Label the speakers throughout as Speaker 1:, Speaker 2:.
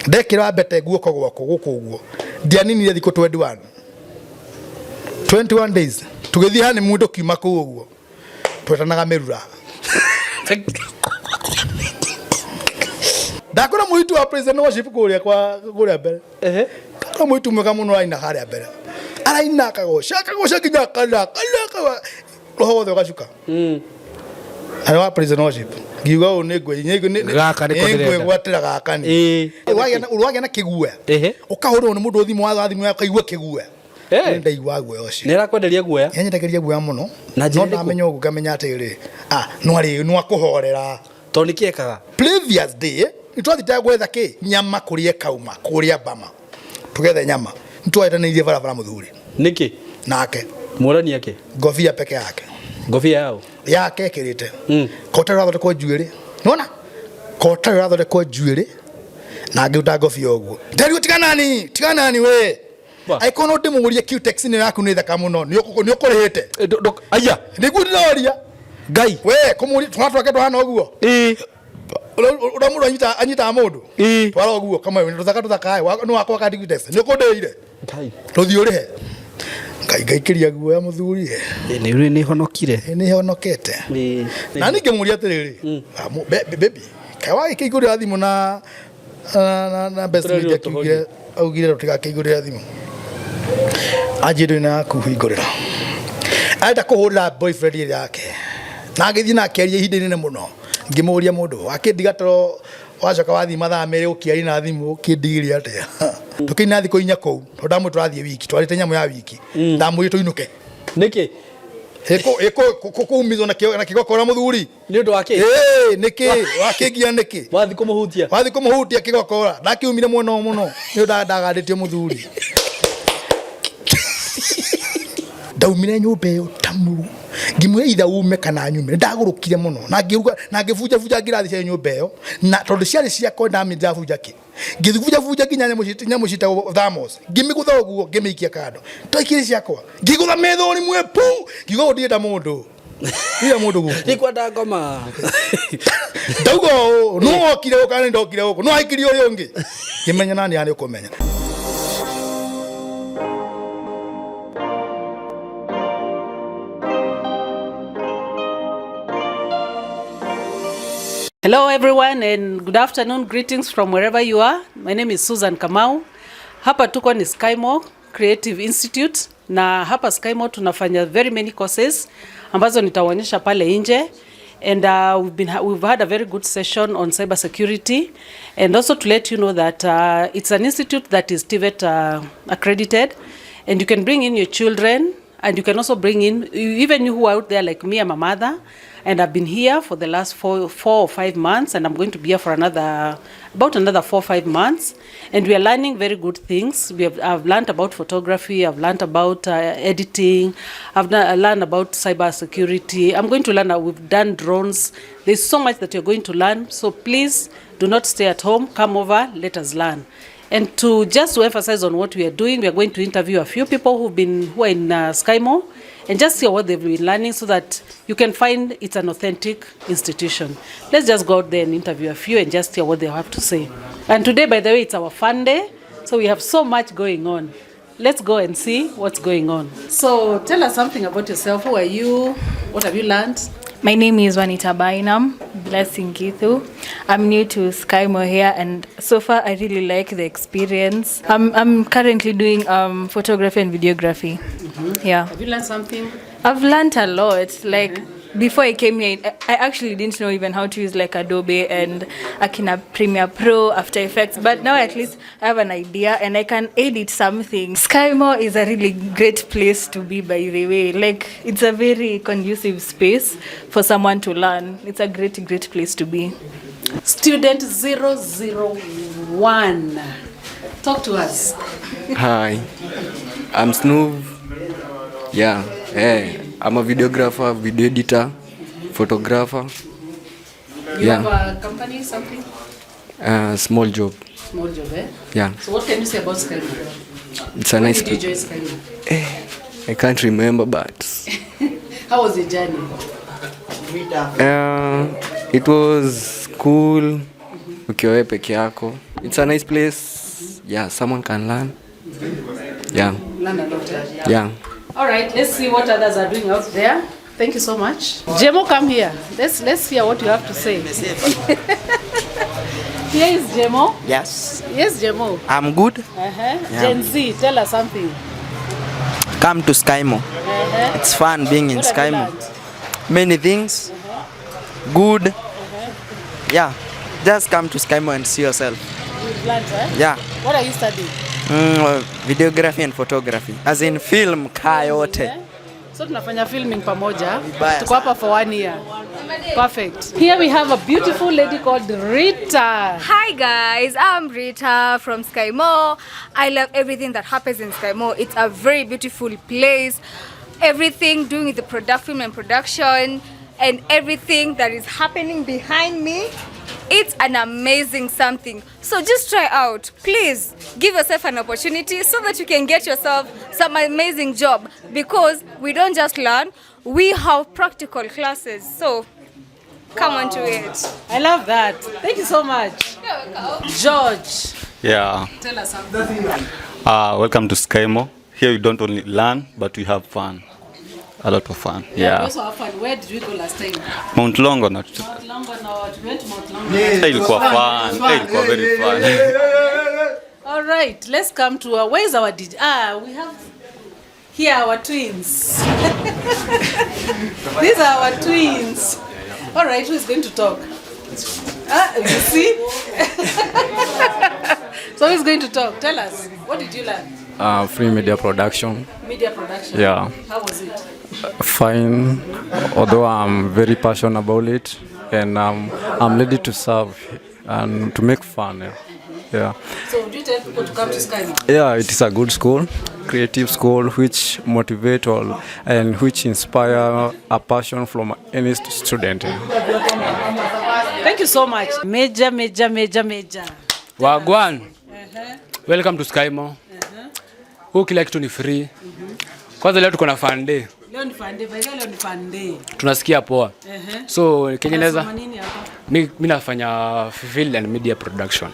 Speaker 1: Ndekĩra mbete guoko gwakwa gũkũ ũguo, ndianinire thikũ 21 21 days. Tũgĩthiĩ honeymoon, tũkiuma kũu ũguo twetanaga mĩrura. Ndakora mũitu wa praise and worship kũrĩa kwa kũrĩa mbere. Ndakora mũitu mwega mũno araina harĩa mbere, araina akagoca akagoca nginya akana akana roho wothe ũgacuka. Na nĩ wa praise and worship, ngiuga ũũ nĩ ngwe
Speaker 2: Gaka nĩko ndĩrenda.
Speaker 1: ngwĩgwatĩra gaka nĩ ũrwagĩa na kĩguoya. Ũkahũrwo nĩ mũndũ thimũ, watha thimũ yaku kaigua kĩguoya. Ndaigua guoya ũcio.
Speaker 2: Nĩ arakwenderia guoya?
Speaker 1: Yanyendagĩria guoya mũno.
Speaker 2: Na njĩra
Speaker 1: no
Speaker 2: ĩrĩkũ?
Speaker 1: Ndamenya ũguo ngamenya atĩrĩ, ah, no arĩ no akũhorera.
Speaker 2: Tondũ nĩkĩ ekaga?
Speaker 1: Previous day nĩtwathitaga gwetha kĩ nyama kũrĩa kauma kũrĩa Bama, tũgethe nyama, nĩtwahetanĩirie barabara mũthuri.
Speaker 2: Nĩkĩ?
Speaker 1: Nake.
Speaker 2: Mũrani ake.
Speaker 1: Ngobia peke yake.
Speaker 2: Ngobia yao?
Speaker 1: Yake ĩkĩrĩte kota ũrathondekwo njuĩrĩ, nona kota ũrathondekwo njuĩrĩ na ngĩruta ngobia ũguo, nderirwo tiganani tiganani we. Angĩkorwo no ndĩmũrie Cutex ĩno yaku nĩ thaka mũno, nĩ ũkũrĩhĩte?
Speaker 2: Aya.
Speaker 1: Nĩguo ndĩroria.
Speaker 2: Ngai.
Speaker 1: We kũmũria twana twake tũhana ũguo. Ũrĩa mũndũ anyitaga mũndũ twara ũguo kamwe tũthaka tũthaka nĩ wakwa kandi Cutex nĩ ũkũndĩire tũthiĩ ũrĩhe. Ngai ngaikĩria guoya mũthuri.
Speaker 2: Nĩ nĩ honokire.
Speaker 1: Nĩ honokete. Na ningĩ mũria atĩrĩrĩ, ah, baby, kaĩ wagĩkĩingũrĩra thimũ na best
Speaker 2: Tũrerirwo
Speaker 1: media kiugire augire tũtigakĩingũrĩra thimũ anjĩ ndũrĩ na yaku hingũrĩra. Arenda kũhũrĩra boyfriend ĩrĩa yake na agĩthiĩ na akĩaria ihinda inene mũno. Ngĩmũria, mũndũ wakĩndiga toro, wacoka wathiĩ mathaa 2 ũkĩaria na thimũ, ũkĩndigĩria atĩa? Tũkĩina thikũ 4 kũu tondũ ndamwĩ tũrathiĩ wiki, twarĩte nyamũ ya wiki, ndamwĩrire tũinũke.
Speaker 2: Nĩkĩ?
Speaker 1: Kũumithwo na kĩgokora mũthuri.
Speaker 2: Nĩ ũndũ wa kĩ?
Speaker 1: Ĩĩ, nĩkĩ wakĩngia nĩkĩ?
Speaker 2: Wathi kũmũhutia.
Speaker 1: Wathi kũmũhutia kĩgokora, ndakiumire mwena ũyũ mũno nĩ ũndũ ndagandĩtio mũthuri. Ndaumire nyũmba ĩyo tamuru, ngĩmwĩra itha ume kana nyume. Ndagũrũkire mũno na ngĩruga na ngĩbunjabunja ngirathi cia nyũmba ĩyo, na tondũ ciarĩ ciakwa ndamĩndabunja kĩ ngĩbunjabunja nginya nyamũ ciĩtagwo thermos, ngĩmĩgũtha ũguo ngĩmĩikia kando twaikĩrĩ ciakwa, ngĩgũtha mĩthũri mwe pu, ngiuga ũũ ndirenda mũndũ, ndirenda mũndũ gũkũ.
Speaker 2: Ndikwenda ngoma.
Speaker 1: Ndauga ũũ, no wokire gũkũ kana nĩ ndokire gũkũ no aikirie ũrĩa ũngĩ, ngĩmenya nani arĩ ũkũmenya.
Speaker 3: Hello, everyone, and good afternoon. Greetings from wherever you are. My name is Susan Kamau. Hapa tuko ni Skymore Creative Institute, na hapa Skymore tunafanya very many courses ambazo nitawaonyesha pale nje. And we've had a very good session on cyber security, and also to let you know that it's an institute that is TVET accredited, and you can bring in your children, and you can also bring in even you who are out there like me. I'm a mother, and I've been here for the last 4 or 5 months, and I'm going to be here for another about another 4 or 5 months. And we are learning very good things. We have I've learned about photography, I've learned about editing, I've learned about cyber security. I'm going to learn. We've done drones. There's so much that you're going to learn. So please do not stay at home. Come over. Let us learn. And to just to emphasize on what we are doing, we are going to interview a few people who are in Skymore and just see what they've been learning so that you can find it's an authentic institution. Let's just go out there and interview a few and just hear what they have to say. And today, by the way, it's our fun day, so we have so much going on. Let's go and see what's going on. So tell us something about yourself. Who are you? What have you learned?
Speaker 4: My name is Wanita Bainam, Blessing Githu. I'm new to Skymore here, and so far I really like the experience. I'm currently doing photography and videography. Yeah.
Speaker 3: Have you learned something?
Speaker 4: I've learned a lot. Like, before I came here, I actually didn't know even how to use like Adobe and Akina Premiere Pro, After Effects. But now at least I have an idea and I can edit something. Skymore is a really great place to be, by the way. Like, it's a very conducive space for someone to learn. It's a great, great place to be.
Speaker 3: Student 001. Talk to us.
Speaker 5: Hi, I'm Snoove. Yeah, hey, I'm a videographer, video editor, photographer.
Speaker 3: You
Speaker 5: Yeah.
Speaker 3: have a company, something?
Speaker 5: Small job.
Speaker 3: Small job, eh?
Speaker 5: Yeah,
Speaker 3: So what can you say about Skymore?
Speaker 5: It's a
Speaker 3: When
Speaker 5: nice.
Speaker 3: did you join Skymore?
Speaker 5: I can't remember, but
Speaker 3: How was the journey?
Speaker 5: It was cool. Ukiwa wewe peke yako. It's a nice place. Yeah, someone can learn. Yeah.
Speaker 3: Learn a lot. Eh?
Speaker 5: Yeah.
Speaker 3: All right, let's see what others are doing out there. Thank you so much. Jemo, come here. Let's hear what you have to say. Here is Jemo.
Speaker 6: Yes.
Speaker 3: Yes, Jemo.
Speaker 6: I'm good. Yeah.
Speaker 3: Gen Z, tell us something.
Speaker 6: Come to Skymo. It's fun being in
Speaker 3: What have you
Speaker 6: Skymo.
Speaker 3: learned?
Speaker 6: Many things. Good. Yeah. Just come to Skymo and see yourself.
Speaker 3: You've learned, eh?
Speaker 6: Yeah.
Speaker 3: What are you studying?
Speaker 6: Videography and photography. As in film kayote.
Speaker 3: So tunafanya filming pamoja.
Speaker 6: Vibaya.
Speaker 3: Tuko hapa for 1 year. Perfect. Here we have a beautiful lady called Rita.
Speaker 4: Hi guys, I'm Rita from Skymo. I love everything that happens in Skymo. It's a very beautiful place. Everything doing with the product, film and production, and everything that is happening behind me. It's an amazing something. So just try out. Please give yourself an opportunity so that you can get yourself some amazing job, because we don't just learn, we have practical classes. So come on to it.
Speaker 3: I love that. Thank you so much. George.
Speaker 7: Yeah.
Speaker 3: Tell us something.
Speaker 7: Welcome to Skymo. Here you don't only learn, but we have fun. A lot of fun.
Speaker 3: Yeah. We
Speaker 7: Yeah.
Speaker 3: also have fun. Where did we go last time?
Speaker 7: Mount Longonot.
Speaker 3: Mount Longonot. We went to Mount Longonot.
Speaker 7: Hey, ilikuwa fun. Hey, ilikuwa very fun.
Speaker 3: All right, let's come to our, where's our DJ? We have here our twins. These are our twins. All right, who is going to talk? You see? So who is going to talk? Tell us, what did you learn?
Speaker 8: Free media production.
Speaker 3: Media production.
Speaker 8: Yeah.
Speaker 3: How was it?
Speaker 8: Fine, although I'm very passionate about it, and I'm ready to serve and to make fun. Yeah. Yeah.
Speaker 3: So would you tell people to come to Skymo?
Speaker 8: Yeah, it is a good school, creative school, which motivate all and which inspire a passion from any student.
Speaker 3: Thank you so much. Major, major, major, major.
Speaker 9: Wagwan. Welcome to Skymo. Huu kila kitu ni free. Kwanza leo tuko na fun day.
Speaker 3: Leo ni fun day, by the way, leo ni fun day.
Speaker 9: Tunasikia poa. So Kiingereza
Speaker 3: Unasoma nini hapa?
Speaker 9: mi nafanya film and media production.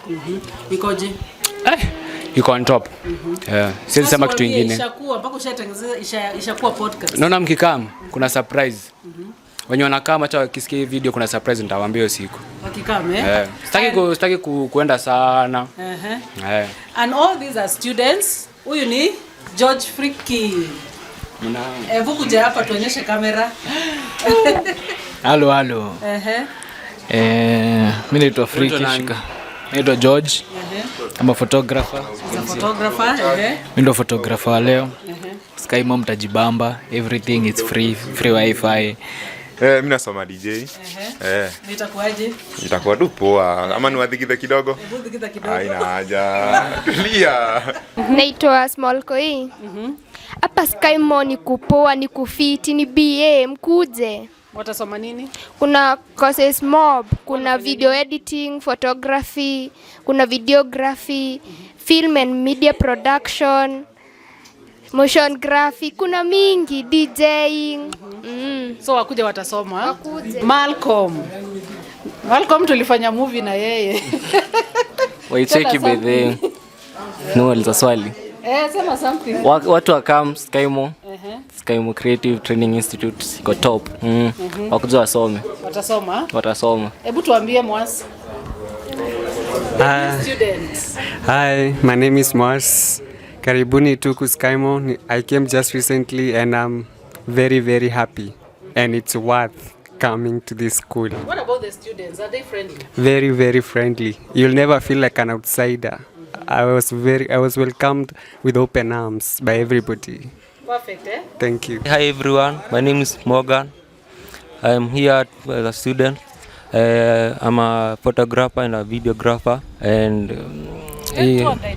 Speaker 3: Ikoje?
Speaker 9: Iko on top. Yeah. Siwezi sema kitu
Speaker 3: Tuambie,
Speaker 9: ingine.
Speaker 3: Ishakuwa mpaka ushatengeneza ishakuwa podcast.
Speaker 9: Naona mkikam kuna surprise. Wenye wanakaa acha wakisikia hii video kuna surprise nitawaambia hiyo siku.
Speaker 3: Wakikam, eh?
Speaker 9: Yeah. Sitaki kuenda sana. Yeah.
Speaker 3: And all these are students. Huyu ni George Friki. Hebu kuja hapa tuonyeshe kamera.
Speaker 10: Halo halo. Mimi naitwa Friki Shika. Naitwa George. I'm a photographer.
Speaker 3: As a photographer,
Speaker 10: Mimi ndo photographer wa leo. Skymo mtajibamba, everything is free, free wifi.
Speaker 11: Mimi nasoma DJ.
Speaker 3: Nitakuaje?
Speaker 11: Itakuwa tu poa. Ama niwadhikithe kidogo?
Speaker 3: Hebu dhikitha kidogo.
Speaker 11: Haina haja. Tulia.
Speaker 12: Naitwa Small Koi. Hapa Skymo ni kupoa, ni kufiti, ni BA, mkuje.
Speaker 3: Watasoma nini?
Speaker 12: Kuna courses mob, kuna video editing, photography, kuna videography, film and media production, motion graphic, kuna mingi, DJing.
Speaker 3: So wakuja watasoma. Wakuje. Malcolm. Malcolm tulifanya movie na yeye.
Speaker 13: Waicheki by the no uliza swali.
Speaker 3: Sema something.
Speaker 13: Watu wakam Skymo. Skymo Creative Training Institute iko top. Wakuja wasome.
Speaker 3: Watasoma.
Speaker 13: Watasoma.
Speaker 3: Hebu tuambie Mwasi. Students.
Speaker 14: Hi, my name is Mars. Karibuni tuku Skymo. I came just recently and I'm very, very happy. And it's worth coming to this school.
Speaker 3: What about the students? Are they friendly?
Speaker 14: Very, very friendly. You'll never feel like an outsider. I was welcomed with open arms by everybody.
Speaker 3: Perfect, eh?
Speaker 14: Thank you.
Speaker 15: Hi everyone, my name is Morgan. I am here as a student. I'm a photographer and a videographer. And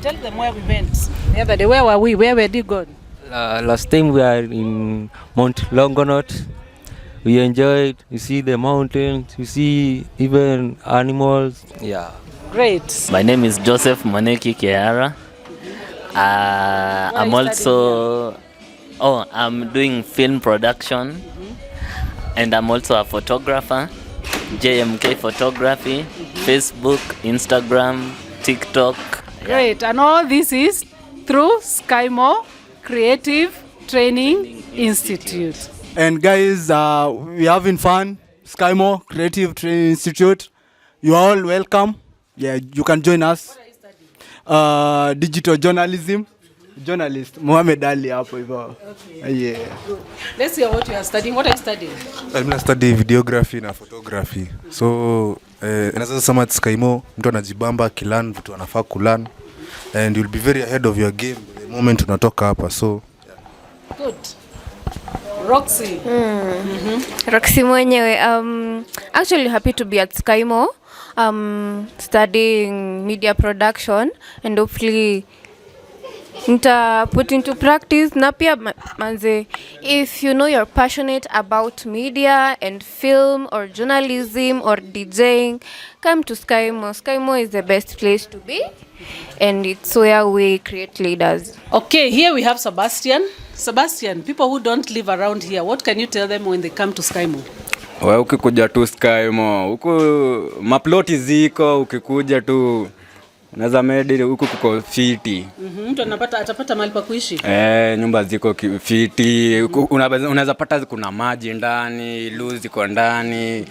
Speaker 3: tell them where we went the other day. Where were we? Where were you gone?
Speaker 15: Last time we are in Mount Longonot. We enjoyed. You see the mountains. You see even animals. Yeah.
Speaker 3: Great.
Speaker 13: My name is Joseph Maneki Kehara. I'm also I'm doing film production, and I'm also a photographer. JMK Photography, Facebook, Instagram. TikTok.
Speaker 3: Great. And all this is through Skymo Creative Training Institute.
Speaker 16: And guys, we're having fun. Skymo Creative Training Institute. You are all welcome. Yeah, you can join us. Digital journalism. Journalist Mohamed Ali hapo hivyo. Yeah.
Speaker 3: Let's hear what you are studying. What are you studying?
Speaker 11: Mimi na study videography na photography. So naweza sema at Skymo mtu anajibamba akilearn vitu anafaa kulearn and you'll be very ahead of your game the moment unatoka hapa so.
Speaker 3: Good. Roxy.
Speaker 17: Roxy mwenyewe. Actually happy to be at Skymo, studying media production and hopefully nita put into practice na pia manze, if you know you're passionate about media and film or journalism or DJing, come to Skymo. Skymo is the best place to be and it's where we create leaders.
Speaker 3: Okay, here we have Sebastian. Sebastian, people who don't live around here, what can you tell them when they come to Skymo?
Speaker 18: We ukikuja tu Skymo, huku maploti ziko, ukikuja tu unaweza medi huku kuko fiti.
Speaker 3: Mtu anapata atapata mahali pa kuishi.
Speaker 18: Nyumba ziko fiti, huku unaweza pata kuna maji ndani, loo ziko ndani,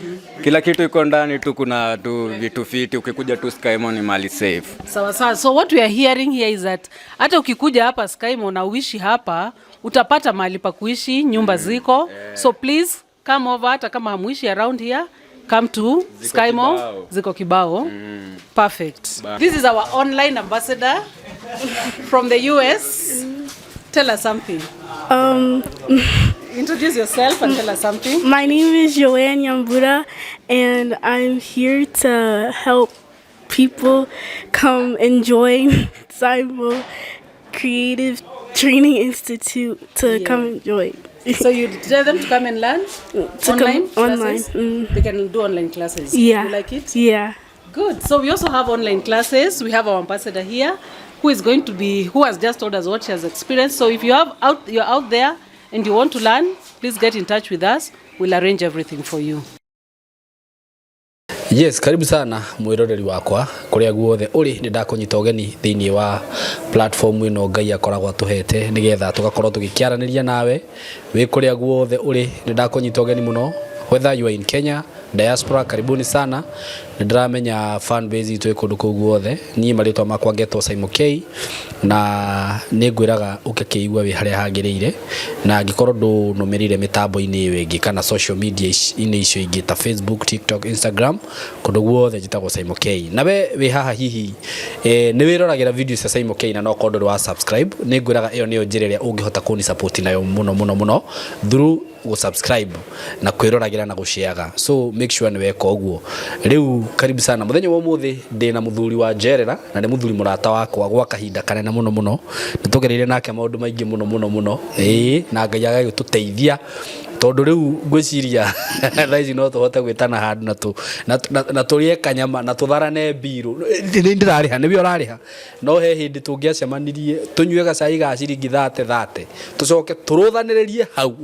Speaker 18: kila kitu iko ndani tu, kuna tu vitu fiti. Ukikuja tu Skymo ni mali safe.
Speaker 3: Sawa sawa. So what we are hearing here is that hata ukikuja hapa Skymo na uishi hapa, utapata mahali pa kuishi, nyumba ziko. So please come over, hata kama hamuishi around here, come to
Speaker 18: Ziko
Speaker 3: Skymo.
Speaker 18: kibao.
Speaker 3: Ziko kibao. Perfect. This is our online ambassador from the US. Tell us something. Introduce yourself and tell us something.
Speaker 19: My name is Joanne Yambura, and I'm here to help people come and join Skymo Creative Training Institute to come and join.
Speaker 3: So you tell them to come and learn
Speaker 19: To come
Speaker 3: online
Speaker 19: online.
Speaker 3: classes? They can do online classes.
Speaker 19: Yeah.
Speaker 3: You like it?
Speaker 19: Yeah.
Speaker 3: Good. So we also have online classes. We have our ambassador here who is going to be, who has just told us what she has experienced. So if you're out there and you want to learn, please get in touch with us. We'll arrange everything for you.
Speaker 2: Yes, karibu sana mwiroreri wakwa kuria guothe uri, ni ndakunyita ũgeni thĩinĩ wa platform ĩno Ngai akoragwo atũhete nĩgetha tũgakorwo tũgĩkĩaranĩria nawe wĩ kũrĩa guothe ũrĩ. Nĩ ndakunyita ũgeni mũno, whether you are in Kenya, diaspora, karibuni sana. Nĩ ndĩramenya fan base itũ ĩ kũndũ kũu guothe. Niĩ marĩtwa makwa ngetwo Simon K, na nĩ ngwĩraga ũke kĩigua wĩ harĩa hagĩrĩire, na angĩkorwo ndũnũmĩrĩire mĩtambo-inĩ ĩyo ĩngĩ kana social media inĩ icio ingĩ ta Facebook, TikTok, Instagram, kũndũ guothe njĩtagwo Simon K. Na we wĩ haha hihi nĩ wĩroragĩra video cia Simon K na no korwo ndũrĩ wa subscribe, nĩ ngwĩraga ĩyo nĩyo njĩra ĩrĩa ũngĩhota kũni support nayo mũno mũno mũno, through gũ-subscribe na kwĩroragĩra na gũshareaga. So make sure nĩ weka ũguo. Rĩu karibu sana. Mũthenya wa ũmũthĩ ndĩna mũthuri wa njerera, na nĩ mũthuri mũrata wakwa gwa kahinda kanene mũno mũno. Nĩ tũgereire nake maũndũ maingĩ mũno mũno mũno, ĩĩ, na Ngai agagĩtũteithia tondũ rĩu ngwĩciria thaa ici no tũhote gwĩtana handũ na tũrĩe kanyama na tũtharane mbirũ. Nĩ ndĩrarĩha, nĩwe ũrarĩha, no he hĩndĩ tũngĩacemanirie tũnyue gacai ga ciringi thate thate, tũcoke tũrũthanĩrĩrie hau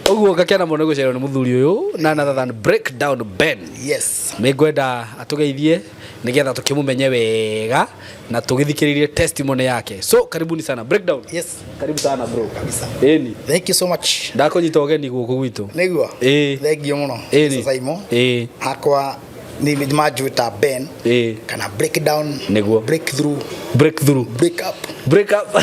Speaker 2: ũguo. Ngakena mũno gũcererwo nĩ mũthuri ũyũ, none other than Breakdown Ben.
Speaker 1: Yes.
Speaker 2: Nĩ ngwenda atũgeithie nĩgetha tũkĩmũmenye wega na tũgĩthikĩrĩrie testimony yake. So karibuni sana, Breakdown.
Speaker 1: Yes.
Speaker 2: Karibu sana, bro.
Speaker 1: Kabisa.
Speaker 2: Ĩni.
Speaker 1: Thank you so much.
Speaker 2: Ndakũnyita ũgeni gũkũ gwitũ.
Speaker 1: Nĩguo.
Speaker 2: Ĩĩ.
Speaker 1: Thank you mũno.
Speaker 2: Ĩni.
Speaker 1: Simon.
Speaker 2: Ĩĩ.
Speaker 1: Hakwa ni manjwĩta Ben.
Speaker 2: Ĩĩ.
Speaker 1: Kana breakdown.
Speaker 2: Nĩguo.
Speaker 1: Breakthrough.
Speaker 2: Breakthrough.
Speaker 1: Break up.
Speaker 2: Break up.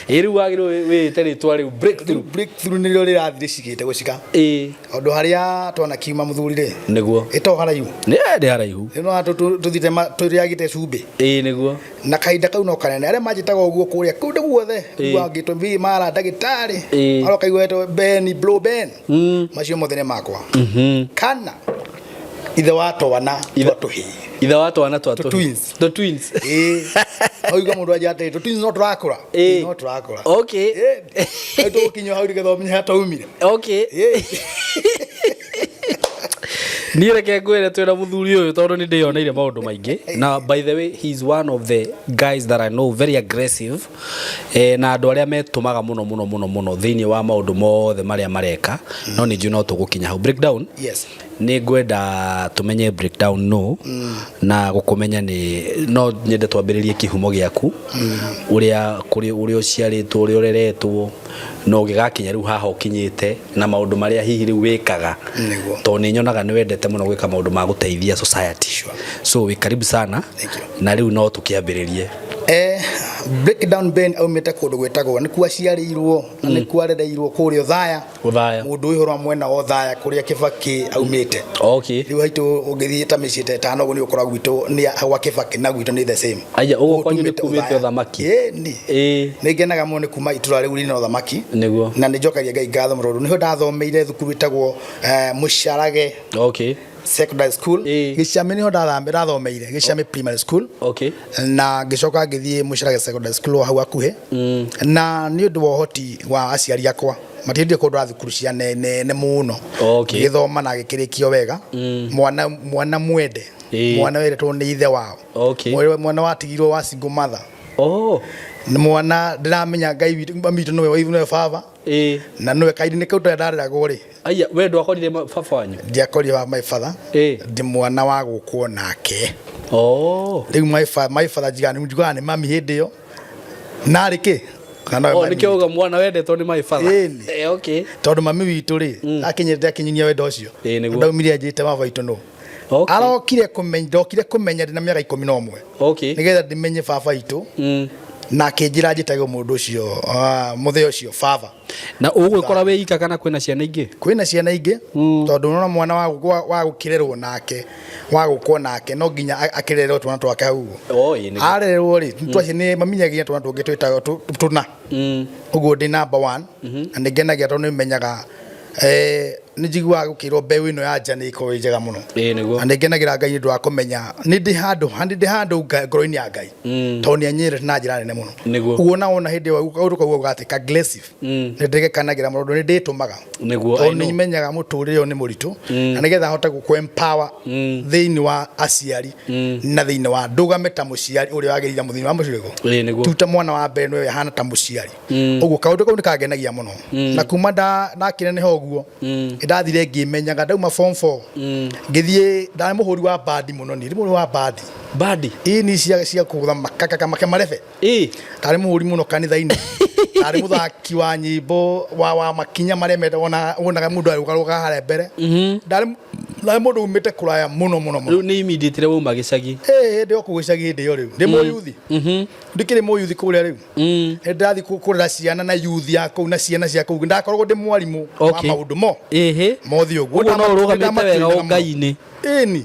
Speaker 2: Ĩ, rĩu wagĩrĩirwo wĩĩte rĩtwa rĩu breakthrough.
Speaker 1: Breakthrough nĩrĩo rĩrathiĩ rĩcigĩte gũcika.
Speaker 2: Ĩĩ.
Speaker 1: Tondũ harĩa twanakiuma mũthuri rĩ.
Speaker 2: Nĩguo.
Speaker 1: Ĩto haraihu.
Speaker 2: Nĩ nĩ haraihu.
Speaker 1: Rĩu no tũthiĩte tũrĩagĩte cumbĩ.
Speaker 2: Ĩĩ, nĩguo.
Speaker 1: Na kahinda kau no kanene arĩa manjĩtaga ũguo kũrĩa kũndũ guothe.
Speaker 2: Ĩĩ.
Speaker 1: Wangĩtwo mbi mara ndagĩtarĩ.
Speaker 2: Ĩĩ.
Speaker 1: Aroka igwetwo Ben Blow Ben. Macio mothe nĩ makwa. Kana ithe wa twana twa tũhĩĩ.
Speaker 2: Ithe wa twana twa
Speaker 1: Tũ twins.
Speaker 2: Tũ twins.
Speaker 1: Ĩĩ. Oigua mũndũ anjĩra atĩrĩ, tũ twins no tũrakũra.
Speaker 2: Ĩĩ.
Speaker 1: No tũrakũra.
Speaker 2: Okay.
Speaker 1: Ĩĩ. Tũgũkinya hau nĩgetha ũmenye harĩa twaumire.
Speaker 2: Okay. Niĩ reke ngwĩre twĩna mũthuri ũyũ tondũ nĩ ndĩyoneire maũndũ maingĩ, na by the way, he is one of the guys that I know very aggressive, na andũ arĩa metũmaga mũno mũno mũno mũno thĩinĩ wa maũndũ mothe marĩa mareka, no nĩ njũĩ no tũgũkinya hau. Breakdown.
Speaker 1: Yes.
Speaker 2: Nĩ ngwenda tũmenye breakdown no na gũkũmenya nĩ no nyende twambĩrĩrie kĩhumo gĩaku, ũrĩa kũrĩ ũrĩa ũciarĩtwo, ũrĩa ũreretwo na ũgĩgakinya rĩu haha ũkinyĩte, na maũndũ marĩa hihi rĩu wĩkaga.
Speaker 1: Nĩguo.
Speaker 2: Tondũ nĩ nyonaga nĩ wendete mũno gwĩka maũndũ ma gũteithia society, so wĩ karibu sana na rĩu no tũkĩambĩrĩrie.
Speaker 1: Breakdown Ben aumĩte kũndũ gwĩtagwo, nĩkuo aciarĩirwo na nĩkuo arereirwo kũrĩa Othaya.
Speaker 2: Othaya.
Speaker 1: Mũndũ wĩ ũhoro wa mwena wa Othaya kũrĩa Kĩbakĩ aumĩte. Rĩu haitũ ũngĩthiĩ ta mĩciĩ ta ĩtano ũguo nĩ ũgũkora gwitũ nĩ gwa Kĩbakĩ na gwitũ nĩ the same.
Speaker 2: Aya, ũguo kwanyu nĩ
Speaker 1: Tumĩte
Speaker 2: kumĩte
Speaker 1: Othaya.
Speaker 2: ũthamaki?
Speaker 1: Ĩĩ ni. Nĩ ngenaga mũno nĩ kuma itũra rĩu rĩna ũthamaki.
Speaker 2: Nĩguo.
Speaker 1: Na nĩ njokagia Ngai ngatho mũno tondũ nĩho ndathomeire thukuru ĩtagwo Mũcarage Secondary School. Gĩcamĩ nĩho ndathomeire, Gĩcamĩ Primary School. Na ngĩcoka ngĩthiĩ Mũcarage Secondary School o hau hakuhĩ. Na nĩ ũndũ wa ũhoti wa aciari akwa matiendire kũndwara thukuru cia nene mũno. Ngĩthoma na ngĩkĩrĩkio wega. Mwana mwende, mwana wendetwo nĩ ithe wao. Mwana watigirwo wa single mother. Nĩ mwana ndĩramenya Ngai witũ, mami witũ nĩwe nĩwe baba. Na nĩwe kairi-inĩ kau ndareragwo rĩ.
Speaker 2: Aya, we ndwakorire baba wanyu?
Speaker 1: Ndiakorire wa my father. Ndĩ mwana wa gũkwo nake. Rĩu my father njigaga nĩ mami hĩndĩ ĩyo. Narĩ kĩ? Kana nowe mami.
Speaker 2: Nĩkĩo uga mwana wendetwo nĩ my father.
Speaker 1: Ĩni.
Speaker 2: Okay.
Speaker 1: Tondũ mami witũ rĩ, akinyĩte akĩnyinyia wendo ũcio.
Speaker 2: Nĩguo.
Speaker 1: Ndaumire anjĩte baba witũ nũ. Arokire kũmenya, ndokire kũmenya ndĩna mĩaka 11. Nĩgetha ndĩmenye baba witũ. Na akĩnjĩra njĩtage mũndũ ũcio, mũthee ũcio baba.
Speaker 2: Na ũgwĩkora wĩ ika kana kwĩna ciana ingĩ?
Speaker 1: Kwĩna ciana ingĩ, tondũ unaona mwana wa gũkĩrerwo nake, wa gũkwo nake, no nginya akĩrerwo twana twake hau ũguo.
Speaker 2: Ĩĩ, nĩguo.
Speaker 1: Arerwo rĩ, twacio nĩ maminyagia twana tũngĩ twĩtagwo tũna. Ũguo ndĩ number 1, na nĩ ngenagia tondũ nĩ menyaga, nĩ njiguaga gũkĩrwo mbeũ ĩno ya nja nĩ ĩkoragwo ĩ njega mũno.
Speaker 2: Nĩguo.
Speaker 1: Na nĩ ngenagĩra Ngai nĩ ũndũ wa kũmenya nĩ ndĩ handũ, nĩ ndĩ handũ ngoro-inĩ ya Ngai. Tondũ nĩ anyendete na njĩra nene mũno.
Speaker 2: Nĩguo.
Speaker 1: Ũguo na wona hĩndĩ ĩyo kaũndũ kau gatĩ ka aggressive. Nĩ ndĩgekanagĩra mũno tondũ nĩ ndĩtũmaga.
Speaker 2: Nĩguo,
Speaker 1: Tondũ
Speaker 2: I know.
Speaker 1: nĩ menyaga mũtũrĩre ũyũ nĩ mũritũ. Na nĩgetha hote gũkũ empower thĩinĩ wa aciari na thĩinĩ wa ndũgame ta mũciari ũrĩa wagĩrĩire mũthĩinĩ wa mũciĩ.
Speaker 2: Nĩguo.
Speaker 1: Tuta mwana wa mbere nĩwe ahana ta mũciari. Ũguo kaũndũ kau nĩ kangenagia mũno. Na kuma ndakĩneneha ũguo, ndathire ngĩmenyaga ndauma form 4. Ngĩthiĩ ndarĩ mũhũri wa bandi mũno niĩ, ndĩ mũhũri wa bandi.
Speaker 2: Bandi?
Speaker 1: Ĩĩ ni cia kũgũtha makaka make marebe. Ndarĩ mũhũri mũno kanitha-inĩ. Ndarĩ mũthaki wa nyĩmbo wa makinya marĩa meta wonaga mũndũ arũgarũga harĩa mbere. Ndarĩ mũndũ umĩte kũraya mũno mũno mũno.
Speaker 2: Rĩu nĩ immediately wauma gĩcagi?
Speaker 1: Ĩĩ, hĩndĩ ĩyo kũu gĩcagi hĩndĩ ĩyo rĩu. Ndĩ mũyuthi. Ndikĩrĩ mũyuthi kũrĩa rĩu. Nĩ ndĩrathiĩ kũrera ciana na yuthi ya kũu na ciana cia kũu. Ndakoragwo ndĩ mwarimũ wa maũndũ mo. Mothe ũguo.
Speaker 2: Ũguo no ũrũgamĩte wega
Speaker 1: Ndamatrainaga mũno.
Speaker 2: ũngai-inĩ.
Speaker 1: Ĩni.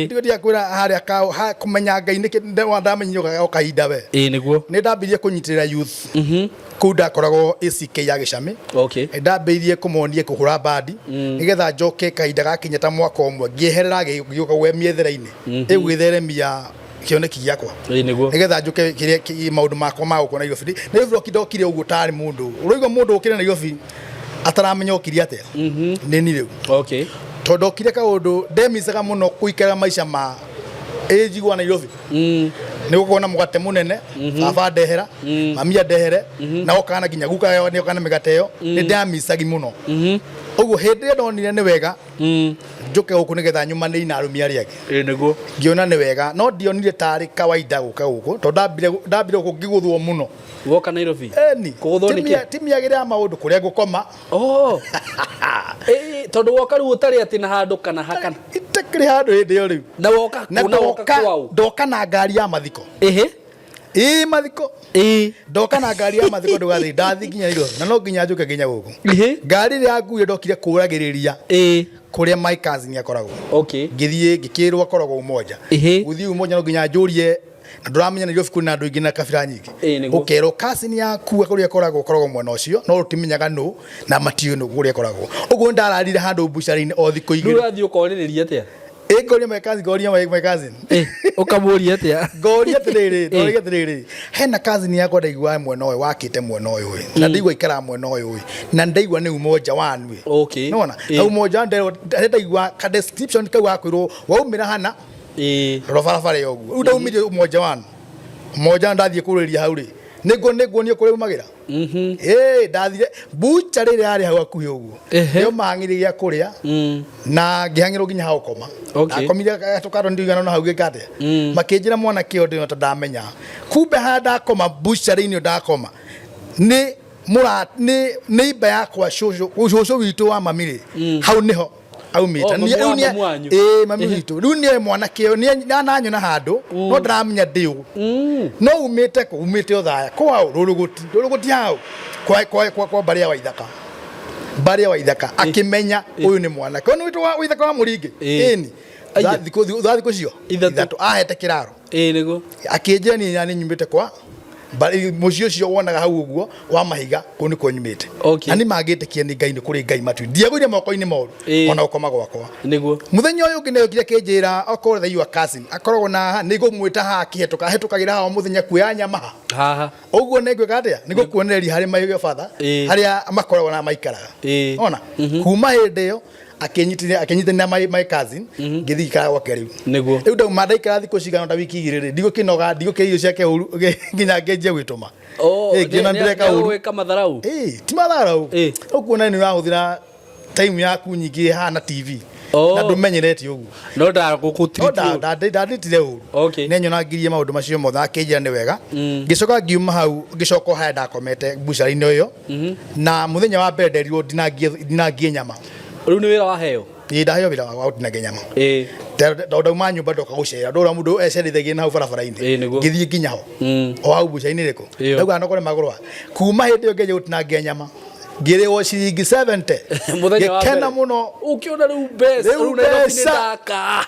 Speaker 1: Ndigũ ndiakwĩra harĩa kũmenya Ngai nĩkĩ ndamenyire o kahinda we.
Speaker 2: Nĩguo.
Speaker 1: Nĩ ndambirie kũnyitĩrĩra youth. Kũu ndakoragwo ACK ya Gĩcamĩ. Nĩ ndambĩrĩirie kũmonia kũhũra bandi. Nĩgetha njoke kahinda gakinya ta mwaka ũmwe ngĩeherera ngĩũka gwe mĩethere-inĩ. Ĩgwĩtheremia kĩoneki gĩakwa.
Speaker 2: Nĩguo.
Speaker 1: Nĩgetha njũke kĩrĩa maũndũ makwa ma gũkũ Nairobi. Nairobi ndokire ũguo tarĩ mũndũ. Ũraigua mũndũ ũkire Nairobi ataramenya okire atĩa. Nĩ niĩ rĩu. Tondũ ndokire kaũndũ ndemicaga mũno gũikara maica ma ĩ njigua Nairobi. Nĩ gũkorwo na mũgate mũnene, baba ndehera, mami andehere, na okana nginya guka nĩ okana mĩgate ĩyo, nĩ ndamicagi mũno. Ũguo hĩndĩ ĩrĩa ndonire nĩ wega, njũke gũkũ nĩgetha nyũmanĩrie na arũme arĩa angĩ.
Speaker 2: Nĩguo.
Speaker 1: Ngĩona nĩ wega, no ndionire tarĩ kawaida gũka gũkũ, tondũ ndambire gũkũ ngĩgũthwo mũno.
Speaker 2: Woka Nairobi?
Speaker 1: Ĩni.
Speaker 2: Kũgũthwo nĩkĩ?
Speaker 1: Ti mĩagĩre ya maũndũ kũrĩa ngũkoma.
Speaker 2: Tondũ woka rĩu ũtarĩ atĩ na handũ kana hakana.
Speaker 1: Itakĩrĩ handũ hĩndĩ ĩyo rĩu.
Speaker 2: Na woka
Speaker 1: Na
Speaker 2: kũ, na woka kwaũ?
Speaker 1: ndoka na ngari ya mathiko. Ĩĩ mathiko. Ndoka na ngari ya mathiko ndũgathiĩ, ndathiĩ nginya Nairobi na no nginya njũke nginya gũkũ. Ngari ĩrĩa yanguire ndokire kũragĩrĩria kũrĩa my cousin akoragwo. Ngĩthiĩ ngĩkĩrwo akoragwo Umoja. Gũthiĩ Umoja no nginya njũrie, na ndũramenya Nairobi kwĩna andũ aingĩ na kabira nyingĩ.
Speaker 2: Nĩguo.
Speaker 1: Ũkerwo cousin yaku kũrĩa akoragwo, akoragwo mwena ũcio, no ũtimenyaga nũ na matiũĩ nũ kũrĩa akoragwo. Ũguo ndararire handũ mbucarĩ-inĩ o thikũ
Speaker 2: Rĩu
Speaker 1: igĩrĩ.
Speaker 2: ũrathiĩ ũkorĩrĩria atĩa?
Speaker 1: Ngoria my cousin, ngoria my cousin.
Speaker 2: Ũkamũria atĩa?
Speaker 1: Ngoria atĩrĩrĩ, ngoria atĩrĩrĩ. Hena cousin yakwa ndaigua mwena ũyũ, wakĩte mwena ũyũ ĩ. Na ndaigua aikaraga mwena ũyũ ĩ. Na ndaigua nĩ Umoja One ĩ. Nĩwona? Na Umoja One ndaigua ka description kau gakwĩrwo waumĩra hana. Rora barabara ĩyo ũguo. Rĩu ndaumire Umoja One. Umoja One ndathiĩ kũrĩria hau rĩ. Nĩguo nĩguonio kũrĩa umagĩra. Ĩĩ, ndathire bucha rĩrĩa yarĩ hau hakuhĩ ũguo, nĩo mahang'ire gĩa kũrĩa na ngĩhang'ĩrwo nginya ha gũkoma. Ndakomire gatũkando ndigana na hau gĩka atĩa, makĩnjĩra mwanake ũyũ ndĩno ta ndamenya, kumbe harĩa ndakoma bucharĩ-inĩ ndakoma nĩ mũra nĩ neighbor yakwa, cũcũ cũcũ witũ wa mami rĩ, hau nĩho aumĩte.
Speaker 2: Oh, mamu
Speaker 1: Rĩu
Speaker 2: wa mamu wanyu.
Speaker 1: Ĩĩ, mami witũ rĩu nĩoĩ mwanake ũyũ nĩananyona handũ no ndaramenya ndĩ ũ, no umĩte kũ, umĩte Othaya kwao Rũrũgũti, Rũrũgũti hau kwa mbarĩ ya Waithaka, mbarĩ ya Waithaka, akĩmenya ũyũ nĩ mwanake ũyũ nĩ witũ wa Waithaka wa Mũringĩ. Ĩni thutha thikũ icio ithatũ ahete kĩraro.
Speaker 2: Ĩĩ nĩguo.
Speaker 1: Akĩnjĩra niĩ nĩ nyumĩte kwa mũciĩ ũcio wonaga hau ũguo wa mahiga, kũu nĩkuo nyumĩte. Na nĩ mangĩtĩkia nĩ Ngai, nĩ kũrĩ Ngai matu, ndiagũire moko-inĩ moru ona gũkoma gwakwa.
Speaker 2: Nĩguo.
Speaker 1: Mũthenya ũyũ ũngĩ nĩokire akĩnjĩra okorwo the your cousin akoragwo na nĩ ngũmwĩta haha akĩhetũka hetũkagĩra haha o mũthenya kuoya nyama ha
Speaker 2: haha.
Speaker 1: Ũguo nĩ ngwĩka atĩa, nĩ ngũkuonereria harĩ my father harĩa makoragwo na maikaraga. Ona kuma hĩndĩ ĩyo akĩnyitĩrĩra my cousin, ngĩthiĩ ngĩikara gwake rĩu.
Speaker 2: Nĩguo.
Speaker 1: Rĩu ndauma ndaikara thikũ cigana ta wiki 2 rĩ, ndigũkĩnoga, ndigũkĩrĩa irio ciake ũru nginya ngĩnjia gwĩtũma.
Speaker 2: Oh,
Speaker 1: Ĩ, ngĩona ndĩreka ũru.
Speaker 2: Gwĩka matharau.
Speaker 1: Ĩ, ti matharau, ũkuona nĩ ũrahũthĩra time yaku nyingĩ haha na TV na ndũmenyerete ũguo.
Speaker 2: No ndagũkũtiriti.
Speaker 1: Ndandĩtire ũru, nĩ nyonangirie maũndũ macio mothe, akĩnjĩra nĩ wega. Ngĩcoka ngiuma hau, ngĩcoka o harĩa ndakomete bucari-inĩ ĩyo, na mũthenya wa mbere nderirwo ndinangie nyama.
Speaker 2: Rĩu nĩ wĩra waheo?
Speaker 1: Ĩ, ndaheo wĩra wa gũtinangia nyama. Tondũ ndauma nyũmba ndoka gũcera, ndũra mũndũ ecerithagia na hau barabara-inĩ, ngĩthiĩ nginya ho o hau bucari-inĩ ĩrĩkũ ndauga nokore magũrwa. Kuma hĩndĩ ĩyo ngĩanjia gũtinangia nyama, ngĩrĩhwo ciringi 70.
Speaker 2: Mũthenya wa
Speaker 1: Ngĩkena
Speaker 2: mbere.
Speaker 1: mũno.
Speaker 2: Ũkĩona rĩu mbeca.
Speaker 1: Rĩu
Speaker 2: Rĩu Nairobi nĩ
Speaker 1: mbeca.
Speaker 2: ndaka.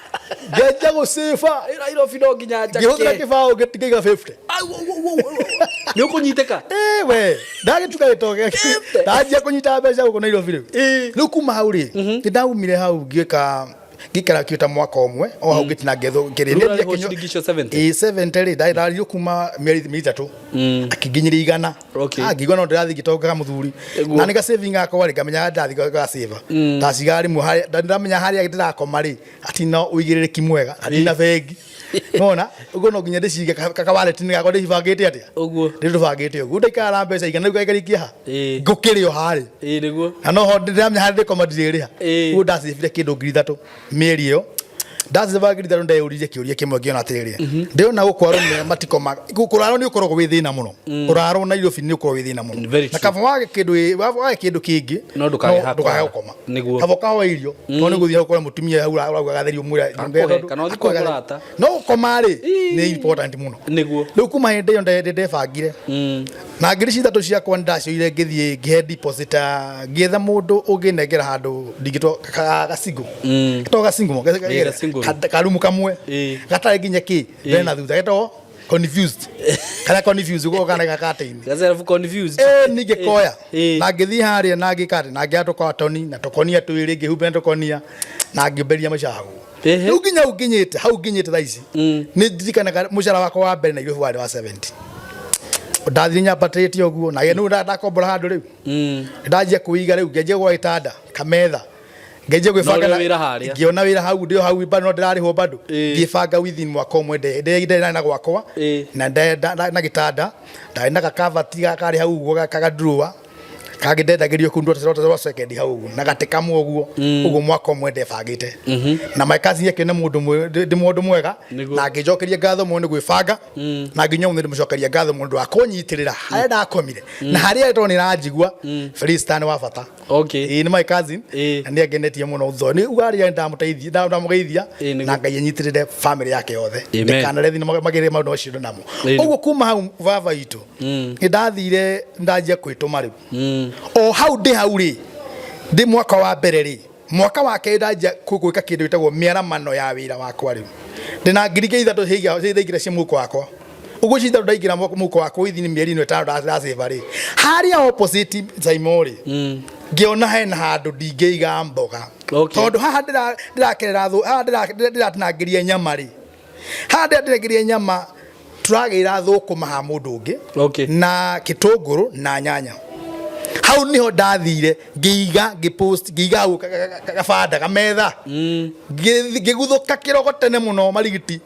Speaker 1: Ngĩanjia gũcĩba.
Speaker 2: Nairobi no nginya njake.
Speaker 1: Ngĩhũthĩra kĩbaũ ngĩiga 50.
Speaker 2: Nĩ ũkũnyitĩka.
Speaker 1: Ĩ, we ndagĩtuka gĩtoke, ndanjia kũnyita mbeca gũkũ Nairobi rĩu. Rĩu kuma hau rĩ, nĩ ndaumire hau ngĩka ngĩikara kĩo ta mwaka ũmwe o hau ngĩtinangia
Speaker 2: Rĩu ũrarĩhwo ciringi icio 70?
Speaker 1: Ĩ, 70 rĩ, ndarirwo kuma mĩeri 3 akĩnginyĩria 100. Ah, ngĩigua no ndĩrathiĩ ngĩtongaga mũthuri, na nĩ ga saving gakwa rĩ, ngamenya ndathiĩ gacĩba ndaciga rĩmwe harĩa ndamenya harĩa ndĩrakoma rĩ, hatina ũigĩrĩrĩki mwega, hatina bengi nona ũguo no nginya ndĩcige kawallet-inĩ gakwa ndĩcibangĩte atĩa
Speaker 2: ũguo
Speaker 1: ndĩtũbangĩte ũguo, ndaikara na mbeca 100 rĩu ngaikarikia ha ngũkĩrĩ o harĩ
Speaker 2: Ĩĩ nĩguo.
Speaker 1: Na noho ndĩramenya harĩa ndĩkoma ndirĩrĩha. Ũguo ndacĩbire kĩndũ 3000 mĩeri ĩyo, ndacĩba 3000, ndeyũririe kĩũria kĩmwe, ngĩona atĩrĩrĩ, ndĩrona gũkũ arũme matikoma, kũrarwo nĩ ũkoragwo wĩ thĩna mũno. Kũrarwo Nairobi nĩ ũkoragwo wĩ thĩna mũno, na kaba wage kĩndũ wage kĩndũ kĩngĩ
Speaker 2: No ndũkage ha
Speaker 1: ndũkage
Speaker 2: kũrara.
Speaker 1: gũkoma.
Speaker 2: Nĩguo.
Speaker 1: Kaba ũkahoe irio, tondũ nĩ gũthiĩ ũkore mũtumia hau ũrauga gatherio mwĩra
Speaker 2: Akũhe, kana ũthiĩ kwa mũrata.
Speaker 1: No gũkoma rĩ, nĩ important mũno.
Speaker 2: Nĩguo.
Speaker 1: Rĩu kuma hĩndĩ ĩyo ndebangire na ngiri ici ithatũ ciakwa nĩndacioire, ngĩthiĩ ngĩhe deposit, ngĩetha mũndũ ũngĩnengera handũ ndingĩtwo gacingo, getagwo gacingo.
Speaker 2: Ĩ, gacingo.
Speaker 1: Karumu kamwe gatarĩ nginya kĩ mbere na thutha, getagwo confused kana confused ũguo kana gakatĩ-inĩ.
Speaker 2: Self confused.
Speaker 1: Ĩ, ningĩ koya na ngĩthiĩ harĩa na ngĩka atĩ na ngĩoya tũkatoni na tũkonia twĩrĩ, ngĩhumbĩra tũkonia na ngĩambĩrĩria maica hau. Rĩu nginya hau nginyĩte, hau nginyĩte thaa ici, nĩ ndirikanaga mũcara wakwa wa mbere Nairobi warĩ wa 70, ndathire nyambatĩte ũguo na rĩu ndakombora handũ rĩu ndanjia kwĩiga, rĩu ngĩanjia gwa gĩtanda kametha, ngĩanjia gwĩbanga
Speaker 2: No ũrĩ wĩra harĩa.
Speaker 1: Ngĩona wĩra hau, ndĩ o hau bado no ndĩrarĩhwo bado, ngĩbanga within mwaka ũmwe ndarĩ na gwakwa na na gĩtanda, ndarĩ na gakabati karĩ hau ũguo kaga drawer kangĩ ndendagĩrio kũu rwa second hau ũguo na gatĩ kamwe ũguo ũguo, mwaka ũmwe ndebangĩte na my cousin akĩona mũndũ ndĩ mũndũ mwega na ngĩnjokeria ngatho mũno nĩ gwĩbanga, na nginya ũmũthĩ ndĩmũcokeria ngatho mũno wa kũnyitĩrĩra harĩa ndakomire na harĩa tondũ nĩ ranjigua. Felista nĩ wa bata. Ĩĩ, nĩ my cousin na nĩ angenetie mũno thutha nĩ uga rĩrĩa ndamũteithia ndamũgeithia, na Ngai anyitĩrĩre family yake yothe, ndĩkanare thĩna magĩrĩre maũndũ macio namo. Ũguo kuma hau baba itũ nĩ ndathire ndanjia kwĩtũma rĩu o hau ndĩ hau rĩ, ndĩ mwaka wa mbere rĩ, mwaka wa kerĩ ndanjia gwĩka kĩndũ gĩtagwo mĩaramano ya wĩra wakwa. Rĩu ndĩna 3000 ndaigĩra cia mũhuko wakwa ũguo, ci ithatũ ndaingĩra mũhuko wakwa within mĩeri ĩno 5 ndacĩba rĩ, harĩa opposite Saimo rĩ, ngĩona hena handũ ndingĩiga mboga, tondũ haha ndĩrakerera haha ndĩratinangĩria nyama rĩ, haha ndĩratinangĩria nyama tũragĩra thũkũma ha mũndũ ũngĩ na gĩtũngũrũ na nyanya. Hau niho ndathire ngĩiga, ngĩpost, ngĩiga hau gabanda kametha, ngĩguthũka kĩroko tene mũno marigiti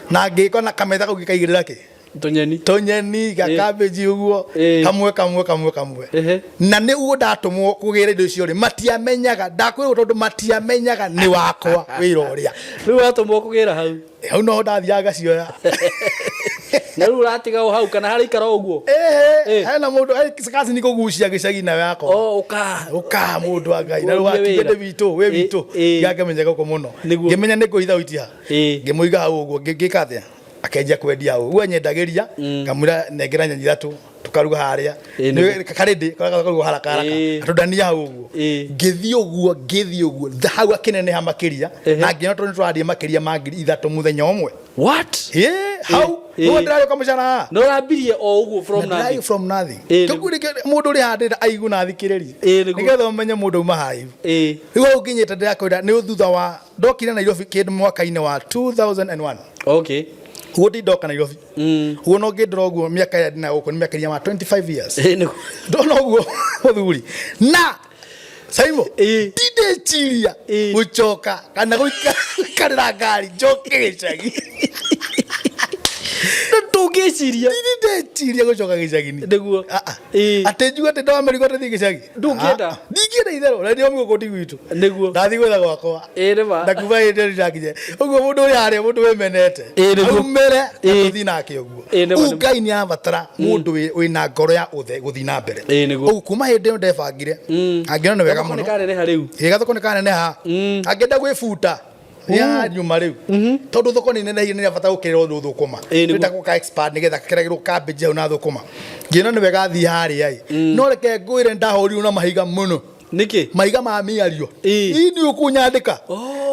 Speaker 1: na ngĩka na kametha kau ngĩkaigĩrĩra kĩ
Speaker 2: Tũnyeni.
Speaker 1: Tũnyeni, gakambĩnji ũguo, kamwe kamwe kamwe kamwe. Na nĩguo ndatũmwo kũgĩra indo icio rĩ, matiamenyaga, ndakwĩrwo tondũ matiamenyaga nĩ wakwa wĩra ũrĩa.
Speaker 2: Rĩu watũmwo kũgĩra hau.
Speaker 1: Hau noho ndathiaga ngacioya.
Speaker 2: Na rĩu ũratiga o hau kana haraikara o ũguo?
Speaker 1: Ĩhĩ, hena mũndũ kaci nĩ kũgucia gĩcagi nayo yakwa.
Speaker 2: Oh, ũka.
Speaker 1: Ũka mũndũ wa Ngai. Na rĩu
Speaker 2: Ũthiĩ
Speaker 1: wakiuga
Speaker 2: wĩra.
Speaker 1: ndĩ witũ, wĩ witũ. Ngakĩmenya gũkũ mũno. Ngĩmenya nĩ kũhitha ũitia. Ngĩmũiga hau ũguo, ngĩka atĩa? Akenjia kwendia hau. Ũguo anyendagĩria, ngamwĩra nengera nyanya ithatũ tũkaruga harĩa. Karĩndĩ karugwo haraka haraka. Atũndania hau ũguo. Ngĩthiĩ ũguo, ngĩthiĩ ũguo. Hau akĩneneha makĩria. Na ngĩona tondũ nĩtũrathiĩ makĩria ma 3,000 mũthenya ũmwe.
Speaker 2: What?
Speaker 1: Ĩĩ, hau. Nĩguo ndĩrarĩũka mũcara.
Speaker 2: Na ũrambirie o ũguo from
Speaker 1: Na ndĩrarĩ
Speaker 2: nothing.
Speaker 1: from nothing. Kĩu nĩkĩo mũndũ ũrĩ handĩra aigu na athikĩrĩrie. Nĩgetha ũmenye mũndũ auma haraihu. Rĩu hau nginyĩte ndĩrakwĩra nĩ thutha wa ndokire Nairobi kĩndũ mwaka-inĩ wa 2001.
Speaker 2: Okay.
Speaker 1: Ũguo ndi ndoka Nairobi. Ũguo no ngĩndora ũguo mĩaka ĩrĩa ndĩnayo gũkũ nĩ mĩaka iria ma 25 years. Ndona ũguo mũthuri. Na Saimo, ndindĩciria gũcoka kana gũikarĩra ngari njoke gĩcagi.
Speaker 2: Ndũngĩciria.
Speaker 1: Ndindĩciria gũcoka gĩcagi-inĩ.
Speaker 2: Nĩguo.
Speaker 1: Atĩ njuge atĩ ndoya mĩrigo tũthiĩ gĩcagi.
Speaker 2: Ndũngĩenda.
Speaker 1: Ndingĩenda itherũ, na ndio gũkũ ti gwitũ.
Speaker 2: Nĩguo.
Speaker 1: Ndathiĩ gwetha gwakwa.
Speaker 2: Nĩma.
Speaker 1: Na kuma hĩndĩ ĩyo ndakinya. Ũguo mũndũ ũrĩa harĩa mũndũ wĩmenete. Aumĩre na tũthiĩ nake ũguo. Ũguo Ngai nĩ abatara mũndũ wĩna ngoro ya ũthe gũthiĩ na mbere. Ũguo kuma hĩndĩ ĩyo ndebangire. Angĩona nĩ wega
Speaker 2: Gathoko
Speaker 1: mũno.
Speaker 2: nĩ kaneneha rĩu.
Speaker 1: Ĩĩ gathoko nĩ kaneneha. Angĩenda gwĩbuta ya nyuma rĩu tondũ thoko nĩ neneire nĩ bata gũkĩrĩrwo ũndũ thũkũma nĩtagwo ka expert nĩgetha keragĩrwo cabbage hau na thũkũma ngĩona nĩ wega thiĩ harĩa ĩ no reke ngwĩre ndahũrirwo na mahiga mũno
Speaker 2: nĩkĩ
Speaker 1: mahiga ma mĩario ii nĩ ũkũnyandĩka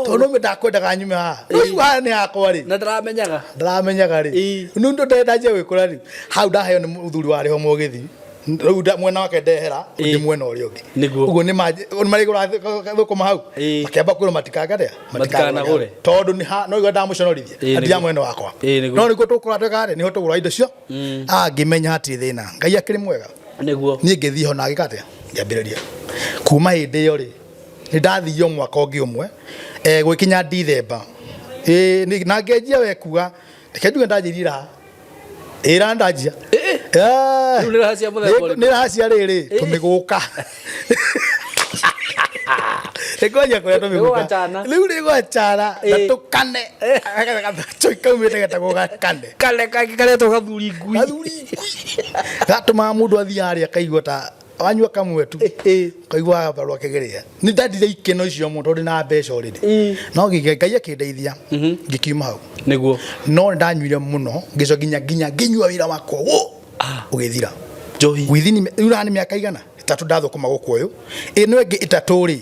Speaker 1: tondũ no ndakwendaga nyume haha rĩu haha nĩ hakwa rĩ
Speaker 2: na ndaramenyaga
Speaker 1: ndaramenyaga rĩ nĩ ũndũ ndanjia gwĩkũra rĩ hau ndaheo nĩ mũthuri warĩ ho mũgĩthi rĩu mwena wake ndehera ndĩ mwena ũrĩa ũngĩ
Speaker 2: Nĩguo.
Speaker 1: ũguo nĩ marĩgũra thũkũma hau makĩamba kwĩrwo matikangathĩa
Speaker 2: Matikanagũre.
Speaker 1: tondũ nĩ ha no igua ndamũconorithia
Speaker 2: Ĩĩ,
Speaker 1: atia
Speaker 2: nĩguo.
Speaker 1: mwena wakwa
Speaker 2: Ĩĩ, nĩguo.
Speaker 1: no nĩguo tũkũra twĩka nĩho tũgũra indo cio ah ngĩmenya hatirĩ thĩna Ngai akĩrĩ mwega
Speaker 2: Nĩguo.
Speaker 1: niĩ ngĩthiĩ ho na ngĩka atĩa ngĩambĩrĩria kuma hĩndĩ ĩyo rĩ nĩ ndathire o mwaka ũngĩ ũmwe gwĩkinya Dithemba na ngĩanjia we kuga reke njuge ndanjirie raha ĩĩ raha ndanjia
Speaker 2: Rĩu nĩ raha cia mũthemba ũrĩkũ?
Speaker 1: nĩ raha cia rĩrĩ tũmĩgũka nĩkwanjia kũrĩa tũmĩgũka
Speaker 2: Nĩgwachana.
Speaker 1: rĩu nĩgwachana na tũkane gacui kaumĩte getagwo gakane
Speaker 2: kane kangĩ karetwo gathuri ngui
Speaker 1: gathuri ngui gatũmaga mũndũ athiĩ harĩa akaigua ta wanyua kamwe tu kaigua barua kĩgeria nĩ ndandire ikeno icio mũno tondũ na mbeca already no Ngai akĩndeithia ngĩkiuma hau
Speaker 2: nĩguo
Speaker 1: no nĩ ndanyuire mũno ngĩcoka nginya ngĩnyua wĩra wakwa wo ũgĩthira
Speaker 2: njohi
Speaker 1: within rĩu raha nĩ mĩaka igana ĩtatũ ndathũkũma gũkũ ũyũ ĩno ĩngĩ ĩtatũ rĩ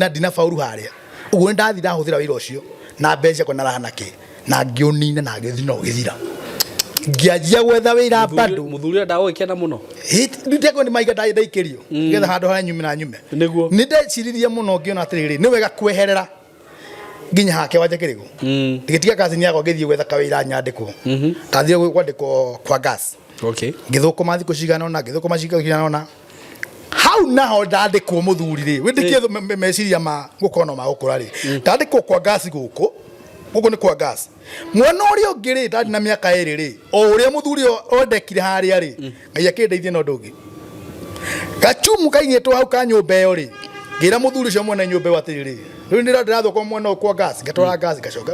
Speaker 1: ndina faulu harĩa ũguo nĩ ndathi ndahũthĩra wĩra ũcio na mbeca ciakwa na raha na kĩ na ngĩũnina na ngĩthi na ũgĩthira ngĩanjia gwetha wĩra bado
Speaker 2: mũthuri ũrĩa ndagũgĩkena mũno
Speaker 1: nditeko nĩ maiga ndaikĩrio nĩgetha handũ harĩa nyume na nyume
Speaker 2: nĩguo
Speaker 1: nĩ ndeciririe mũno ngĩona atĩrĩrĩ nĩ wega kweherera nginya hake wanja kĩrĩgũ ngĩtiga kazi yakwa ngĩthiĩ gwetha kawĩra nyandĩkwo ndathire kwandĩkwo kwa gas
Speaker 2: okay
Speaker 1: ngĩthũkũma thikũ cigana ũna ngĩthũkũma thikũ cigana ũna hau naho ndandĩkwo mũthuri rĩ wĩtĩkie meciria ma gũkorwo no magũkũra rĩ ndandĩkwo kwa gas gũkũ gũkũ nĩ kwa gas mwena ũrĩa ũngĩ rĩ ndarĩ na mĩaka ĩrĩ rĩ o ũrĩa mũthuri ondekire harĩa rĩ Ngai akĩndeithia na ũndũ ũngĩ gachumu kaigĩtwo hau ka nyũmba ĩyo rĩ ngĩra mũthuri ũcio mwene nyũmba ĩyo atĩrĩrĩ rĩu nĩ ndĩrathũkũma mwena ũyũ kwa gas ngatwara gas ngacoka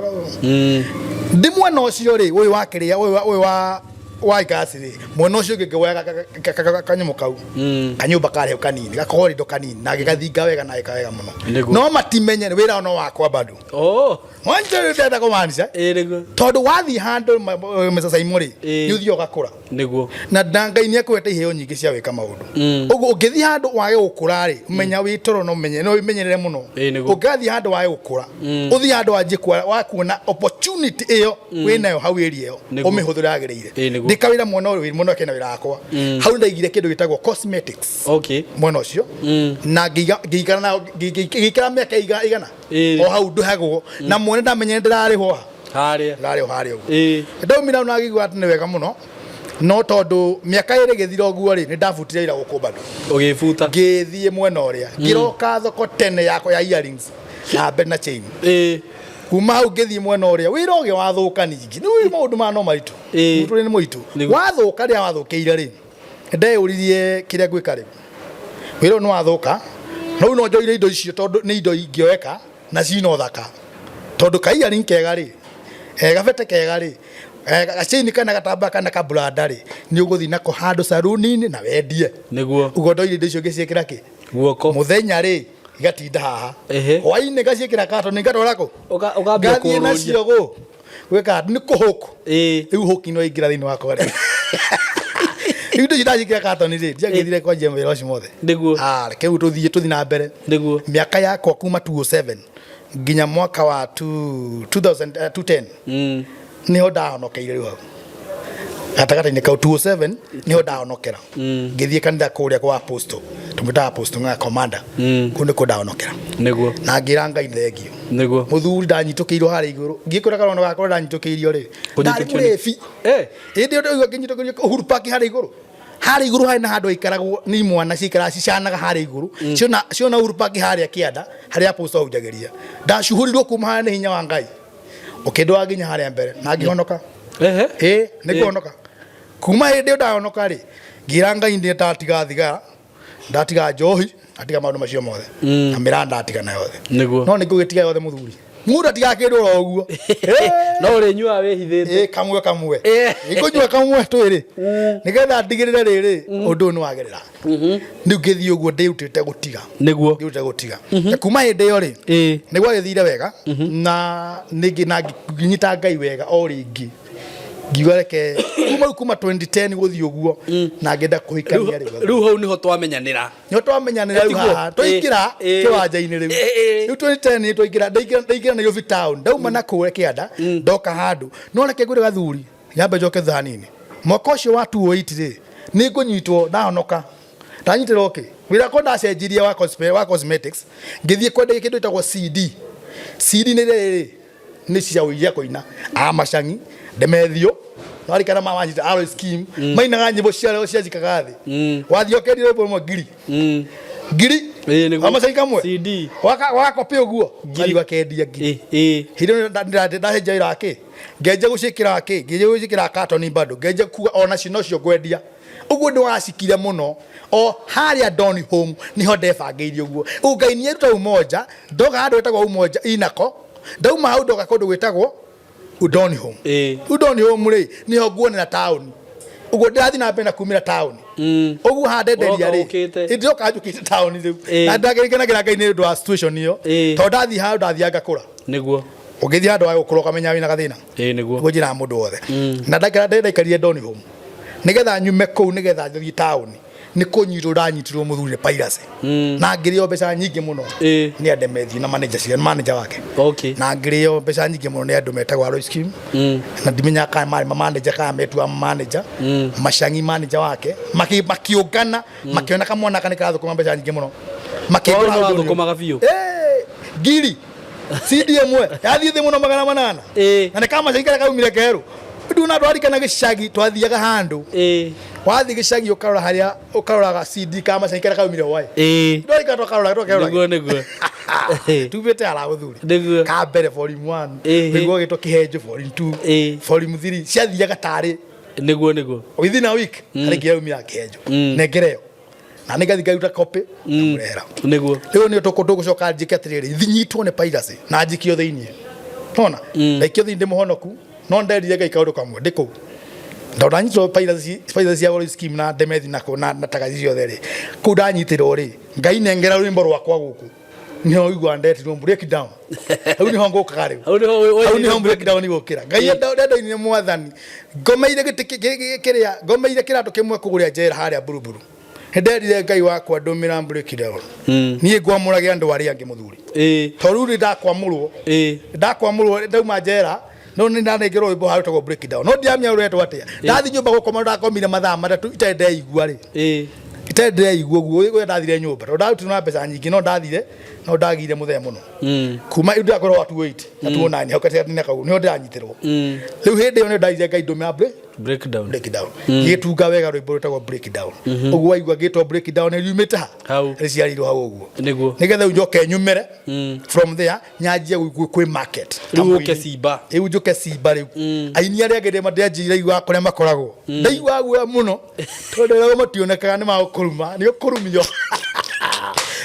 Speaker 1: ndĩ mwena ũcio rĩ ũyũ wa kĩrĩa ũyũ wa gas rĩ mwena ũcio ũngĩ ngĩwoya kanyamũ kau kanyũmba karĩ hau kanini gakorindo kanini na gĩgathinga wega na gĩka wega mũno no matimenye wĩra no wakwa bado wanja rĩu ndĩrenda kũmaanisha tondũ wathiĩ handũ mĩcacaimo rĩ nĩ ũthiaga ũgakũra
Speaker 2: nĩguo
Speaker 1: na Ngai nĩ akũhete iheo nyingĩ cia gwĩka maũndũ ũguo ũngĩthiĩ handũ wage gũkũra rĩ menya wĩ toro no menye no wĩmenyerere mũno ũngathiĩ handũ wage gũkũra ũthiĩ handũ wanjie wa kuona opportunity ĩyo wĩnayo hau area ĩyo
Speaker 2: Nĩguo.
Speaker 1: ũmĩhũthĩre yagĩrĩire
Speaker 2: Ĩĩ, nĩguo.
Speaker 1: ndĩka wĩra mwena ũyũ mwena ũyũ kena wĩra wakwa hau ndaigire kĩndũ gĩtagwo cosmetics
Speaker 2: okay
Speaker 1: mwena ũcio na ngĩikara na ngĩikara mĩaka igana o hau ndũhagwo na mwene ndamenye ndĩrarĩhwo
Speaker 2: harĩa
Speaker 1: ndĩrarĩhwo harĩa ũguo ndaumire hau na ngĩigua atĩ nĩ wega mũno no tondũ mĩaka ĩrĩ ĩgĩthira ũguo rĩ nĩ ndabutire wĩra gũkũ bado
Speaker 2: ũgĩbuta
Speaker 1: ngĩthiĩ mwena ũrĩa ngĩroka thoko tene yakwa ya earrings na bed na chain Kuma hau ngĩthiĩ mwena ũrĩa wĩra ũgĩ wathũka ningĩ nĩ maũndũ ma no maritũ mũtũrĩre nĩ mũritũ wathũka rĩrĩa wathũkĩire rĩ ndeyũririe kĩrĩa ngwĩka rĩu wĩra ũyũ nĩ wathũka no rĩu no njoire indo icio tondũ nĩ indo ingĩoeka na cina ũthaka tondũ kaiaring kega rĩ gabete kega rĩ gacaini kana gatambaya kana kaburanda rĩ nĩ ũgũthiĩ nako handũ saruni-inĩ na wendie
Speaker 2: nĩguo
Speaker 1: ũguo ndoire indo icio ngĩciĩkĩra kĩ
Speaker 2: guoko
Speaker 1: mũthenya rĩ igatinda haha hwainĩ ngaciĩkĩra katoni ngatwara kũ
Speaker 2: ũkambia
Speaker 1: ngathiĩ
Speaker 2: kũũrũria.
Speaker 1: nacio gũ gwĩka nĩ kũhũku rĩu hũki no ingĩra thĩinĩ wakwa rĩ rĩu indo icio ndaciĩkĩra katoni rĩ ndiangĩthire kwanjia wĩra ũcio mothe
Speaker 2: nĩguo
Speaker 1: reke rĩu tũthiĩ tũthiĩ na mbere
Speaker 2: nĩguo
Speaker 1: mĩaka yakwa kuma 2007 nginya mwaka wa 2000, 2010 niho ndahonokeire rĩu hau gatagatĩ-inĩ kau 2007 niho ndahonokera ngĩthiĩ kanitha kũrĩa kwa apostle tũmwĩtaga apostle ng'a commander kũu nĩkuo ndahonokera
Speaker 2: nĩguo
Speaker 1: na ngĩra Ngai thengio
Speaker 2: nĩguo
Speaker 1: mũthuri ndanyitũkĩirwo harĩa igũrũ ngĩkwĩra karono gakwa ndanyitũkĩirio rĩ ndarĩ
Speaker 2: Kũnyitũkio nĩ-
Speaker 1: mũrĩbi ĩndĩ ĩyo ngĩnyitũkĩrio Uhuru Park harĩa igũrũ harĩa igũrũ harĩ na handũ haikaragwo nĩ imwana ciikaraga cicanaga harĩa igũrũ ciona ciona Uhuru Park harĩa kĩanda harĩa apostle ahunjagĩria ndacuhũrirwo kuma harĩa nĩ hinya wa Ngai ũkĩndwara nginya harĩa mbere na ngĩhonoka ĩ nĩ kũhonoka kuma hĩndĩ ĩyo ndahonoka rĩ ngĩra Ngai ndĩ ndatiga thigara ndatiga njohi ndatiga maũndũ macio mothe na mĩraa ndatigana yothe
Speaker 2: nĩguo
Speaker 1: no nĩ ngũgĩtiga yothe mũthuri mũndũ atigaga kĩndũ oro ũguo
Speaker 2: no ũrĩnyuaga wĩhithĩte
Speaker 1: ĩ kamwe kamwe ngũnyua kamwe twĩrĩ nĩgetha ndigĩrĩre rĩrĩ ũndũ ũyũ nĩ wagerera rĩu ngĩthiĩ ũguo ndĩrutĩte gũtiga
Speaker 2: nĩguo
Speaker 1: ndĩrutĩte gũtiga Na kuma hĩndĩ ĩyo rĩ nĩ gwagĩthire wega na nĩngĩ na ngĩnyita Ngai wega o rĩngĩ ngiuga reke kuma rĩu kuma 2010 gũthiĩ ũguo na ngĩenda kũhikania rĩu
Speaker 2: rĩu hau nĩho twamenyanĩra
Speaker 1: nĩho twamenyanĩra rĩu haha twaingĩra kĩwanja-inĩ rĩu rĩu 2010 twaingĩra ndaingĩra ndaingĩra Nairobi town ndauma na kũrĩa kĩanda ndoka handũ no reke ngwĩre gathuri nyambe njoke thutha hanini mwaka ũcio wa 2008 rĩ nĩ ngũnyitwo ndahonoka ndanyitĩrwo kĩ wĩra wakwa ndacenjirie wa wa cosmetics ngĩthiĩ kwendagia kĩndũ gĩtagwo CD CD nĩ rĩrĩ nĩ cia ũiria kũina a macangi ndemethio narikana mawanyita Alois Kim mainaga nyĩmbo cia cia njikaga thĩ wathiĩ ũkendia rwĩmbo rũmwe ngiri ngiri amacangi kamwe
Speaker 2: CD
Speaker 1: wakakopi ũguo ngiri wakendia ngiri hĩndĩ ĩyo ndacenjia wĩra kĩ ngenja gũciĩkĩra kĩ ngenja gũciĩkĩra katoni bado ngenja kuga ona cio nocio ngwendia ũguo nĩ wacikire mũno o harĩa Don Home niho ndebangĩire ũguo ũguo Ngai nĩ eruta Umoja ndoka handũ hetagwo Umoja inako ndauma hau ndoka kũndũ gwĩtagwo Udoni Home Udoni Home rĩ niho nguonera taũni ũguo ndĩrathiĩ na mbere na kumĩra taũni ũguo haha ndenderia rĩ ndĩroka njũkĩte taũni rĩu na ndagĩkenagĩra Ngai nĩ ũndũ wa situation ĩyo tondũ ndathiĩ handũ ndathiaga ngakũra
Speaker 2: nĩguo
Speaker 1: ũngĩthiĩ handũ wa gũkũra ũkamenya wĩna gathĩna
Speaker 2: ĩ nĩguo
Speaker 1: nĩguo njĩraga mũndũ wothe na ndaikarire Don Home nĩgetha nyume kũu nĩgetha thiĩ taũni nĩ kũnyitwo ndanyitirwo mũthuri nĩ piracy na ngĩrĩo mbeca nyingĩ mũno nĩ andemethi na manager cia manager wake
Speaker 2: okay.
Speaker 1: na ngĩrĩo mbeca nyingĩ mũno nĩ andũ metagwo Alois Kim na ndimenyaga kana marĩ ma manager kana metua manager macangi manager wake makiũngana makĩona kamwana aka nĩ karathũkũma mbeca nyingĩ mũno
Speaker 2: Tondũ nĩ wathũkũmaga biũ
Speaker 1: ngiri CD ĩmwe yathiĩ thĩ mũno 800 na nĩ kamacangi karĩa kaumire kerũ nduna twarikana gĩcagi twathiaga handũ wathiĩ gĩcagi ũkarora harĩa ũkaroraga CD kamacangi karĩa kaumire hwaĩ ndwarikana twakarora twakerora
Speaker 2: nĩguo nĩguo
Speaker 1: tumĩte ara mũthuri
Speaker 2: nĩguo
Speaker 1: ka mbere volume 1 nĩguo gĩtwo kĩhenjo volume 2 volume 3 ciathiaga tarĩ
Speaker 2: nĩguo nĩguo
Speaker 1: within a week harĩ ngĩraumira kĩhenjo nengereo na nĩ ngathi ngaruta copy ngamũrehera
Speaker 2: nĩguo
Speaker 1: rĩu nĩ tũgũcoka njĩke atĩrĩrĩ thinyitwo nĩ piracy na njikio thĩiniĩ nona ndaikio thĩiniĩ ndĩ mũhonoku no nderire Ngai kaũndũ kamwe ndĩ kũu tondũ ndanyitwo piracy piracy cia Alois Kim na ndemethi na kũ- na na tagaci ciothe rĩ kũu ndanyitĩrwo rĩ Ngai nengera rwĩmbo rwakwa gũkũ niho igua ndetirwo break down hau niho ngũkaga rĩu hau niho break down igũkĩra Ngai ndendainire mwathani ngomeire gĩtĩ kĩrĩa ngomeire kĩratũ kĩmwe kũgũrĩa njera harĩa buruburu nĩnderire Ngai wakwa ndũmĩra break down niĩ ngwamũrage andũ arĩa angĩ mũthuri tondũ rĩu nĩ ndakwamũrwo ndakwamũrwo ndauma njera no nĩ ndanengerwo rwĩmbo harĩa rwĩtagwo break down no ndiramenya rũretwo atĩa ndathiĩ nyũmba gũkoma ndakomire mathaa matatũ itarĩ ndeigua rĩ itarĩ ndeigua ũguo ũrĩa ndathire nyũmba tondũ ndarutirwo na mbeca nyingĩ no ndathire No ndagire mũthee mũno kuma rĩu ndĩrakorwo wa 28 na 29 hau gatagatĩ-inĩ kau nĩho ndĩranyitirwo. Rĩu hĩndĩ ĩyo nĩyo ndagire Ngai ndũmĩra
Speaker 2: breakdown.
Speaker 1: Breakdown gĩtunga wega rwĩmbo rwĩtagwo breakdown. Ũguo waigua gĩtwo breakdown riumĩte ha?
Speaker 2: Hau.
Speaker 1: Rĩciarĩirwo hau ũguo.
Speaker 2: Nĩguo.
Speaker 1: Nĩgetha rĩu njoke nyumĩre from there, nyanjie kwĩ market.
Speaker 2: Rĩu ũke Simba.
Speaker 1: Rĩu njũke Simba. Rĩu aini arĩa angĩ ndĩanjĩire igua kũrĩa makoragwo, ndaigua guoya mũno tondũ arĩa mationekaga nĩ magũkũruma, nĩ ũkũrumio.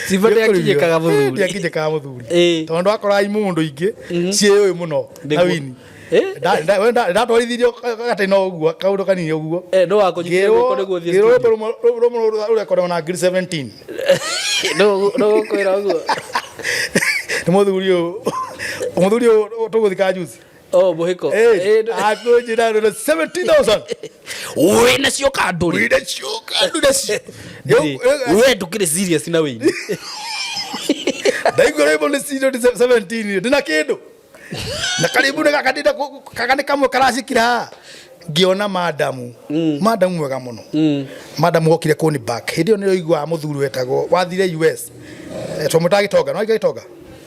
Speaker 2: Simba ndĩakinyĩkaga mũthuri.
Speaker 1: Ndĩakinyĩkaga mũthuri, tondũ wakora imũndũ ingĩ ciĩyũĩ mũno na wini. Ndatwarithirio gatĩ no ũguo kaũndũ kanini ũguo.
Speaker 2: No wakũnyitire guoko nĩguo ũthiĩ
Speaker 1: Ngĩrwo
Speaker 2: studio.
Speaker 1: rwĩmbo rũmwe rũrekorwo na ngiri 17.
Speaker 2: No gũkwĩra ũguo.
Speaker 1: Nĩ mũthuri ũyũ, mũthuri ũyũ tũgũthika juzi.
Speaker 2: Oh, mũhĩko.
Speaker 1: Akũnjĩra rũrũ 17,000.
Speaker 2: Wĩna cio kandũrĩ.
Speaker 1: Wĩna cio kandũrĩ cio.
Speaker 2: We ndũkĩrĩ serious na wĩini.
Speaker 1: Ndaigua rwĩmbo nĩ serious 17, ndĩna kĩndũ na karibu nĩ gaka ndĩna kaka nĩ kamwe karacikira haha. Ngĩona madamu, madamu mwega mũno, madamu wokire kũni back hĩndĩ ĩyo nĩyo iguaga mũthuri wetagwo wathire US. Twamwĩtaga gĩtonga, no gĩtonga.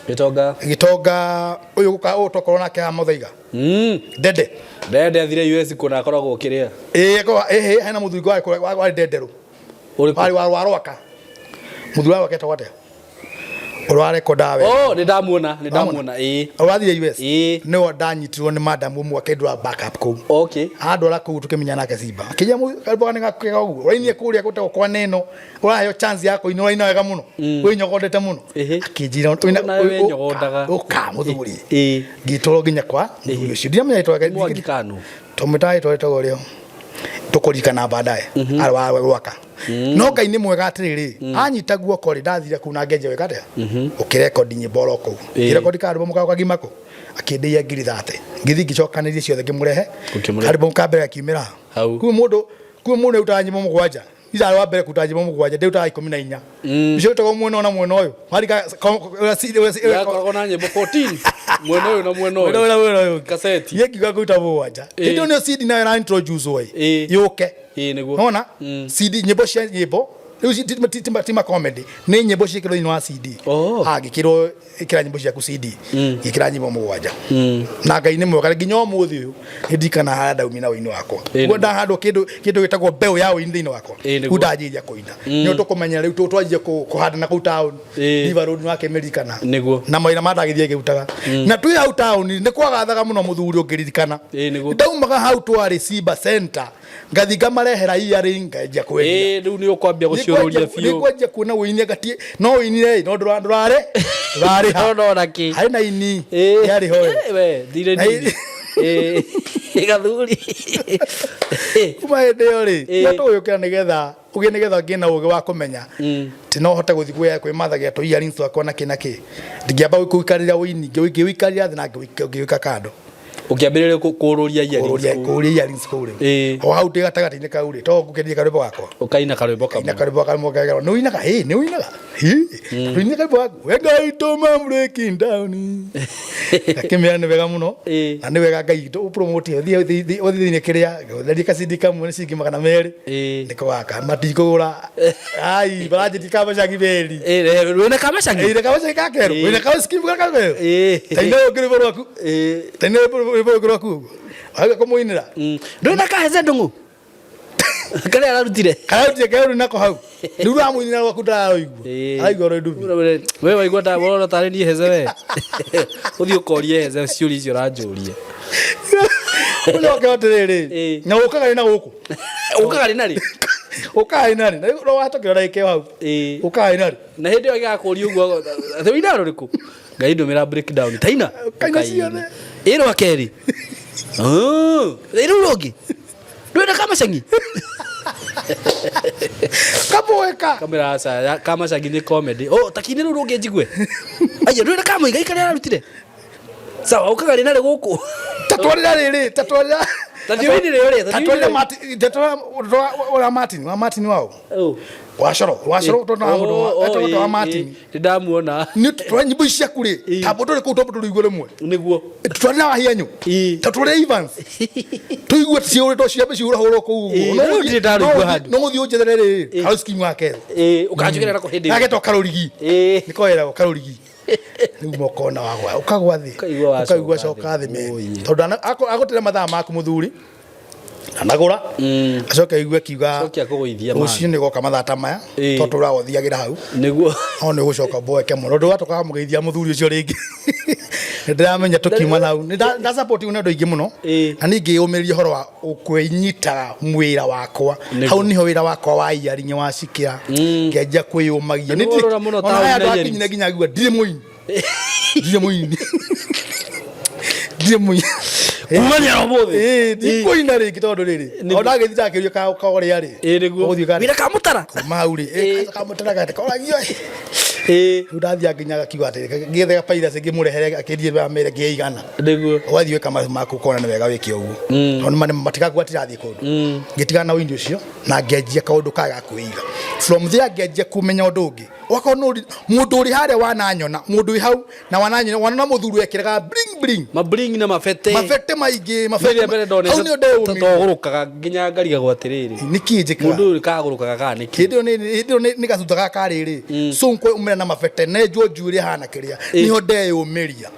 Speaker 2: Gĩtonga.
Speaker 1: Gĩtonga ũyũ gũka ũyũ twakorwo nake haha Mũthaiga. Dede.
Speaker 2: Dede athire US kũna akoragwo kĩrĩa.
Speaker 1: Ĩĩ, ĩhĩ hena mũthuri warĩ Denderũ. Warĩ wa Rwaka. Mũthuri wa Rwaka etagwo atĩa? Ũrĩa warekondaga wega.
Speaker 2: Oh, nĩ ndamuona, nĩ ndamuona, ĩĩ.
Speaker 1: Wathire US. Nĩwe ndanyitirwo nĩ madam ũmwe akĩndwara backup kũu.
Speaker 2: Okay.
Speaker 1: Andwara kũu tũkĩmenya nake Simba. Akĩnjĩra karwĩmbo nĩ gakega ũguo. Ũrainie kũrĩa gũtagwo kwa Neno. Ũraheo chance ya kũina, ũraina wega mũno. Wĩnyogodete mũno. Akĩnjĩra
Speaker 2: Nawe wenyogondaga.
Speaker 1: Ũka mũthuri. Ngĩtwarwo nginya kwa mũthuri ũcio. Ndiramenya rĩtwa rĩake.
Speaker 2: Mwangi Kanu.
Speaker 1: Tũmwĩtaga rĩtwa rĩtagwo rĩo. Tũkũririkana baadaye. Arĩ wa Rwaka. No Ngai nĩ mwega atĩrĩrĩ, anyita guoko rĩ, ndathire kũu na ngenja weka atĩa? Ũkĩrekondi nyĩmbo oro kũu. Ngĩrekondi karwĩmbo mũkago kagima kũ. Akĩndĩia ngiri 30. Ngĩthiĩ ngĩcokanĩria ciothe ngĩmũrehe.
Speaker 2: Ũkĩmũrehe.
Speaker 1: Karwĩmbo ka mbere gakiumĩra.
Speaker 2: Hau.
Speaker 1: Kuma mũndũ kuma mũndũ nĩarutaga nyĩmbo mũgwanja. Ndirarĩ wa mbere kũruta nyĩmbo mũgwanja, ndĩrutaga 14. Icio wĩtagwo mwena ũyũ na mwena ũyũ. Warika
Speaker 2: Yakoragwo na nyĩmbo 14. Mwena ũyũ na mwena
Speaker 1: Mwena ũyũ na mwena ũyũ.
Speaker 2: Kaseti.
Speaker 1: Niĩ ngiuga kũruta mũgwanja. Hĩndĩ ĩyo nĩyo CD nayo ĩra introduce ĩ. Yũke.
Speaker 2: Ĩĩ nĩguo.
Speaker 1: Nona CD nyĩmbo cia nyĩmbo rĩu ti ma comedy, nĩ nyĩmbo ciĩkĩrwo thĩinĩ wa CD. Angĩkĩrwo ĩkĩra nyĩmbo ciaku CD, ngĩkĩra nyĩmbo mũgwanja. Na Ngai nĩ mwega nginya ũmũthĩ ũyũ nĩ ndirikana harĩa ndaumire na ũini wakwa. Ũguo ndahandwo kĩndũ gĩtagwo mbeũ ya ũini thĩinĩ wakwa. Rĩu ndanjĩrĩria kũina. Nĩ tũkũmenya rĩu twanjie kũhanda na kũu taũni. River Road nĩwakĩmĩririkana.
Speaker 2: Nĩguo.
Speaker 1: Na mawĩra ma ndagĩthiĩ ngĩrutaga. Na twĩ hau taũni nĩ kwagathaga mũno mũthuri ũngĩririkana. Ndaumaga hau twarĩ Simba Center ngathi ngamarehera earring ngenjia kwendia.
Speaker 2: Ĩĩ rĩu nĩ ũkwambia gũciũrũria biũ.
Speaker 1: Nĩ kwanjia kuona ũini ngati no ũinire no ndũrare ndũrarĩha.
Speaker 2: No na kĩ.
Speaker 1: Harĩ na ini yarĩ ho.
Speaker 2: We thire nini. Ĩĩ gathuri.
Speaker 1: Kuma hĩndĩ ĩyo rĩ, no tũgũkĩra nĩgetha ũgĩe nĩgetha ngĩe na ũgĩ wa kũmenya ti no hote gũthiĩ kwĩmathagia tũ earrings twakwa na kĩ na kĩ. Ndingĩamba gũikarĩra ũini, ngĩũikarĩra thĩ na ngĩwĩka kando.
Speaker 2: Ũkĩambĩrĩria kũrũria earrings kũu.
Speaker 1: Kũrũria earrings kũu rĩ. O hau ndĩ gatagatĩ-inĩ kau rĩ, to ngũkĩrie karwĩmbo gakwa.
Speaker 2: Ũkaina karwĩmbo kamwe.
Speaker 1: Kaina karwĩmbo kamwe kega. Nĩ ũinaga? Ĩ, nĩ ũinaga? Ĩ, ũinaga karwĩmbo gaku. We Ngai tũma breaking down. Ngakĩmera nĩ wega mũno. Na nĩ wega Ngai ũpromote ũthiĩ thĩinĩ kĩrĩa, therie gacindi kamwe nĩ ciringi 200. Nĩko gaka matikũgũra. Ai, maranjĩtie kamacagi beri.
Speaker 2: Wĩna kamacagi?
Speaker 1: Wĩna kamacagi ka kerũ? Wĩna kamacagi ka kerũ? Taina ũngĩ rwĩmbo rwaku. Taina rwĩmbo rũngĩ rwaku ũguo. Wauga kũmũinĩra.
Speaker 2: Ndũrĩ na kahece ndũng'ũ? Karĩa ararutire.
Speaker 1: Kararutire kerũ nako hau. Rĩu ũramũinĩra rwaku ndaraũigua. Araigua rwĩ ndubi.
Speaker 2: We waigua ta wona tarĩ niĩ hece we. Ũthiĩ ũkorie hece ciũria icio ũranjũria.
Speaker 1: Ũcoke atĩrĩrĩ, na ũkaga rĩ na gũkũ?
Speaker 2: Ũkaga rĩ na rĩ?
Speaker 1: Ũkaga rĩ na rĩ? Na watokera ndagĩka ĩyo hau. Ũkaga rĩ na rĩ?
Speaker 2: Na hĩndĩ ĩyo agĩgakũria ũguo atĩ ũinaga rũrĩkũ? Ngai ndũmĩra breakdown. Taina.
Speaker 1: Kaina ciothe.
Speaker 2: Ĩ rwa kerĩ. Ĩ rũu rũngĩ. Ndwenda kamacagi?
Speaker 1: Kamweka.
Speaker 2: Kamera aca kamacagi nĩ comedy. Oh, takini rũu rũngĩ njigue. Aya ndwenda kamũigai karĩa ararutire. Sawa, ũkaga rĩ na rĩ gũkũ?
Speaker 1: Tatwarĩra rĩrĩ, tatwarĩra.
Speaker 2: Ta ndiũinire ũrĩa, ta
Speaker 1: Tatwarire
Speaker 2: ndiũinire.
Speaker 1: Martin- tatwara- ũrĩa Martin, wa Martin wao. Wacoro, wacoro tondũ wa mũndũ wa- etagwo ta wa Martin.
Speaker 2: Nĩndamuona.
Speaker 1: Nĩ twa nyimbo ici ciaku rĩ, ta mbũtũ rĩ kũu twambe tũrũigue rĩmwe.
Speaker 2: Nĩguo.
Speaker 1: Twarĩ wa hianyu. Ta tũrĩ Evans. Tũigue ciũrĩtwo ciambe ciũrahũrwo kũu ũguo.
Speaker 2: Ĩĩ,
Speaker 1: No
Speaker 2: rĩu
Speaker 1: ũthiĩ-
Speaker 2: ndirĩ ndarũigua
Speaker 1: no ũthiĩ-
Speaker 2: handũ.
Speaker 1: No ũthiĩ ũnjethere rĩ, Karũski wa kerũ.
Speaker 2: Ĩĩ, ũkanjũkĩrĩra nako hĩndĩ ĩyo.
Speaker 1: Gagetwo Karũrigi. Nĩko weragwo Karũrigi. Rĩu mokona wagwa, ũkagwa thĩ.
Speaker 2: Ũkaigua wacoka
Speaker 1: Ũkaigua coka thĩ me. Tondũ agũtĩra mathaa maku mũthuri. Anagũra. Acoke aigue akiuga
Speaker 2: Acoke akũgũithia
Speaker 1: rũciũ nĩ goka mathaa ta maya
Speaker 2: Ĩĩ.
Speaker 1: tondũ tũragũthiagĩra hau
Speaker 2: nĩguo
Speaker 1: no nĩ ũgũcoka mboeke mũno ndũ watokaga mũgeithia mũthuri ũcio rĩngĩ nĩ ndĩramenya tũkiuma na hau nĩ ndasupport nĩ andũ aingĩ mũno na niĩ ngĩyũmĩrĩria ũhoro wa kwĩnyitaga wĩra wakwa
Speaker 2: Nĩguo.
Speaker 1: hau niho wĩra wakwa wa iyarinye wacikĩra ngĩanjia kwĩyũmagia
Speaker 2: Na nĩworora mũno
Speaker 1: ona
Speaker 2: taũni
Speaker 1: haya
Speaker 2: na
Speaker 1: andũ
Speaker 2: earrings.
Speaker 1: akinyire nginya ngigua ndirĩ mũini ndirĩ mũini ndirĩ mũini
Speaker 2: Kumania na ũmũthĩ.
Speaker 1: Ĩĩ, ndikũina rĩngĩ tondũ rĩrĩ o ndagĩthiĩ ndakĩũria kaũrĩa rĩ nĩguo
Speaker 2: Wĩra kamũtara
Speaker 1: kuma hau rĩ ĩ, kamũtara gate koragio ĩ rĩu ndathiaga nginya gakiuga atĩrĩ ngĩethe pairasi ngĩmũrehere akĩnjĩra mere ngĩigana
Speaker 2: nĩguo
Speaker 1: ũgathiĩ wĩka maũndũ maku ũkona nĩ wega wĩke ũguo tondũ matigakua tirathiĩ kũndũ ngĩtigana na ũini ũcio na ngĩanjia kaũndũ kaga ga kwĩiga from there ngĩanjia kũmenya ũndũ ũngĩ wakorwo nĩ mũndũ ũrĩ harĩa wananyona mũndũ wĩ hau na wananyona wanona mũthuri wekĩraga bling bling
Speaker 2: mabling na mabete
Speaker 1: mabete maingĩ mabete
Speaker 2: Rĩrĩa mbere ndonete
Speaker 1: hau nĩ ndeyũmĩria
Speaker 2: togũrũkaga nginya ngarigagwo atĩrĩrĩ
Speaker 1: nĩkĩ njĩkaga
Speaker 2: mũndũ ũyũ kagũrũkaga kana nĩkĩ
Speaker 1: hĩndĩ ĩyo hĩndĩ ĩyo nĩ gacuta gaka rĩrĩ cũnkwe umĩra na mabete nenjwo njuĩrĩ hana kĩrĩa niho ndeyũmĩria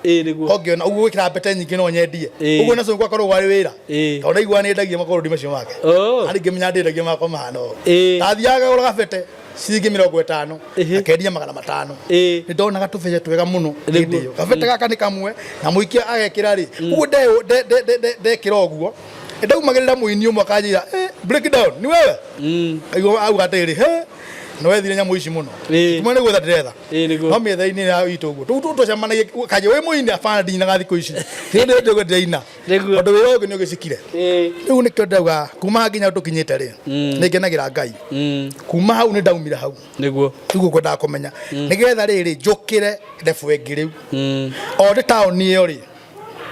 Speaker 1: ongĩona ũguo gwĩkĩra mbete nyingĩ no nyendie ũguo na cũnkwe akorwo warĩ wĩra tondũ ndaigua nĩendagia makorodi macio make arĩ ngĩmenya ndĩendagia makwa mahana ũũ ndathiaga ngagũra gabete ciringi 50 akendia 500 nĩ ndonaga tũbeca twega mũno hĩndĩ ĩyo gabete gaka nĩ kamwe na mũikia agekĩra rĩ ũguo ndekĩra ũguo ndaumagĩrĩra mũini ũmwe akanjĩra "Eh, break down ni wewe aigua auga atĩrĩrĩ he nĩ wethire nyamũ ici mũno kumwe nĩ gwetha ndĩretha no mĩetha-inĩ ya itũ ũguo tũu twacemanagia kanje wĩ mũini abana ndinaga thikũ ici hĩndĩ ĩyo ndĩguo ndĩraina tondũ wĩra ũngĩ nĩ ũgĩcikire rĩu nĩkĩo ndauga kuma nginya tũkinyĩte rĩ nĩ ngenagĩra Ngai kuma hau nĩ ndaumire hau
Speaker 2: nĩguo
Speaker 1: rĩu ngwendaga kũmenya nĩgetha rĩrĩ njũkĩre level ĩngĩ rĩu o ndĩ taũni ĩyo rĩ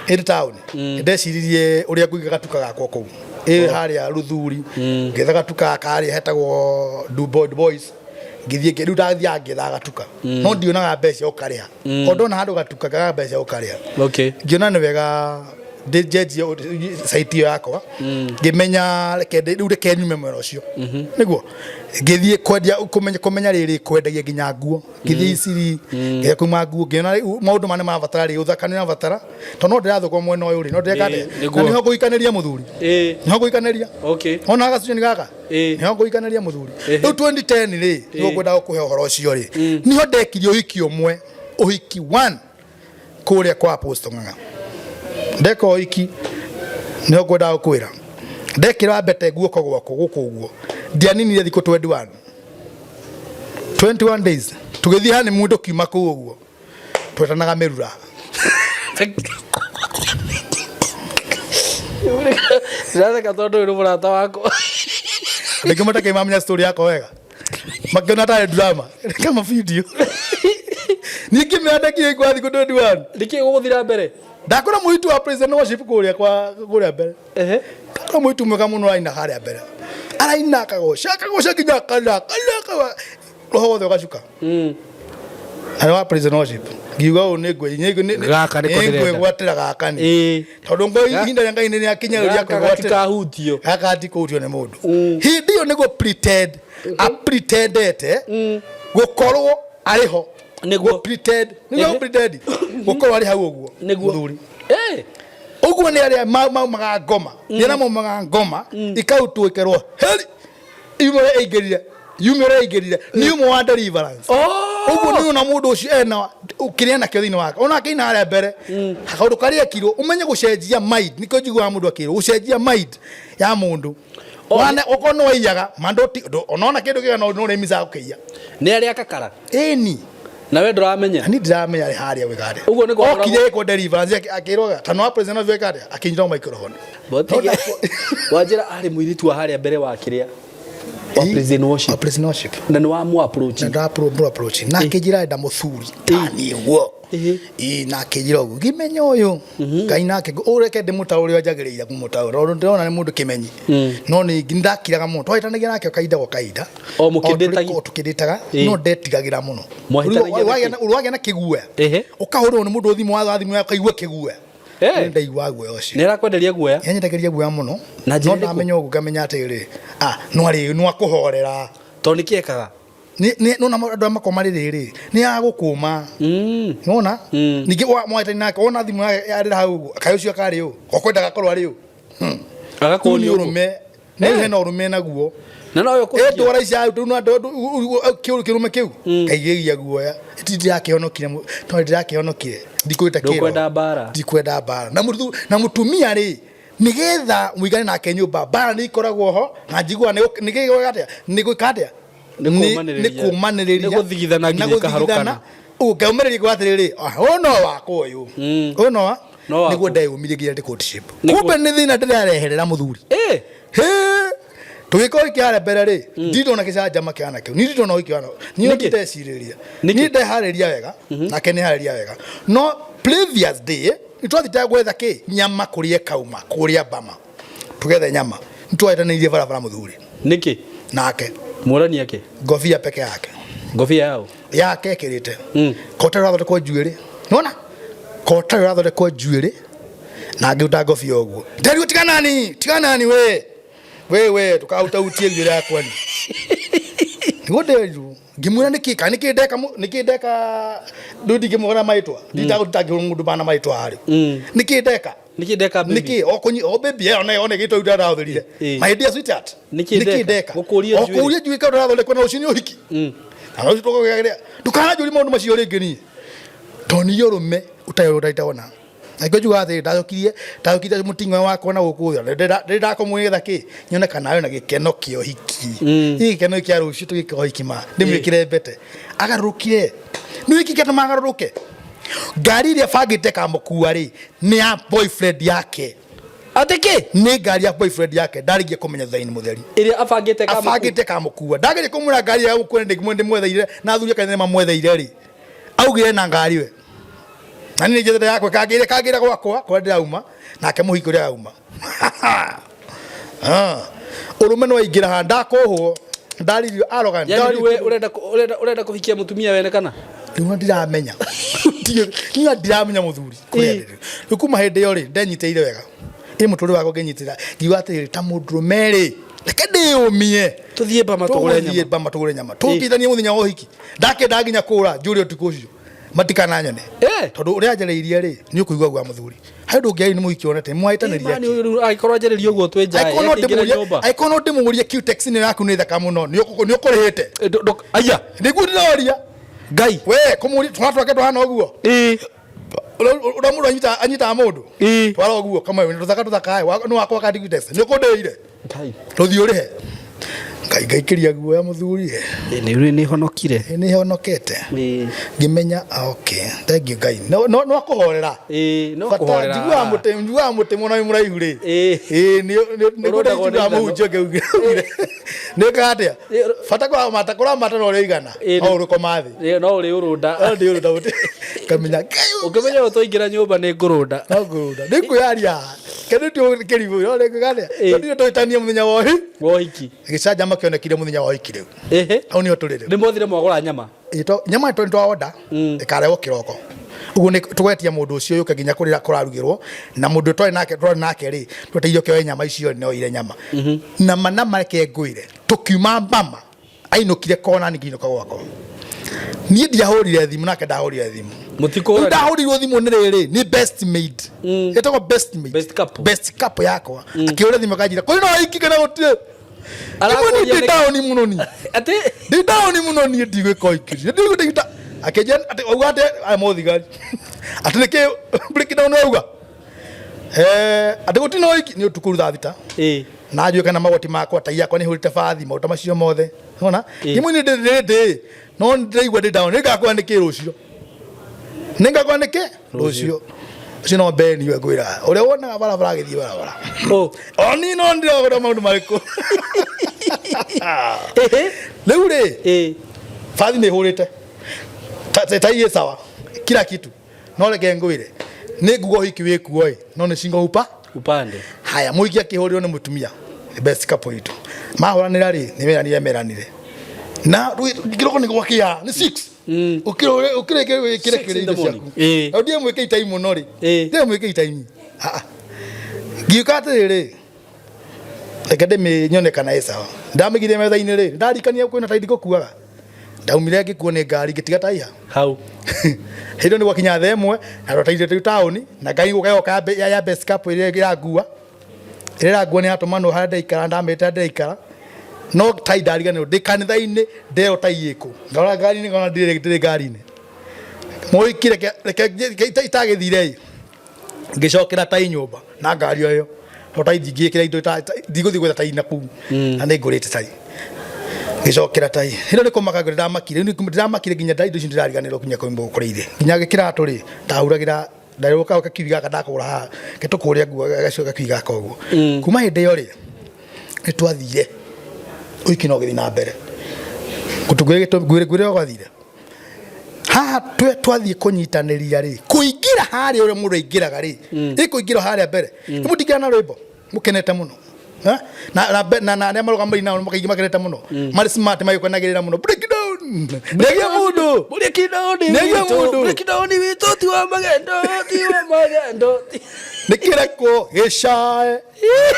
Speaker 1: ĩndĩ taũni ndeciririe ũrĩa ngũiga gatuka gakwa kũu ĩ harĩa Ruthuri ngĩetha gatuka karĩa hetagwo Du Boys ngĩthiĩ rĩu ndathiaga ngĩethaga gatuka no ndionaga mbeca ũkarĩha o ndona handũ gatuka kaga mbeca ũkarĩha
Speaker 2: okay
Speaker 1: ngĩona nĩ wega njenjie site ĩyo yakwa ngĩmenya reke rĩu reke nyume mwena ũcio nĩguo ngĩthiĩ kwendia kũmenya kũmenya rĩrĩ kwendagia nginya nguo ngĩthiĩ iciri ngĩthiĩ kuma nguo ngĩona rĩu maũndũ maya nĩ marabatara rĩ ũthaka nĩ ũrabatara tondũ no ndĩrathũkwo mwena ũyũ rĩ no ndĩreka
Speaker 2: Ĩĩ,
Speaker 1: atĩa
Speaker 2: nĩguo.
Speaker 1: na nĩho ngũikanĩria mũthuri nĩho ngũikanĩria
Speaker 2: okay
Speaker 1: ona gacunjĩ nĩ gaka nĩho ngũikanĩria mũthuri rĩu 2010 rĩ nĩguo ngwendaga gũkũhe ũhoro ũcio rĩ nĩho ndekire ũhiki ũmwe ũhiki one kũrĩa kwa Apostle Ng'ang'a ndeka ũhiki nĩho ngwendaga gũkwĩra ndekĩra mbete guoko gwakwa gũkũ ũguo ndianinire thikũ 21 21 days tũgĩthiĩ honeymoon tũkiuma kũu ũguo twetanaga mĩrura
Speaker 2: ndĩratheka tondũ ũyũ nĩ mũrata wakwa
Speaker 1: rĩngĩ matakĩ mamenya story yakwa wega makiona tarĩ drama kama video niĩ ngĩmera ndekire kwa thikũ 21
Speaker 2: nĩkĩ gũgũthira mbere
Speaker 1: ndakora mũitu wa president worship kũrĩa kwa kũrĩa mbere ndakora mũitu mwega mũno araina harĩa mbere araina akagoca akagoca nginya akana akana akana roho wothe ũgacuka na nĩ wa president worship ngiuga ũũ nĩ
Speaker 2: Gaka nĩko ndĩrenda.
Speaker 1: ngwĩgwatĩra gaka nĩ tondũ ngo ihinda rĩa Ngai nĩ rĩakinya rĩu rĩa
Speaker 2: Gaka
Speaker 1: kwĩgwatĩra
Speaker 2: gatikahutio
Speaker 1: gaka gatikũhutio nĩ mũndũ hĩndĩ ĩyo nĩguo pretend apretendete gũkorwo arĩ ho nĩguo pretend nĩguo pretend gũkorwo arĩ hau ũguo mũthuri ũguo nĩ arĩa maumaga ngoma nĩ arĩa maumaga ngoma ikarutwo ikerwo heri yume ũrĩa ĩingĩrire yume ũrĩa ĩingĩrire nĩ ũmwe wa deliverance ũguo nĩ ona mũndũ ũcio ena kĩrĩa nakĩo thĩinĩ wake ona akĩina harĩa mbere kaũndũ karĩa ekirwo ũmenye gũcenjia mind nĩkĩo njiguaga mũndũ akĩrwo gũcenjia mind ya mũndũ Wana okorwo nĩ waiyaga mandũ onona kĩndũ kĩega no ũrĩmicaga gũkĩiya
Speaker 2: nĩ arĩa kakara
Speaker 1: ĩni
Speaker 2: na we ndũramenya
Speaker 1: ni ndiramenya arĩ harĩa gwĩka atĩa
Speaker 2: Ũguo nĩ kwakoragwo-
Speaker 1: okire ĩkwo deliverance akĩrwo tano wa president of gwĩka atĩa akĩnyita microphone
Speaker 2: wanjĩra arĩ mũirĩtu wa harĩa mbere wa kĩrĩa Wa praise and worship.
Speaker 1: Wa praise and worship.
Speaker 2: Na nĩ wa mu approach.
Speaker 1: Na nda approach. Na akĩnjĩra enda mũthuri tani ũguo. Ĩĩ na akĩnjĩra ũguo ngĩmenya ũyũ Ngai nake ũreke ndĩmũtaũre ũrĩa njagĩrĩire kũmũtaũra tondũ ndĩrona nĩ mũndũ kĩmenyi no nĩ ndakiraga mũno twahĩtanagia nake kahinda gwa kahinda
Speaker 2: O mũkĩndĩtagia?
Speaker 1: O tũkĩndĩtaga
Speaker 2: Ĩĩ.
Speaker 1: no ndetigagĩra mũno
Speaker 2: Mwahĩtanagia
Speaker 1: Rĩu wagĩa
Speaker 2: nĩkĩ?
Speaker 1: wagĩa na kĩguoya ũkahũrwo nĩ mũndũ thimũ watha thimũ yaku ũkaigua kĩguoya Nĩ ndaigua guoya ũcio
Speaker 2: Nĩ arakwenderia guoya?
Speaker 1: Nĩanyendageria guoya mũno
Speaker 2: Na njĩra
Speaker 1: no
Speaker 2: ĩrĩkũ?
Speaker 1: ndamenya ũguo ngamenya atĩrĩ ah no arĩ no akũhorera
Speaker 2: Tondũ nĩkĩ ekaga?
Speaker 1: Nona andũ arĩa makoragwo marĩ rĩrĩ nĩ agũkũma nona ningĩ mwahĩtania nake wona thimũ yake yarĩra hau ũguo kaĩ ũcio karĩ ũ okwendaga akorwo arĩ ũ
Speaker 2: Agakorwo nĩ
Speaker 1: nĩ
Speaker 2: ũguo.
Speaker 1: ũrũme nĩ hena ũrũme naguo
Speaker 2: Na no
Speaker 1: ĩ ndwara ici kĩrũme kĩu kaigĩgia guoya ti ndĩrakĩhonokire tondũ ndĩrakĩhonokire ndikwĩta kĩro
Speaker 2: Ndũkwenda mbara.
Speaker 1: ndikwenda mbara na na mũtumia rĩ nĩgetha mũigane nake nyũmba mbara nĩ ikoragwo ho na njiguaga nĩ gĩgwĩka atĩa nĩ gwĩka atĩa
Speaker 2: Nĩ kũũmanĩrĩria.
Speaker 1: nĩ kũũmanĩrĩria
Speaker 2: Nĩ gũthigithana
Speaker 1: Na
Speaker 2: nginya ĩkaharũkana.
Speaker 1: gũthigithana. Ũguo ngaũmĩrĩria kuga atĩrĩrĩ "Ah, ũyũ no wakwa ũyũ ũyũ no wa
Speaker 2: No waku.
Speaker 1: nĩguo ndeyũmirie nginya ndĩ courtship kumbe nĩ thĩna ndĩrareherera mũthuri Hĩ! tũgĩkorwo ikĩhara mbere rĩ ndindona gĩcanjama kĩhana kĩu niĩ ndindona ũhiki ũhana niĩ
Speaker 2: Nĩkĩ?
Speaker 1: ndecirĩria niĩ ndeharĩria wega nake nĩ harĩria wega no previous day nĩ twathiĩte gwetha kĩ nyama kũrĩa kauma kũrĩa bama tũgethe nyama nĩ twahĩtanĩirie barabara mũthuri
Speaker 2: Nĩkĩ?
Speaker 1: Nake.
Speaker 2: Mũrani ake?
Speaker 1: Ngobia peke yake.
Speaker 2: Ngobia yao?
Speaker 1: Yake ĩkĩrĩte. Kota ũrathondekwo njuĩrĩ. Nĩwona? Kota ũrathondekwo njuĩrĩ na ngĩruta ngobia ũguo. Nderirwo tiga nani, tiga nani we. We we ndũkautautie njuĩrĩ yakwa ni. Nĩguo nderirwo. Ngĩmwĩra nĩkĩ kana nĩkĩ ndeka nĩkĩ ndeka rĩu ndingĩmwĩra marĩtwa. Nditagũtangĩhũra mũndũ bana marĩtwa harĩ. Nĩkĩ ndeka?
Speaker 2: Nĩkĩ ndeka baby?
Speaker 1: Nĩkĩ o kũnyi o baby ĩyo nayo one gĩtwa ndarathũrire. My dear sweetheart.
Speaker 2: Nĩkĩ ndeka?
Speaker 1: ndeka?
Speaker 2: Gũkũria
Speaker 1: O
Speaker 2: njuĩrĩ.
Speaker 1: kũria njuĩrĩ kaũndũ ũrathondekwo na rũciũ nĩ ũhiki. Na rũciũ tũkũgĩa ndũkananjũrie maũndũ macio rĩngĩ niĩ. Tondũ niĩ ũrũme ũtarĩ ũtarĩ na ngä njuga atä ndacokirie ndacokirie må ting'o wakwa na gå kå thä ndä ndakomwetha kä nyone kana arä na gä keno kä å hiki gä keno kä a rå cio tå gä ka hiki ma ndä mwä kä re mbete agarå rå kire nä wiki kä magarå rå ke ngari ä rä a bangä te kamå kua rä nä ya boyfriend yake
Speaker 2: Atĩ kĩ?
Speaker 1: Nĩ ngari ya boyfriend yake ndarĩkia kũmenya thutha-inĩ mũtheri.
Speaker 2: Ĩrĩa abangĩte kamũkua.
Speaker 1: Abangĩte kamũkua. Ndageria kũmwĩra ngari ya gũkua ndĩmwetheire na athuri ake nĩmamwetheire rĩ. Augire na ngari we. Na niĩ njethete yakwa kangĩre kangĩre gwakwa kũrĩa ndĩrauma nake mũhiki ũrĩa arauma. Ah. Ũrũme no aingĩra haha ndakũhwo ndaririo arrogant.
Speaker 2: Yani rĩu we ũrenda ũrenda ũrenda kũhikia mũtumia wene kana?
Speaker 1: Rĩu ndiramenya. Niĩ ndiramenya mũthuri kũrĩa ndĩrĩ. Rĩu kuma hĩndĩ ĩyo rĩ ndenyitĩrĩire wega. Ĩ mũtũrĩre wakwa ngĩnyitĩrĩra ngiuga atĩrĩrĩ ta mũndũrũme rĩ reke ndĩyũmie
Speaker 2: tũthiĩ Bama tũgũre nyama.
Speaker 1: Tũgũthiĩ Bama tũgũre nyama tũkithanie mũthenya wa ũhiki ndakĩenda nginya kũra njũre ũtukũ ũcio matikananyone tondũ ũrĩa njarĩirie rĩ nĩ ũkũigua gwa mũthuri harĩ ũndũ ũngĩ nĩ mũhiki onete mwahĩtanĩria
Speaker 2: Mani rĩu angĩkorwo anjarĩria ũguo twĩ nja
Speaker 1: Angĩkorwo no
Speaker 2: akĩingĩra
Speaker 1: ndĩmũrie-
Speaker 2: nyũmba.
Speaker 1: angĩkorwo no ndĩmũrie Q-tex ĩno yaku nĩ thaka mũno nĩ ũkũrĩhĩte
Speaker 2: aya
Speaker 1: nĩguo ndĩroria
Speaker 2: ngai
Speaker 1: we kũmũria twana twake tũhana ũguo ũrĩa mũndũ anyitaga mũndũ twara ũguo kamwe tũthaka tũthaka nĩ wakwa kandi Q-tex nĩ ũkũndĩire rũthiĩ ũrĩhe ngai ngaikĩria guoya mũthuri
Speaker 2: nĩ honokire
Speaker 1: nĩ honokete ngĩmenya ah, okay thank you ngai no no no akũhorera
Speaker 2: no
Speaker 1: Bata,
Speaker 2: akũhorera.
Speaker 1: njiguaga mũtĩ njiguaga mũtĩ mũno wĩ mũraihu rĩ ĩĩ nĩ nĩguo
Speaker 2: Ũrũndagwo nĩ
Speaker 1: ndaiguaga
Speaker 2: ithanwa.
Speaker 1: mũhunjia ũngĩ nĩ ũkaga atĩa bata kũramata kũramata na ũrĩa ũigana no ũrũkoma thĩ
Speaker 2: no ũrĩ ũrũnda
Speaker 1: no ndĩ ũrũnda mũtĩ ngamenya
Speaker 2: ũngĩmenya ũũ twaingĩra nyũmba nĩ ngũrũnda
Speaker 1: no ngũrũnda nĩ ngwĩyaria kĩndũ ti kĩrimũ no nĩ ngwĩka atĩa tondũ tũhĩtanie mũthenya wa ũhiki
Speaker 2: wa ũhiki
Speaker 1: gĩcanjama kĩonekire mũthenya wa ũhiki rĩu hau nĩho tũrĩ rĩu
Speaker 2: nĩ mwathire mwagũra nyama
Speaker 1: nyama nĩ twaonda ĩkarehwo kĩroko ũguo nĩ tũgetia mũndũ ũcio yũke nginya kũrĩa kũrarugĩrwo na mũndũ twarĩ nake twarĩ nake rĩ tweteire ũkĩoe nyama icio no ire nyama nama nama reke ngwĩre tũkiuma mbama ainũkire kona niĩ ngĩinũka gwakwa niĩ ndiahũrire thimũ nake ndahũrire thimũ
Speaker 2: Mũtikũrania.
Speaker 1: ndahũrirwo thimũ nĩ rĩrĩ nĩ best maid ĩtagwo best maid best couple best couple yakwa akĩhũra thimũ akanjĩra kũrĩ na ũhiki kana gũtirĩ
Speaker 2: Arakũria
Speaker 1: ndĩ
Speaker 2: nĩkĩ?
Speaker 1: taũni mũno niĩ
Speaker 2: atĩ
Speaker 1: ndĩ taũni mũno niĩ ndigwĩka ũhiki ndigwĩka akĩnjĩra atĩ auga atĩ aya mũthigari atĩ nĩkĩ breakdown auga eh atĩ gũtirĩ na ũhiki nĩ ũtukũ thaa thita na njũĩ kana magoti makwa tai yakwa nĩ hũrĩte bathi maũta macio mothe nona imwe nĩ ndĩ ndĩ no ndĩraigua ndĩ down nĩngakora nĩkĩ rũciũ nĩngakora nĩkĩ rũciũ ũcio no beni we ngwĩra ũrĩa wonaga barabara agĩthiĩ barabara o niĩ no ndĩrogora maũndũ marĩkũ Rĩu rĩ, bathi nĩ hũrĩte tai ĩ sawa kila kitu, no reke ngwĩre nĩ nguga ũhiki wĩ kuo ĩ, no nĩ cingo upa
Speaker 2: upande.
Speaker 1: Haya, mũhiki akĩhũrĩrwo nĩ mũtumia, the best couple itũ mahũranĩra rĩ, nĩ meranire meranire na kĩroko nĩ gwakĩa nĩ 6 ũkĩrore ũkĩreke wĩkĩre
Speaker 2: Six in
Speaker 1: kĩrĩ
Speaker 2: the
Speaker 1: indo ciaku.
Speaker 2: morning. Ĩĩ.
Speaker 1: Na ndiye mwĩke itai mũno rĩ, ndiye mwĩke itai. Ngiuka atĩrĩrĩ, reke ndĩmĩnyone kana ĩ sawa. Ndamĩigire metha-inĩ rĩ, ndarikania kwĩna tai ndikũkuaga, ndaumire ngĩkuo nĩ ngari ngĩtiga tai ha
Speaker 2: hau.
Speaker 1: Hĩndĩ ĩyo nĩ gwakinya thaa 1 na twataire tũu taũni na ngai gũka ya best couple ĩrĩa ĩrangua, ĩrĩa ĩrangua nĩ yatũmanwo harĩa ndaikara, ndamĩte ndaikara no tai ndariganĩrwo ndĩ kanitha-inĩ, ndeo tai ĩkũ, ngarora ngari-inĩ ngona ndĩrĩ ngari-inĩ. Mũhiki reke itagĩthire ĩ, ngĩcokera tai nyũmba na ngari o ĩyo, to tai ndingĩkĩra indo, ndigũthiĩ gwetha tai na kũu na nĩ ngũrĩte tai. Ngĩcokera tai hĩndĩ nĩ kũmaka ngũrĩ, ndamakire ndĩramakire nginya indo icio ndĩrariganĩrwo nginya kũrĩa irĩ, nginya kĩratũ rĩ ndahuragĩra ndarũka gakiui gaka ndakũgũra haha gĩtũkũrĩa nguo gacio gakiui gaka ũguo. Kuma hĩndĩ ĩyo rĩ, nĩ twathire ũhiki no ũgĩthiĩ na mbere ngwĩre gwathire haha twathiĩ kũnyitanĩria rĩ, kũingĩra harĩa ũrĩa mũndũ aingĩraga rĩ, ĩ kũingĩra harĩa mbere nĩ mũtingĩra na rwĩmbo mũkenete mũno. Ha? Na arĩa marũgamĩrĩri nao makaingĩ makenete mũno, marĩ smart, magĩkenagĩrĩra mũno, break down nĩagia mũndũ.
Speaker 2: Break down.
Speaker 1: Nĩagia mũndũ.
Speaker 2: Break down witũ ti wa magendo, ti wa magendo.
Speaker 1: Nĩ kĩreko gĩcae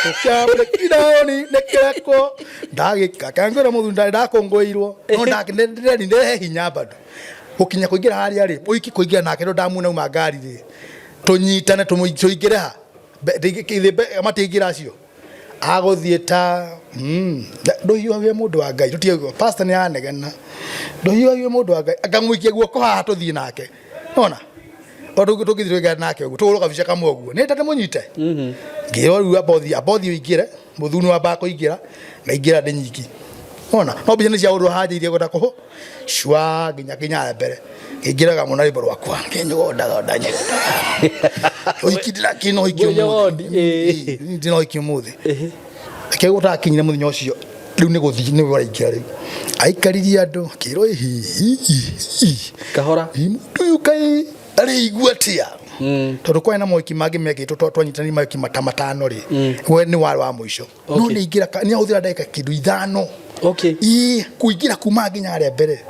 Speaker 1: tũkĩa break down nĩ kĩreko ndagĩka kangwĩra mũthuri ndarĩ ndakũngũĩirwo no ndĩrehe hinya bado gũkinya kũingĩra harĩa rĩ, ũiki kũingĩra nake ndo ndamuona uma ngari rĩ, tũnyitane tũingĩre ha matiingĩra acio agũthiĩ ta ndũhiũhagie mũndũ wa Ngai, tũtige pastor nĩ anegena, ndũhiũhagie mũndũ wa Ngai, akamũikia guoko haha tũthiĩ nake nona o tũngĩthiĩ tũgĩikare nake ũguo tũhũrwo kabica kamwe ũguo nĩ tate mũnyite ngĩrwo rĩu abothi abothi ũingĩre mũthuri nĩ wambaga kũingĩra ngaingĩra ndĩ nyiki ona no mbica nĩ ciahũrwo hanjĩirie gwenda kũhũ cua nginya nginya mbere ngĩingĩraga mũno rwĩmbo rwakwa ngĩnyũgondagonda nyũgondaga ũhiki ndĩrakĩna ũhiki ũmũthĩ ndĩna ũhiki ũmũthĩ reke gũtakinyire mũthenya ũcio rĩu nĩ gũthiĩ nĩ ũraingĩra rĩu aikaririe andũ akĩrwo hihi
Speaker 2: kahora
Speaker 1: mũndũ ũyũ kaĩ arĩigua atĩa, tondũ kwarĩ na mohiki mangĩ mekĩtwo twanyitanire mohiki mata matano rĩ, we nĩ warĩ wa mũico no nĩ aingĩra nĩ ahũthĩra ndagĩka kĩndũ 5 ii kũingĩra kuma nginya harĩa mbere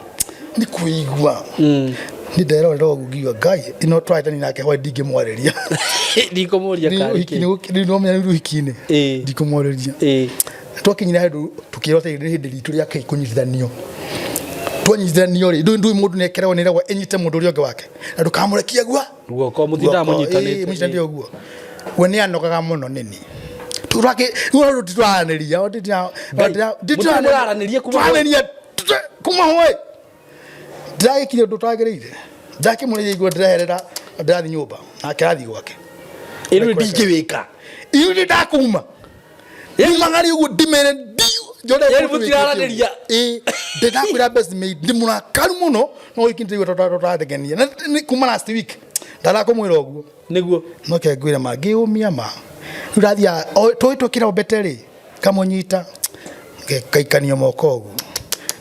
Speaker 1: nĩ kũigua nĩ nderorera ũguo ngiuga Ngai ĩno twarĩtani nake hwaĩ ndingĩmwarĩria.
Speaker 2: Ndikũmũria karĩ kĩ.
Speaker 1: Rĩu no menya rĩu ũhiki-inĩ ndikũmwarĩria. Twakinyire handũ tũkĩrwo atĩ nĩ hĩndĩ ritũ rĩa kũnyitithanio, twanyitithanio rĩ, ndũĩ mũndũ nĩ ekeragwo nĩ eragwo ĩnyite mũndũ ũrĩa ũngĩ wake na ndũkamũrekie gua
Speaker 2: guoko mũtindaga mũnyitanĩte.
Speaker 1: Mũnyitanĩte ũguo we nĩ anogaga mũno nĩni tũraranĩria
Speaker 2: Mũtirĩ mũraranĩria kuma
Speaker 1: tũraranĩria kuma hwaĩ ndĩragĩkire ũndũ ũtagĩrĩire, ndakĩmũrĩria igua ndĩreherera ndĩrathiĩ nyũmba nake arathiĩ gwake.
Speaker 2: Ĩrĩ ndingĩwĩka.
Speaker 1: Iu nĩ ndakuma nyumaga rĩ ũguo ndimere
Speaker 2: Yaani mũtiraranĩria.
Speaker 1: Ndĩrakwĩra best mate ndĩ mũrakaru mũno no wiki ndĩigua tũtarathekenia na nĩ kuma last week ndarakũmwĩra ũguo
Speaker 2: nĩguo
Speaker 1: no ke ngwĩra ma ngĩũmia ma rĩu ndathiaga tũĩ twĩkĩra mbete rĩ kamũnyita kaikanio moko ũguo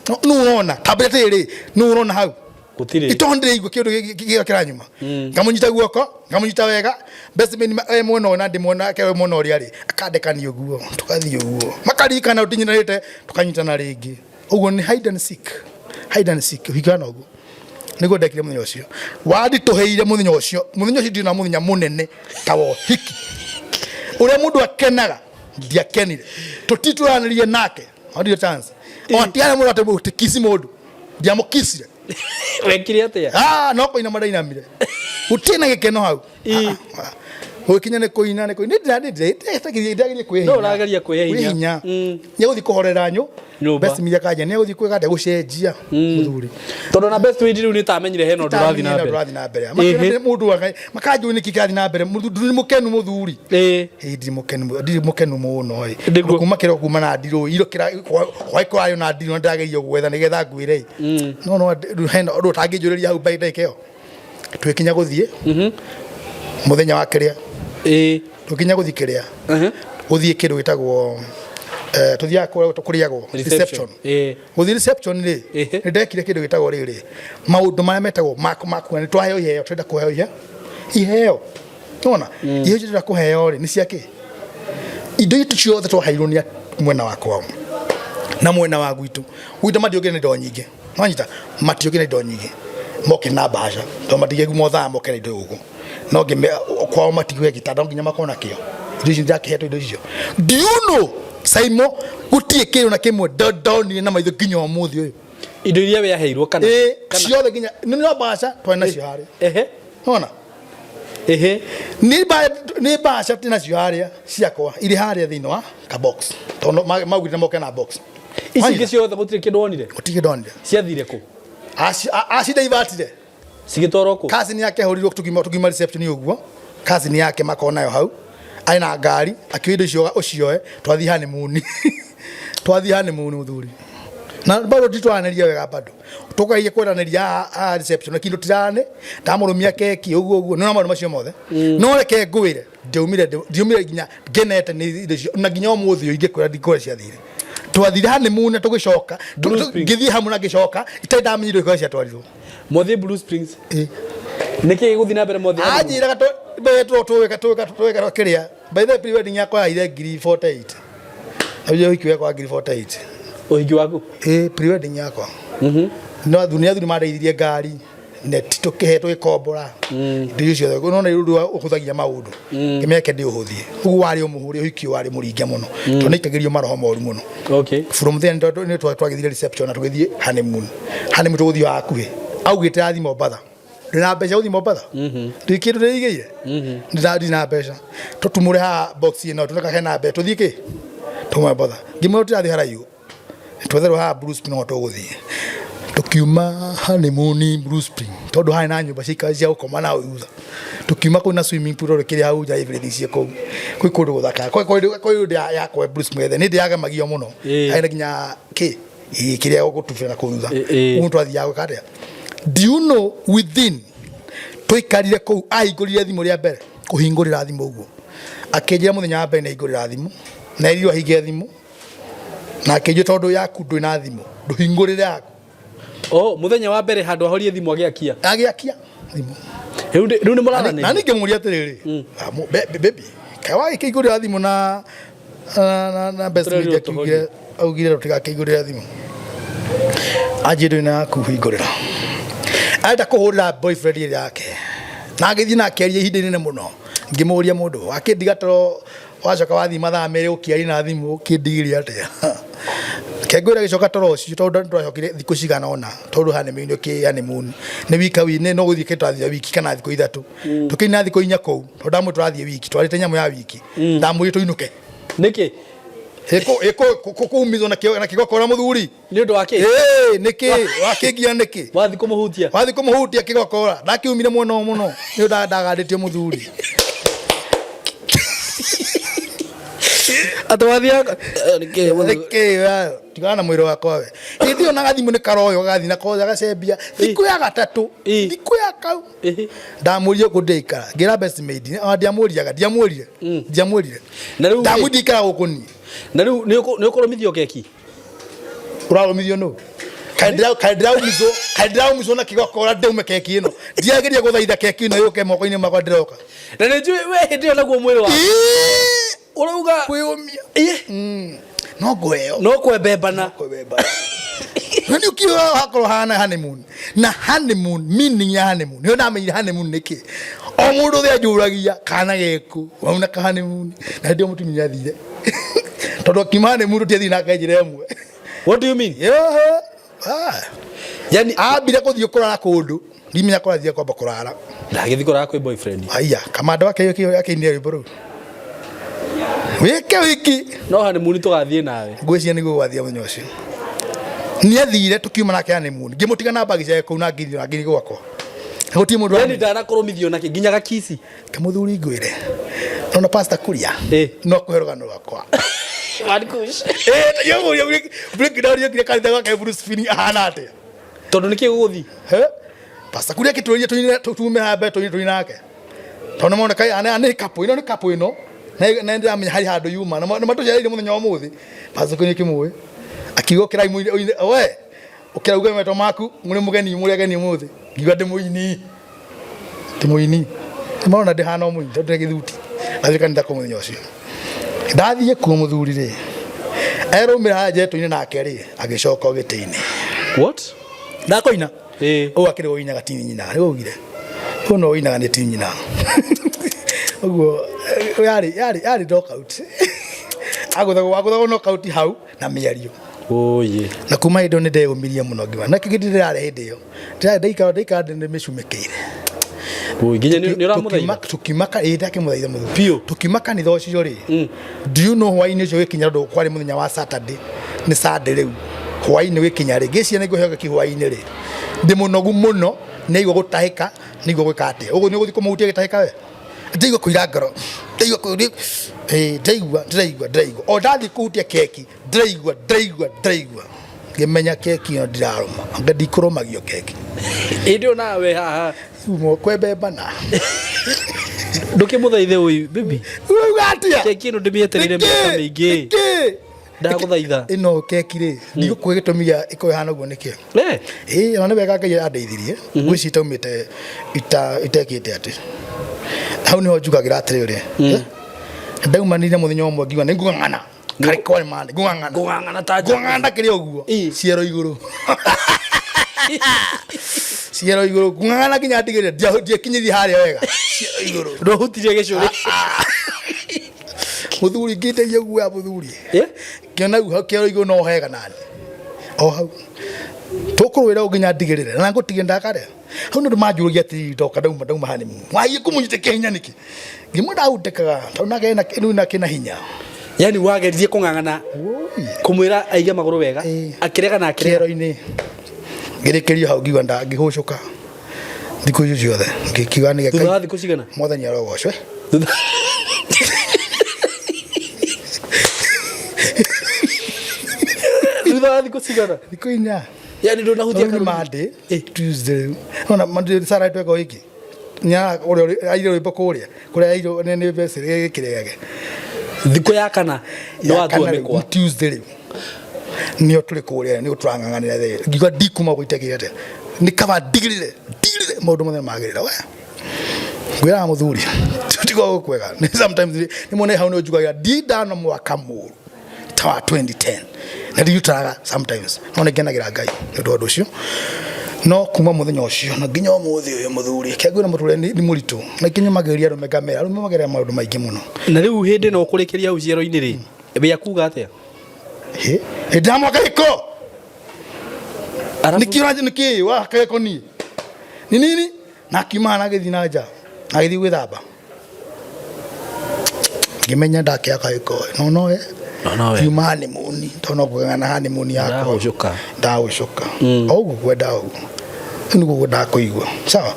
Speaker 1: nũ ũrona tambĩra atĩrĩrĩ nũ ũrona hau
Speaker 2: gũtirĩ
Speaker 1: itondo ndĩraigua kĩndũ gĩo kĩranyuma ngamũnyita guoko ngamũnyita wega best man we mwena ũyũ na ndĩ mwena wake we mwena ũrĩa rĩ akandekania ũguo tũgathiĩ ũguo makarikana ũtinyitanĩte tũkanyitana rĩngĩ ũguo nĩ hide and seek, hide and seek ũhikana ũguo nĩguo ndekire mũthenya ũcio wanditũhĩire mũthenya ũcio ndina mũthenya mũnene ta wa ũhiki ũrĩa mũndũ akenaga ndiakenire tũtitũranĩrie nake onire chance o tiarĩ mũndũ atĩ gũtikisi mũndũ ndiamũkisire.
Speaker 2: Wekire atĩa?
Speaker 1: Ah, no kũina marainamire gũtirĩ na gĩkeno hau gũgĩkinya nĩ kũina nĩ kũina ndĩrageria kwĩhe
Speaker 2: No ũrageria kwĩhe hinya.
Speaker 1: hinya nĩ gũthiĩ kũhorera nyũ
Speaker 2: Nyũmba.
Speaker 1: best media kanja nĩ gũthiĩ kwĩga atĩa gũcenjia mũthuri
Speaker 2: Tondũ na best lady rĩu nĩ tamenyire hena ũndũ ũrathiĩ na mbere.
Speaker 1: ũrathiĩ na mbere Makĩona mũndũ wa Ngai makanjũĩ nĩkĩ kĩrathiĩ na mbere ndĩ mũkenu mũthuri ĩĩ ndirĩ mũkenu ndirĩ mũkenu mũno ĩ Tondũ kuma kĩroko kuma na ndirũ iro kĩra hwaĩ kũrayo na ndirũ na ndĩrageria gwetha nĩgetha ngwĩre ĩ no no rĩu hena ũndũ ũtangĩnjũrĩria hau ndagĩka ĩyo twĩkinya gũthiĩ mũthenya wa kĩrĩa twĩkinya gũthiĩ kĩrĩa gũthiĩ kĩndũ gĩtagwo Eh, tuthiaga kũrĩa kũrĩagwo reception. Gũthiĩ reception rĩ, nĩ ndekire kĩndũ gĩtagwo rĩrĩ, maũndũ marĩa metagwo maku nĩ twaheo iheo, tũrenda kũheo iheo. Nĩwona? Iheo icio tũrenda kũheo rĩ, nĩ cia kĩ? Indo icio ciothe twaheirwo nĩ mwena wa kwao na mwena wa gwitũ. Gwitũ matiokire na indo nyingĩ. Nwanyita? Matiokire na indo nyingĩ. Mokire na mbaca, tondũ matingĩguma thaa moke na indo gũkũ. No ngĩme kwao matigue gĩtanda no nginya makorwo nakĩo. Indo icio ndakĩhetwo indo icio. Do you know Saimo gũtirĩ kĩndũ na kĩmwe ndonire na maitho nginya ũmũthĩ ũyũ.
Speaker 2: Indo iria weaheirwo kana?
Speaker 1: Ĩĩ, ciothe nginya nĩ no mbaca twarĩ nacio harĩa.
Speaker 2: Ehe.
Speaker 1: Nona?
Speaker 2: Ehe.
Speaker 1: Nĩ mbaca tĩ nacio harĩa ciakwa irĩ harĩa thĩinĩ wa ka box. Tondũ maugire moke na box.
Speaker 2: Ici ingĩ ciothe gũtirĩ kĩndũ wonire?
Speaker 1: Gũtirĩ kĩndũ ndonire.
Speaker 2: Ciathire kũ?
Speaker 1: Acidaivatire.
Speaker 2: Cigĩtwarwo kũ?
Speaker 1: Cousin yake ahũrirwo tũkiuma reception ũguo. Cousin yake makorwo nayo hau. Arĩ na ngari, akiuga indo icio ũcioe, twathiĩ honeymoon. Twathiĩ honeymoon mũthuri. Na bado titwaranĩria wega bado. Tũkageria kwaranĩria haha reception lakini tũtirarane. Ndamũrũmia keki ũguo ũguo. Nĩwona maũndũ macio mothe. No reke ngwĩre, ndiaumire nginya ngenete nĩ indo icio na nginya ũmũthĩ ũyũ ingĩkwĩra ndikũrĩa ciathire. Twathire honeymoon na tũgĩcoka, ngĩthiĩ hamwe na ngĩcoka, itarĩ ndamenya indo icio ciatwarirwo.
Speaker 2: Mwathiĩ Blue Springs? Nĩ kĩĩ gĩgũthiĩ na mbere mwathiĩ?
Speaker 1: Anjĩraga mbere twĩka twĩka twĩka kĩrĩa. By the way, pre-wedding yakwa yaire ngiri 48. Naujua ũhiki wakwa wa ngiri 48.
Speaker 2: Ũhiki waku?
Speaker 1: Ĩĩ, pre-wedding yakwa. No athuri nĩ athuri mandeithirie ngari neti tũkĩhe tũgĩkombora indo icio ciothe. Nona rĩu ũndũ ũhũthagia maũndũ. Kĩmeke ndĩ ũhũthie. Ũguo warĩ ũmũhũre ũhiki ũyũ warĩ mũringe mũno. Tondũ nĩaikagĩrio maroho moru mũno.
Speaker 2: Okay.
Speaker 1: From there nĩ twagĩthire reception na tũgĩthiĩ honeymoon. Honeymoon tũgũthiĩ hakuhĩ. Augĩte athiĩ Mombatha. Ndĩ mbeca gũthiĩ Mombatha. Ndĩ kĩndũ ndĩigĩire. Ndĩ na mbeca. Tũtumũre haha box ĩno tũreka hena mbeca tũthiĩ kĩ? Tũme Mombatha. Ngĩmwĩra tũtirathiĩ haraihu. Twetherwo haha Blue Spring no tũgũthiĩ. Tũkiuma honeymoon Blue Spring tondũ harĩ na nyũmba cia gũkoma na hau thutha. Tũkiuma kũu na swimming pool tondũ kĩrĩ hau nja everything ciĩ kũu. Kwĩ kũndũ gũthaka. Kwĩ kũndũ yakwa Blue Spring nĩ ndĩagemagio mũno. Harĩ na nginya kĩ? Kĩrĩa gũtubĩra na kũu thutha. Ũguo twathiaga gwĩka atĩa? Do you know within tũikarire kũu ahingũrire thimũ rĩa mbere kũhingũrĩra thimũ ũguo. Akĩnjĩra mũthenya wa mbere nĩ ahingũrĩra thimũ na erirwo ahinge thimũ na akĩnjĩra tondũ yaku ndwĩ na thimũ ndũhingũrĩre yaku.
Speaker 2: Oh, mũthenya wa mbere handũ ahorie thimũ agĩakia.
Speaker 1: Agĩakia thimũ.
Speaker 2: Rĩu rĩu nĩ mũraranĩria?
Speaker 1: Na ningĩ mũria atĩrĩrĩ, baby, kaĩ wagĩkĩhingũrĩra thimũ na na best media kiugire augire tũtigakĩhingũrĩre thimũ. Anjĩ ndwĩ na yaku hingũrĩra. Arenda kũhũrĩra boyfriend ĩrĩa yake. Na agĩthiĩ na akĩaria ihinda inene mũno. Ngĩmũria mũndũ, wakĩndiga toro wacoka wathiĩ mathaa merĩ ũkĩaria na thimũ ũkĩndigire atĩa? Reke ngwĩre agĩcoka toro ũcio tondũ twacokire thikũ cigana ũna tondũ honeymoon ũkĩ honeymoon nĩ wika nĩ no gũthiĩ tũrathiĩ wiki kana thikũ ithatũ. Tũkĩina thikũ inya kũu tondũ ndamwĩra tũrathiĩ wiki twarĩte nyamũ ya wiki. Ndamwĩrire tũinũke.
Speaker 2: Nĩkĩ?
Speaker 1: Ĩkũumithwo na kĩgokora mũthuri.
Speaker 2: Nĩ ũndũ wa kĩ?
Speaker 1: Ĩĩ, nĩkĩ? Wakĩngia nĩkĩ?
Speaker 2: Wathiĩ kũmũhutia?
Speaker 1: Wathiĩ kũmũhutia kĩgokora. Ndakiumire mwena ũyũ mũno. Nĩ ũndũ ndagandĩtio mũthuri.
Speaker 2: Atĩ wathiaga
Speaker 1: nĩkĩ? Tigana na mwĩrĩ wakwa we. Hĩndĩ ĩyo na gathimũ nĩ karoyo gathiĩ na koya gacembia. Thikũ ya gatatũ, thikũ ya kau. Ndamũria gũkũ ndĩikara. Ngĩra best maid, ndiamũriaga, ndiamũrire. Ndiamwĩrire. Ndamwĩrire ndikara gũkũ niĩ.
Speaker 2: Na rĩu nĩ ũkũrũmithio keki?
Speaker 1: Ũrarũmithio nũ? Kaĩ ndĩraumithwo na kĩgokora ndĩume keki ĩno. Ndiageria gũthaitha keki ĩno yũke moko-inĩ makwa ndĩroka.
Speaker 2: Na nĩ njũĩ we hĩndĩ ĩyo naguo mwĩrĩ waku. Ũrauga
Speaker 1: kwĩyũmia. No ngũheo.
Speaker 2: No kwembembana.
Speaker 1: Na nĩ ũkiuga hakorwo hana honeymoon. Na honeymoon, meaning ya honeymoon. Nĩyo ndamenyire honeymoon nĩ kĩ. O mũndũ ũrĩa anjũragia kana geku, wauna ka honeymoon. Na hĩndĩ ĩyo mũtumia athire. Tondũ akiuma honeymoon tũtiathire nake njĩra ĩmwe.
Speaker 2: What do you mean?
Speaker 1: Yeah. Yani ambire kũthiĩ kũrara kũndũ. Ndimenya kũrathiĩ kwamba kũrara.
Speaker 2: Ndagĩthiĩ kũrara kwĩ boyfriend.
Speaker 1: Aya, kamanda wake akĩinire rwĩmbo rũu. Wĩke wiki.
Speaker 2: No honeymoon tũgathiĩ nawe.
Speaker 1: Ngwĩciria nĩguo gwathiĩ mũthenya ũcio. Nĩathire tũkiuma nake honeymoon. Ngĩmũtiga na mbagi ciake kũu na ngĩthiĩ na ngĩthiĩ gwakwa. Gũtirĩ mũndũ
Speaker 2: Yani ndanakũrũmithio nakĩ nginya gakici.
Speaker 1: Kamũthuri ngwĩre. Nona pastor Kuria. No akũhe rũgano rwakwa. Breakdown yokire kanitha gwake Bruce Finney ahana atĩa?
Speaker 2: Tondũ nĩkĩ gũgũthiĩ?
Speaker 1: Pastor Kuria akĩtwĩrire tũine tume haha mbere tũine tũine nake. Tondũ nĩmona kaĩ nĩ couple ĩno nĩ couple ĩno. Na ndĩramenya harĩ handũ yuma na matũcereire mũthenya wa ũmũthĩ. Pastor Kũi nĩkĩmũĩ. Akiuga ũkĩrai mũine we ũkĩra uge metwo maku mũrĩ mũgeni mũrĩ ageni ũmũthĩ. Ngiuga ndĩ mũini. Ndĩ mũini. Nĩmarona ndĩhana o mũini tondũ ndĩ gĩthuti. Ndathiĩ kanitha kũ mũthenya ũcio. Ndathiĩ kuo mũthuri rĩ. Erũmĩra harĩa njetũ-inĩ nake rĩ agĩcoka o gĩtĩ-inĩ.
Speaker 2: What?
Speaker 1: Ndakoina. Ũũ akĩrĩ ũinaga ti nyina. Nĩ ugire. Ũũ no ũinaga nĩ ti nyina. Ũguo yarĩ yarĩ yarĩ knockout. Agũthagwo agũthagwo knockout hau na mĩario.
Speaker 2: Oye.
Speaker 1: Na kuma hĩndĩ ĩyo nĩ ndeyũmirie mũno ngiuma. Na kĩngĩ ndĩrarĩ hĩndĩ ĩyo. Ndĩrarĩ ndaikara ndaikara ndĩmĩcumĩkĩire.
Speaker 2: Oi, nginya nĩ ũramũthaitha?
Speaker 1: Tukiuma ĩĩ ndakĩmũthaitha mũthuri. Biũ. Tukiuma kanitha ũcio rĩ. Do you know hwaĩ-inĩ ũcio gĩkinya tondũ kwarĩ mũthenya wa Saturday nĩ Sunday rĩu. Hwaĩ-inĩ gĩkinya rĩ ngĩciria nĩ ngũheo keki hwaĩ-inĩ rĩ. Ndĩ mũnogu mũno nĩaigua gũtahĩka nĩaigua gwĩka atĩa. Ũguo nĩ ũgũthiĩ kũmũhutia gĩtahĩka we? Ndaigua kũira ngoro. Ndaigua kũri ĩĩ ndaigua ndĩraigua ndĩraigua. O ndathiĩ kũhutia keki ndĩraigua ndĩraigua ndĩraigua. Ngĩmenya keki ĩyo ndirarũma. Anga ndikũrũmagio keki.
Speaker 2: Ĩndĩ ĩyo nawe haha.
Speaker 1: Umo kwembembana.
Speaker 2: Ndũkĩmũthaithe ũi baby.
Speaker 1: Uga atĩa?
Speaker 2: Keki ĩno ndĩmĩetereire mĩaka mĩingĩ. Ndagũthaitha.
Speaker 1: Ĩno keki rĩ, ndigũkũhe gĩtũmi gĩa ĩkorwo ĩhana ũguo nĩkĩ. Ĩĩ ona nĩ wega Ngai andeithirie. Ngwĩciria itaumĩte itekĩte atĩ. Hau nĩho njugagĩra atĩrĩrĩ. Ndaumanire mũthenya ũmwe ngiuga nĩ ngũng'ang'ana. Karĩ kwarĩ mande ngũng'ang'ana.
Speaker 2: Ngũng'ang'ana ta
Speaker 1: ngũng'ang'ana ndakĩrĩ ũguo. Ciero igũrũ. Ciero igũrũ ngũng'ang'ana nginya ndigĩrĩre ndiekinyirie harĩa wega. Ciero igũrũ.
Speaker 2: Ndwahutirie gĩcũrĩ.
Speaker 1: Mũthuri ngĩteithia guoya mũthuri. Ngĩona hau kĩero igũrũ no hega nani. O hau. Tũkũrũĩra ũguo nginya ndigĩrĩre na ngũtige ndakare. Hau nĩ ũndũ manjũragia atĩrĩrĩ ndoka ndauma ndauma honeymoon. Wathiĩ kũmũnyita kĩa hinya nĩkĩ? Ngĩmwĩra ndahutĩkaga tondũ nake ena rĩu nake na hinya.
Speaker 2: Yani wageririe kũng'ang'ana kũmwĩra aige magũrũ wega akĩrega na akĩrega.
Speaker 1: Kĩero-inĩ. Ngĩrĩkĩrio hau ngiuga nda ngĩhũcũka. Thikũ icio ciothe ngĩkiuga nĩ
Speaker 2: Thutha wa thikũ cigana?
Speaker 1: Mwathani arogocwo.
Speaker 2: Thutha wa thikũ cigana?
Speaker 1: Thikũ inya.
Speaker 2: Yani ndũnahutia
Speaker 1: Rĩu nĩ Monday, Tuesday rĩu. Ona Monday Sarah tweka wiki. Nya ũrĩa aire rwĩmbo kũrĩa. Kũrĩa aire nĩ nĩ best gĩkĩrĩa gĩake.
Speaker 2: Thikũ ya kana nĩ watua mĩkwa.
Speaker 1: Tuesday rĩu. Nĩo tũrĩ kũrĩa nĩo tũrang'ang'anĩra thĩ. Ngiuga ndikuma gũitekire atĩa. Nĩ kaba ndigĩrĩre ndigĩrĩre maũndũ mothe magĩrĩra we. Ngwĩraga mũthuri tiga gũkwega. Sometimes nĩ muone hau nĩ njugagĩra ndindana mwaka mũru ta wa 2010 na ndiyutaraga sometimes no nĩ ngenagĩra Ngai nĩ ũndũ wa ũndũ ũcio no kuma mũthenya ũcio na nginya ũmũthĩ ũyũ mũthuri kĩangwĩra mũtũrĩre nĩ mũritũ na kĩnyũmagĩrĩria arũme ngamera arũme magerera maũndũ maingĩ mũno.
Speaker 2: Na rĩu hĩndĩ ĩno ũkũrĩkĩria hau ciero-inĩ rĩ wĩ akuga atĩa?
Speaker 1: Hĩ ndamwaka gĩko nĩkĩ ũranjĩ nĩkĩ waka gĩko niĩ nĩ nini na akiuma na agĩthiĩ na nja agĩthiĩ gwĩthamba ngĩmenya ndakĩaka gĩko no nowe
Speaker 2: No nowe.
Speaker 1: kiuma honeymoon tondũ no kũgana honeymoon yakwa
Speaker 2: Ndahũcũka.
Speaker 1: ndahũcũka o ũguo kwenda ũguo rĩu nĩguo ngwendaga kũigua sawa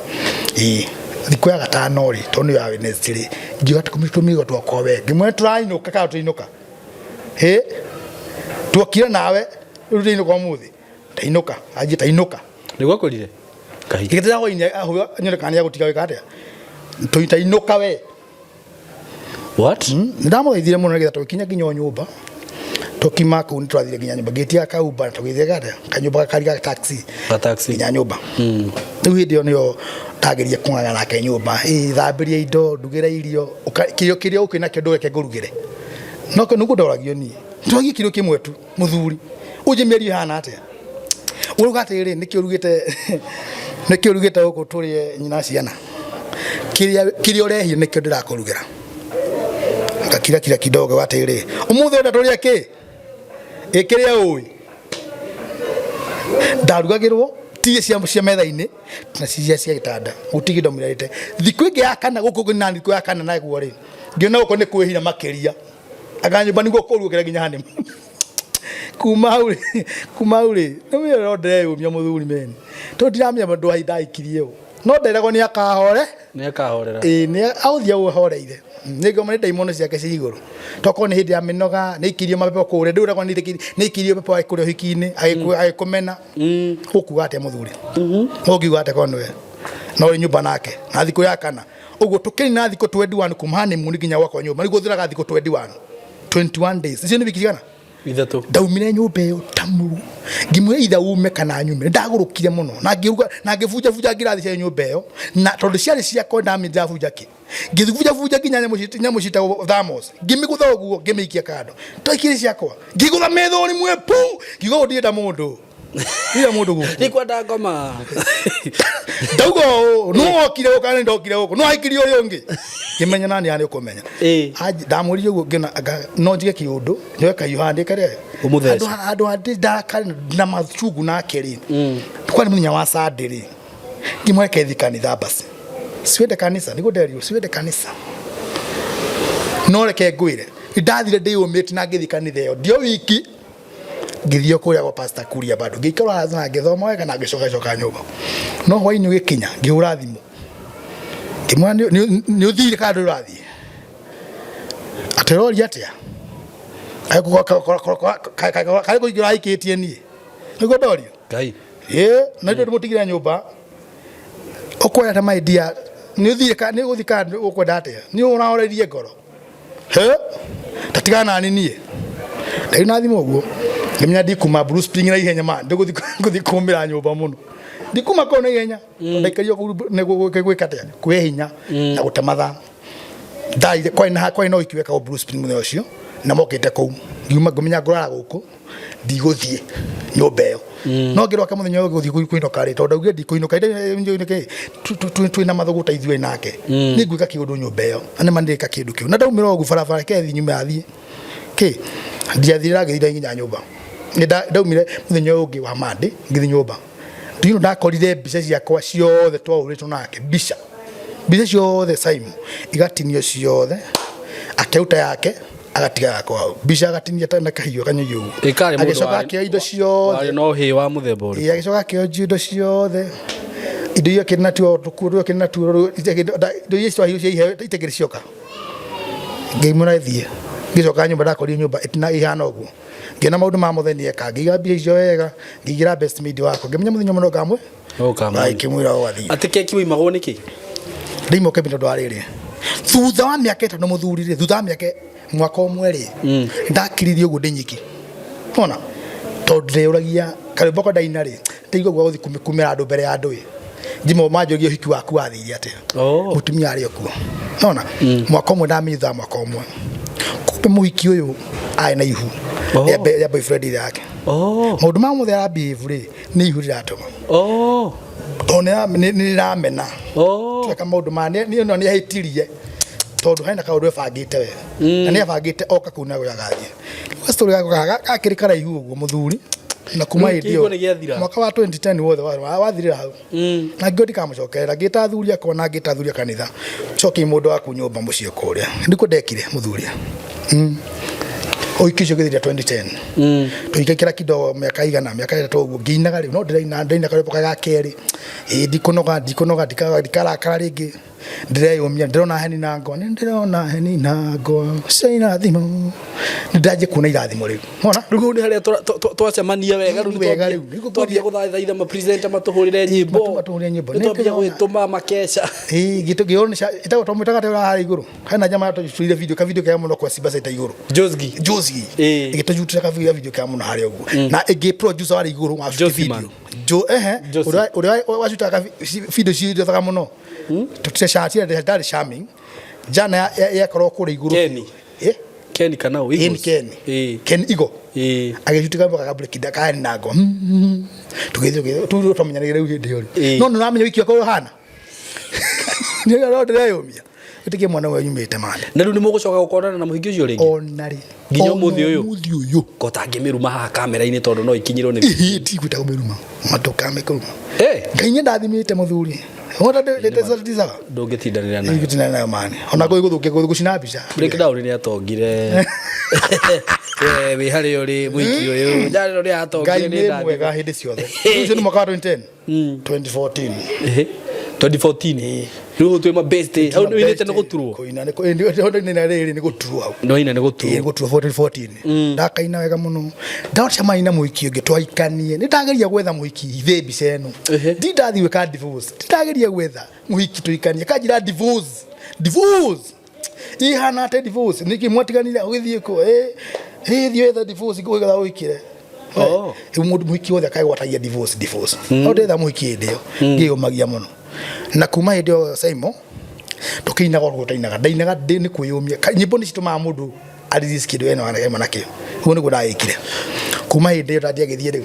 Speaker 1: ĩĩ thikũ ya gatano rĩ tondũ nĩ ya Wednesday rĩ ngiuga tũmĩrigo twakwa we ngĩmwĩra tũrainũka kana tũinũka hĩ tuokire nawe rĩu tũinũka ũmũthĩ tainũka anjie tainũka
Speaker 2: Nĩguo akwĩrire?
Speaker 1: Gĩtĩra hwainĩ ahũra nyone kana nĩegũtiga gwĩka atĩa tũitainũka we.
Speaker 2: What?
Speaker 1: Nĩ ndamũthaithire mũno nĩgetha tũgĩkinya nginya o nyũmba tũkiuma kũu nĩ twathire nginya nyũmba ngĩtia kaumba na tũgĩthiĩ gatĩa kanyũmba gakari ga taxi
Speaker 2: Ga taxi.
Speaker 1: nginya nyũmba rĩu hĩndĩ ĩyo nĩyo ndageria kũng'ang'ana nake nyũmba ĩ thambĩria indo ndugĩre irio kĩrĩa kĩrĩa ũkĩ nakĩo ndũreke ngũrugĩre no nĩguo ndoragio niĩ twagie kĩrĩa kĩmwe tu mũthuri ũnjĩ mĩario ĩhana atĩa ũruga atĩrĩrĩ nĩkĩ ũrugĩte nĩkĩ ũrugĩte gũkũ tũrĩe nyina ciana kĩrĩa kĩrĩa ũrehire nĩkĩo ndĩrakũrugĩra ngakira kira kidogo atĩrĩrĩ ũmũthĩ ũrenda tũrĩe kĩ ĩ kĩrĩa ũĩ ndarugagĩrwo tige cia cia metha-inĩ na cia cia gĩtanda gũtirĩ kĩndũ amũrĩte thikũ ĩngĩ ya kana gũkũ ũguo na thikũ ya kana naguo rĩ ngĩona gũkũ nĩ kwĩhira makĩria anga nyũmba nĩguo kũruokera nginya honeymoon kuma hau rĩ kuma hau rĩ nĩ wĩra no ndĩreyũmia mũthuri meni tondũ ndiramenya mũndũ wa ndaikirie ũ no nderagwo nĩ akahore
Speaker 2: Nĩ akahorera.
Speaker 1: ĩĩ nĩ aũthia ũguo ahoreire nĩ ngoma nĩ ndaimono ciake ciĩ igũrũ tokorwo nĩ hĩndĩ ya mĩnoga nĩ aikirio mapepo kũrĩa ndũragwo nĩ aikirio pepo kũrĩa ũhiki-inĩ agĩkũmena ũkuga atĩa mũthuri ũngiuga atĩa korwo nĩwe no ũrĩ nyũmba nake na thikũ ya kana Ũguo tũkĩnina thikũ 21 kuma honeymoon nginya gwakwa nyũmba nĩguo thiraga thikũ 21 21 days. Icio nĩ wiki cigana?
Speaker 2: Ithatũ.
Speaker 1: Ndaumire nyũmba ĩyo tamuru ngĩmwĩra itha ume kana nyume. Ndagũrũkire mũno na ngĩruga na ngĩbunjabunja ngirathi cia nyũmba ĩyo, na tondũ ciarĩ ciakwa ndamĩndabunja kĩ ngĩbunjabunja nginya nyamũ ciĩtagwo thamos, ngĩmĩgũtha ũguo ngĩmĩikia kando twaikire ciakwa, ngĩgũtha mĩthũri mwe pu, ngiuga ũguo ndirenda mũndũ, ndirenda mũndũ gũkũ.
Speaker 2: Ndikwenda ngoma.
Speaker 1: Ndauga ũũ, no wokire gũkũ kana ndokire gũkũ, no aikirie ũrĩa ũngĩ, ngĩmenya nani arĩ ũkũmenya. Ndamwĩrire ũguo ngĩona anga no njige kĩũndũ njoe kahiũ haha ndĩkare.
Speaker 2: Ũmũthece.
Speaker 1: Handũ ha ndakare na machungu nake rĩ, kwarĩ mũthenya wa Sunday rĩ, ngĩmweke thiĩ kanitha, basi siwende kanitha nĩguo nderirwo siwende kanitha, no reke ngwĩre ndathire ndĩyũmĩte na ngĩthiĩ kanitha ĩyo ndio wiki, ngĩthiĩ o kũrĩa gwa Pastor Kuria, bado ngĩikara haha na ngĩthoma wega na ngĩcoka coka nyũmba. No hwainĩ ũgĩkinya ngĩhũra thimũ ngĩmwĩra nĩ ũthire kana ndũrĩ ũrathiĩ, atĩroria atĩa karĩ kũingĩ ũrahikĩtie niĩ nĩguo ndorio.
Speaker 2: Ngai.
Speaker 1: Ĩĩ na ndio ndĩmũtigire nyũmba ũkwenda ta my dear nĩ ũthire ka nĩ ũgũthiĩ kana ũkwenda atĩa, nĩ ũrahoreirie ngoro he tatigana nani niĩ ndari na thimũ ũguo ngĩmenya ndikuma Blue Spring na ihenya ma ndĩgũthiĩ gũthiĩ kũmĩra nyũmba mũno, ndikuma kũu na ihenya ndaikario kũu nĩguo gwĩka atĩa kwĩ hinya na gũte mathaa. Ndaire kwarĩ na ũhiki wekagwo Blue Spring mũthenya ũcio na mokĩte kũu, ngiuma ngĩmenya ngũrara gũkũ ndigũthiĩ nyũmba ĩyo. No ngĩroka mũthenya ũyũ gũthiĩ kũinũka rĩ, tondũ ndaugire ndikũinũka twĩna mathũgũta ithuĩ nake, nĩ ngwĩka kĩũndũ nyũmba ĩyo na nĩma ndĩka kĩndũ kĩu na ndaumĩra ũguo barabara kethi nyume athiĩ kĩ ndiathire ngĩthiĩ nginya nyũmba. Nĩ ndaumire mũthenya ũyũ ũngĩ wa Monday ngĩthiĩ nyũmba ndino ndakorire mbica ciakwa ciothe twahũrĩtwo nake, mbica mbica ciothe Simon igatinio ciothe, akĩruta yake agatiga yakwa hau, mbica agatinia ta na kahiũ kanyũi ũguo.
Speaker 2: Ĩkarĩ mũndũ
Speaker 1: agĩcoka akĩoya indo ciothe
Speaker 2: warĩ na ũhĩ wa mũthemba ũrĩkũ?
Speaker 1: Ĩĩ, agĩcoka akĩoya indo ciothe, indo iria akĩrĩ natuo tũkuo tũrĩa akĩrĩ natuo, indo iria ciahirwo cia iheo itakĩrĩ cioka, ngĩmwĩra thiĩ. Ngĩcoka nyũmba ndakorire nyũmba ĩtina ĩhana ũguo, ngĩona maũndũ ma mũthenya eka, ngĩiga mbia icio wega, ngĩigĩra best maid wakwa, ngĩmenya mũthenya ũmwe no ngamwe ngĩmwĩra ũũ athiĩ.
Speaker 2: Atĩ keki waimagwo nĩkĩ?
Speaker 1: Ndaimwo keki tondũ wa rĩrĩ, thutha wa mĩaka 5 mũthuri rĩ, thutha wa mĩaka mwaka ũmwe rĩ, ndakiririe ũguo ndĩ nyiki ona tondũ ndĩũragia karwĩmbo ko ndaina rĩ, ndaigua guoya gũthiĩ kumĩra andũ mbere ya andũ ĩ, njimũ manjũria ũhiki waku wathire atĩa, mũtumia arĩ o kuo nona. Mwaka ũmwe ndamenye thutha wa mwaka ũmwe kumbe mũhiki ũyũ arĩ na ihu rĩa boyfriend yake. Maũndũ ma mothe arabehave rĩ, nĩ ihu rĩratũma tondũ nĩ rĩramena tuĩka maũndũ ma nĩ no nĩ ahĩtirie tondũ hena kaũndũ ebangĩte we na nĩ ebangĩte oka kũu na agathiĩ story gako gakĩrĩ karaihu ũguo mũthuri na kuma
Speaker 2: Rĩu
Speaker 1: hĩndĩ
Speaker 2: kĩhiko nĩ gĩathira?
Speaker 1: mwaka wa 2010 wothe wathirĩra hau na ngĩo ndikamũcokerera, ngĩta athuri akwa na ngĩta athuri a kanitha, cokia mũndũ waku nyũmba mũciĩ kũrĩa nĩkuo ndekire mũthuri. Ũhiki ũcio ũgĩthira 2010 tũgĩikara kidogo mĩaka igana mĩaka 3 ũguo ngĩinaga rĩu no ndĩraina ndaina karwĩmbo ga kerĩ, ĩĩ ndikũnoga ndikũnoga ndikarakara rĩngĩ, ndĩreyũmia ndĩrona heni na ngwa, nĩ ndĩrona heni na ngwa cia irathimo, nĩ ndanjia kuona irathimo rĩu mona
Speaker 2: rĩu hau nĩ harĩa twacemania wega rĩu
Speaker 1: Wega rĩu.
Speaker 2: Twambia gũthaitha mapresenter matũhũrĩre nyĩmbo,
Speaker 1: matũhũrĩre nyĩmbo.
Speaker 2: Nĩ twambia gwĩtũma makeca.
Speaker 1: Ĩĩ ngĩona ĩtagwo twamwĩtaga atĩa ũrĩa harĩa igũrũ hena nyama yatũcurire video ka video kega mũno kwa Simba Center igũrũ.
Speaker 2: Josgi.
Speaker 1: Josgi. Ĩgĩtũcutĩra ka video kega mũno harĩa ũguo na ĩngĩ producer warĩ igũrũ wa shoot video Jo ehe ũrĩa ũrĩa wacutaga video ciothaga mũno tutire chatire ndarĩ charming jana yakorwo kũrĩa igũrũ.
Speaker 2: Kenny. Kenny kana ũ?
Speaker 1: Ĩni Ken. Ken Igo. Agĩcutika mboga kabure kaya na ngo. Tũgĩthiĩ tũgĩthiĩ tu twamenyanire rĩu hĩndĩ ĩyo rĩ. No nĩ ũramenya wiki yakwa ũhana. Nĩ ũrĩa ndĩreyũmia. Gĩtikĩ mwana ũyũ nyumĩte mande.
Speaker 2: Na rĩu nĩ mũgũcoka gũkonana na mũhiki ũcio rĩngĩ?
Speaker 1: Ona rĩ.
Speaker 2: Nginya ũmũthĩ ũyũ?
Speaker 1: Ũmũthĩ ũyũ.
Speaker 2: Ko tangĩmĩruma haha kamera-inĩ tondũ no ikinyĩrwo nĩ.
Speaker 1: Ihi ndigwĩta kũmĩruma. Matũkamĩkũruma. Ngai nĩ ndathimĩte mũthuri. Wona ndĩ
Speaker 2: Ndũngĩtindanĩra nayo.
Speaker 1: Ndingĩtindanĩra nayo mani. Ona gũgũthũkia gũcina mbica.
Speaker 2: Breakdown nĩ atongire. We wĩ harĩa ũrĩ mũhiki ũyũ. Njarĩro nĩ atongire
Speaker 1: Ngai
Speaker 2: nĩ
Speaker 1: nĩ mwega hĩndĩ ciothe. Ũcio nĩ mwaka wa 2010. 2014.
Speaker 2: 2014 rĩu twĩ ma best hau nĩ wĩinĩte nĩ gũturwo.
Speaker 1: Kũina nĩ kũ- rĩrĩ nĩ gũturwo hau.
Speaker 2: Nĩ waina nĩ gũturwo.
Speaker 1: Ĩĩ, nĩ gũturwo 2014. Ndakaina wega mũno, ndacemania na mũhiki ũngĩ twaikanie. Nĩ ndageria gwetha mũhiki thĩ mbica ĩno, ndi ndathiĩ gwĩka divorce, ndageria gwetha mũhiki tũikanie, kanjĩra divorce, divorce ihana atĩ divorce nĩkĩ mwatiganire ũgĩthiĩ kũ? Ĩ ĩ thiĩ wethe divorce ngũgĩetha ũhikire.
Speaker 2: Oh.
Speaker 1: Rĩu mũndũ mũhiki wothe akagwatagia divorce, divorce. No ndetha mũhiki hĩndĩ ĩyo ngĩyũmagia mũno, na kuma hĩndĩ ĩyo Simon tũkĩinaga ũguo twainaga, ndainaga ndĩ nĩ kwĩyũmia. Nyĩmbo nĩ citũmaga mũndũ a release kĩndũ ena ema nakĩo. Ũguo nĩguo ndagĩkire. Kuma hĩndĩ ĩyo ndiagĩthiĩ rĩu,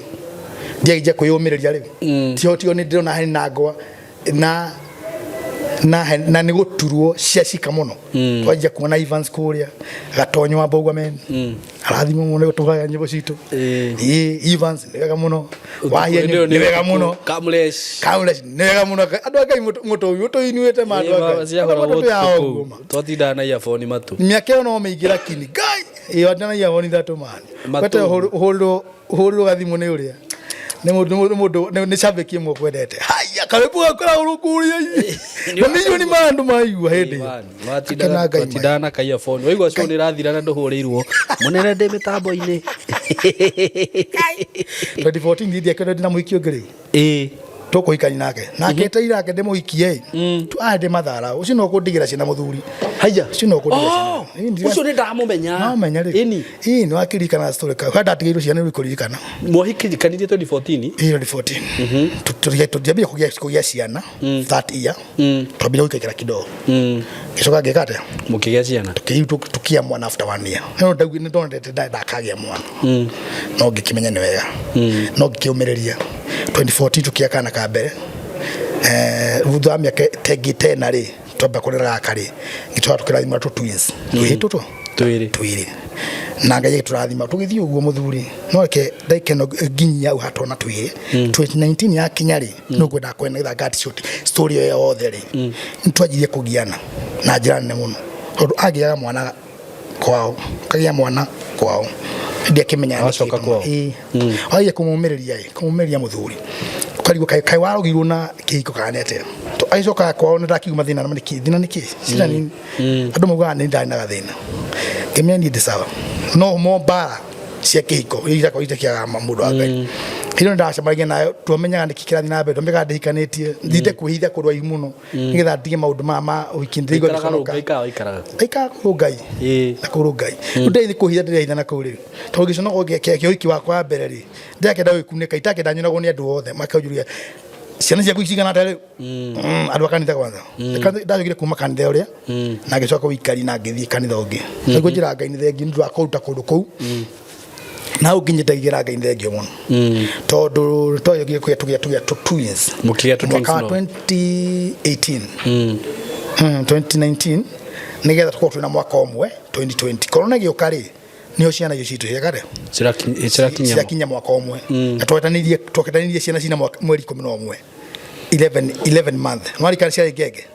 Speaker 1: ndiagĩnjia kwĩyũmĩrĩria rĩu, tio tio nĩ ndĩrona hena ngwa na nĩ gũturwo ciacika mũno. Twanjia kuona Evans kũrĩa Gatonyo wa Mbogua men arathimwo mũno nĩ gũtũraga nyĩmbo citũ. Ĩĩ, Evans nĩ wega mũno, Wahianyu nĩ wega mũno,
Speaker 2: Kamlesh.
Speaker 1: Kamlesh nĩ wega mũno. Andũ a Ngai mũtũi ũtũinuĩte ma andũ a Ngai. Andũ matũ yao ũguo ma.
Speaker 2: Twatindaga na earphone matũ.
Speaker 1: Mĩaka ĩyo no mĩingĩ, lakini Ngai ĩyo andũ na earphone ithatũ mani.
Speaker 2: Matũ.
Speaker 1: Kwete ũhũrĩrwo gathimũ nĩ ũrĩa nĩ mũndũ nĩ mũndũ nĩ shabiki ĩmwe kwendete haya karibu gakora ũrũkũria na milioni ma andũ maigua hĩndĩ ĩyo. Akena Ngai mai.
Speaker 2: Twatindaga na ka earphone, waigua show nĩ ĩrathira na ndũhũrĩirwo mũnene ndĩ mĩtambo-inĩ.
Speaker 1: 2014 ndiakĩrwo ndĩ na mũhiki ũngĩ rĩu.
Speaker 2: Ĩĩ.
Speaker 1: Tũkũhikania nake nake eteire ake ndĩmũhikie ĩ tu arĩ mathara ũcio no kũndigĩra ciana mũthuri
Speaker 2: haya
Speaker 1: ũcio no kũndigĩra ciana.
Speaker 2: Oh, ũcio nĩ ndamũmenya.
Speaker 1: No menya rĩu. Ĩni. Ĩĩ, nĩ wakĩririkana story kau. Hada ndatigĩirwo ciana rĩu kũririkana.
Speaker 2: Mwahikanirie 2014?
Speaker 1: Ĩĩ, 2014. Tũtiambire kũgĩa ciana that year. Twambire gũikaikara kidogo. Gĩcoka ngĩka atĩa?
Speaker 2: Mũkĩgĩa ciana?
Speaker 1: Tũkĩgĩa mwana after one year. No ndaugire nĩ ndonete ndakagĩa mwana. No ngĩkĩmenya nĩ wega. No ngĩkĩũmĩrĩria. 2014 tũkĩgĩa kana ka mbere. Thutha wa mĩaka tengĩ tena rĩ, twamba kũrera gaka rĩ, gĩtwara tũkĩrathima tũ twins. Twĩrĩ tũtũ?
Speaker 2: Twĩrĩ.
Speaker 1: Twĩrĩ. Na Ngai agĩtũrathima tũgĩthiĩ ũguo mũthuri. No reke ndagĩka ĩno nginyia hau hatona twĩrĩ. 2019 yakinya rĩ, nĩ ngwendaga kwenda nĩgetha ngati short story ĩyo yothe rĩ. Nĩ twanjirie kũgiana na njĩra nene mũno. Tondũ agĩaga mwana kwao, kagĩa mwana kwao. Ndiakĩmenya nĩkĩ.
Speaker 2: Agacoka kwao.
Speaker 1: Ĩĩ. Wageria kũmũmĩrĩria ĩ, kũmũmĩrĩria mũthuri. Ũkarigwo kaĩ kaĩ warogirwo na kĩhiko kana nĩ atĩa. Agĩcokaga kwao nĩ ndakiuma thĩna na nĩkĩ, thĩna nĩkĩ? Cira nini. Andũ maugaga nĩ ndarĩ na gathĩna. Ngĩmenya niĩ ndĩ sawa. No mo mbara cia kĩhiko iria irakorwo itakĩaga mũndũ wa Ngai. Hĩndĩ ĩyo nĩndacemanagia nayo, twamenyaga nĩkĩ kĩrathiĩ na mbere, twamenyaga ndĩhikanĩtie, thiĩte kwĩhitha kũndũ aihu mũno nĩgetha ndige maũndũ maya ma ũhiki, ndĩraigua
Speaker 2: Waikaraga
Speaker 1: ngĩconoka.
Speaker 2: Rũngai kana waikaraga kũ?
Speaker 1: Ndaikaraga kũu Ngai na kũu Ngai. Rĩu ndĩrathiĩ kwĩhitha, ndĩrehitha na kũu rĩu tondũ gĩconoko kĩa ũhiki wakwa wa mbere rĩ, ndĩrakĩenda gũgĩkunĩka, itakĩenda nyonagwo nĩ andũ othe makanjũria ciana ciaku cigana atĩa rĩu. Andũ a kanitha kwanza. Ndacokire kuma kanitha ũrĩa na ngĩcoka gũikari na ngĩthiĩ kanitha ũngĩ. Nĩguo njĩra Ngai nĩ thengiũ nĩ ũndũ wa kũruta kũndũ kũu na hau nginyĩte ngĩra Ngai nĩ thengiũ mũno tondũ twagĩũkire kũgĩa tũgĩa tũ twins
Speaker 2: Mũkĩgĩa tũ twins
Speaker 1: mwaka wa
Speaker 2: no?
Speaker 1: 2018. 2019 nĩgetha tũkorwo twĩna mwaka ũmwe. 2020 corona ĩgĩũka rĩ, nĩho ciana icio citũ ciekare
Speaker 2: Cirakinya
Speaker 1: ciakinya mwaka ũmwe na twetanĩirie ciana cina mweri 11, 11 month nwarikana ciarĩ ngenge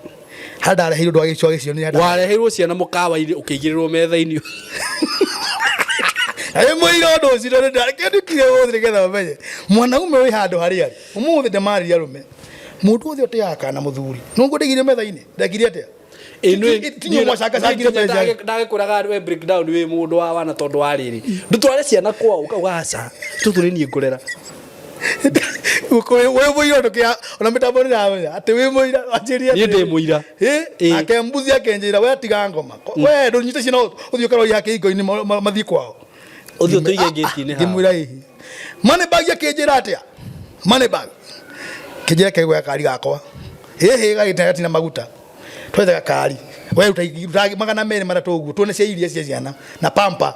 Speaker 1: harĩa ndareheirwo ndwa gĩcua gĩcio nĩ
Speaker 2: Wareheirwo ciana mũkawa-inĩ ũkĩigĩrĩrwo metha-inĩ.
Speaker 1: Arĩ mũira ũndũ ũcio nĩ ndakĩandĩkire ũmũthĩ nĩgetha ũmenye mwanaume wĩ handũ harĩa arĩ ũmũthĩ ndĩmarĩria arũme mũndũ wothe ũteaga kana mũthuri nũguo ndaigire metha-inĩ ndekire atĩa? Tinyo mwacangacangire mbeca.
Speaker 2: Ndagĩkwĩraga we breakdown wĩ mũndũ wa wana tondũ wa rĩrĩ ndũtware ciana kwao ũkauga aca tũtũ nĩ niĩ ngũrera.
Speaker 1: Wĩ mũira ũndũ kĩa ona mĩtambo nĩ ndamenya atĩ wĩ mũira wanjĩrire.
Speaker 2: Niĩ ndĩ mũira.
Speaker 1: Ĩ ake mbuzi akenjĩra we tiga ngoma we ndũnyite ciana ũthiĩ ũkaroria kĩhingo-inĩ mathiĩ kwao.
Speaker 2: Ũthiĩ ũtũige ngĩti-inĩ hao.
Speaker 1: Ngĩmwĩra ĩhi money bag akĩnjĩra atĩa money bag kĩnjĩra kegwe gakari gakwa ĩhĩ gagĩte gatina maguta twethe gakari we ruta 230 ũguo tuone cia iria cia ciana na pampa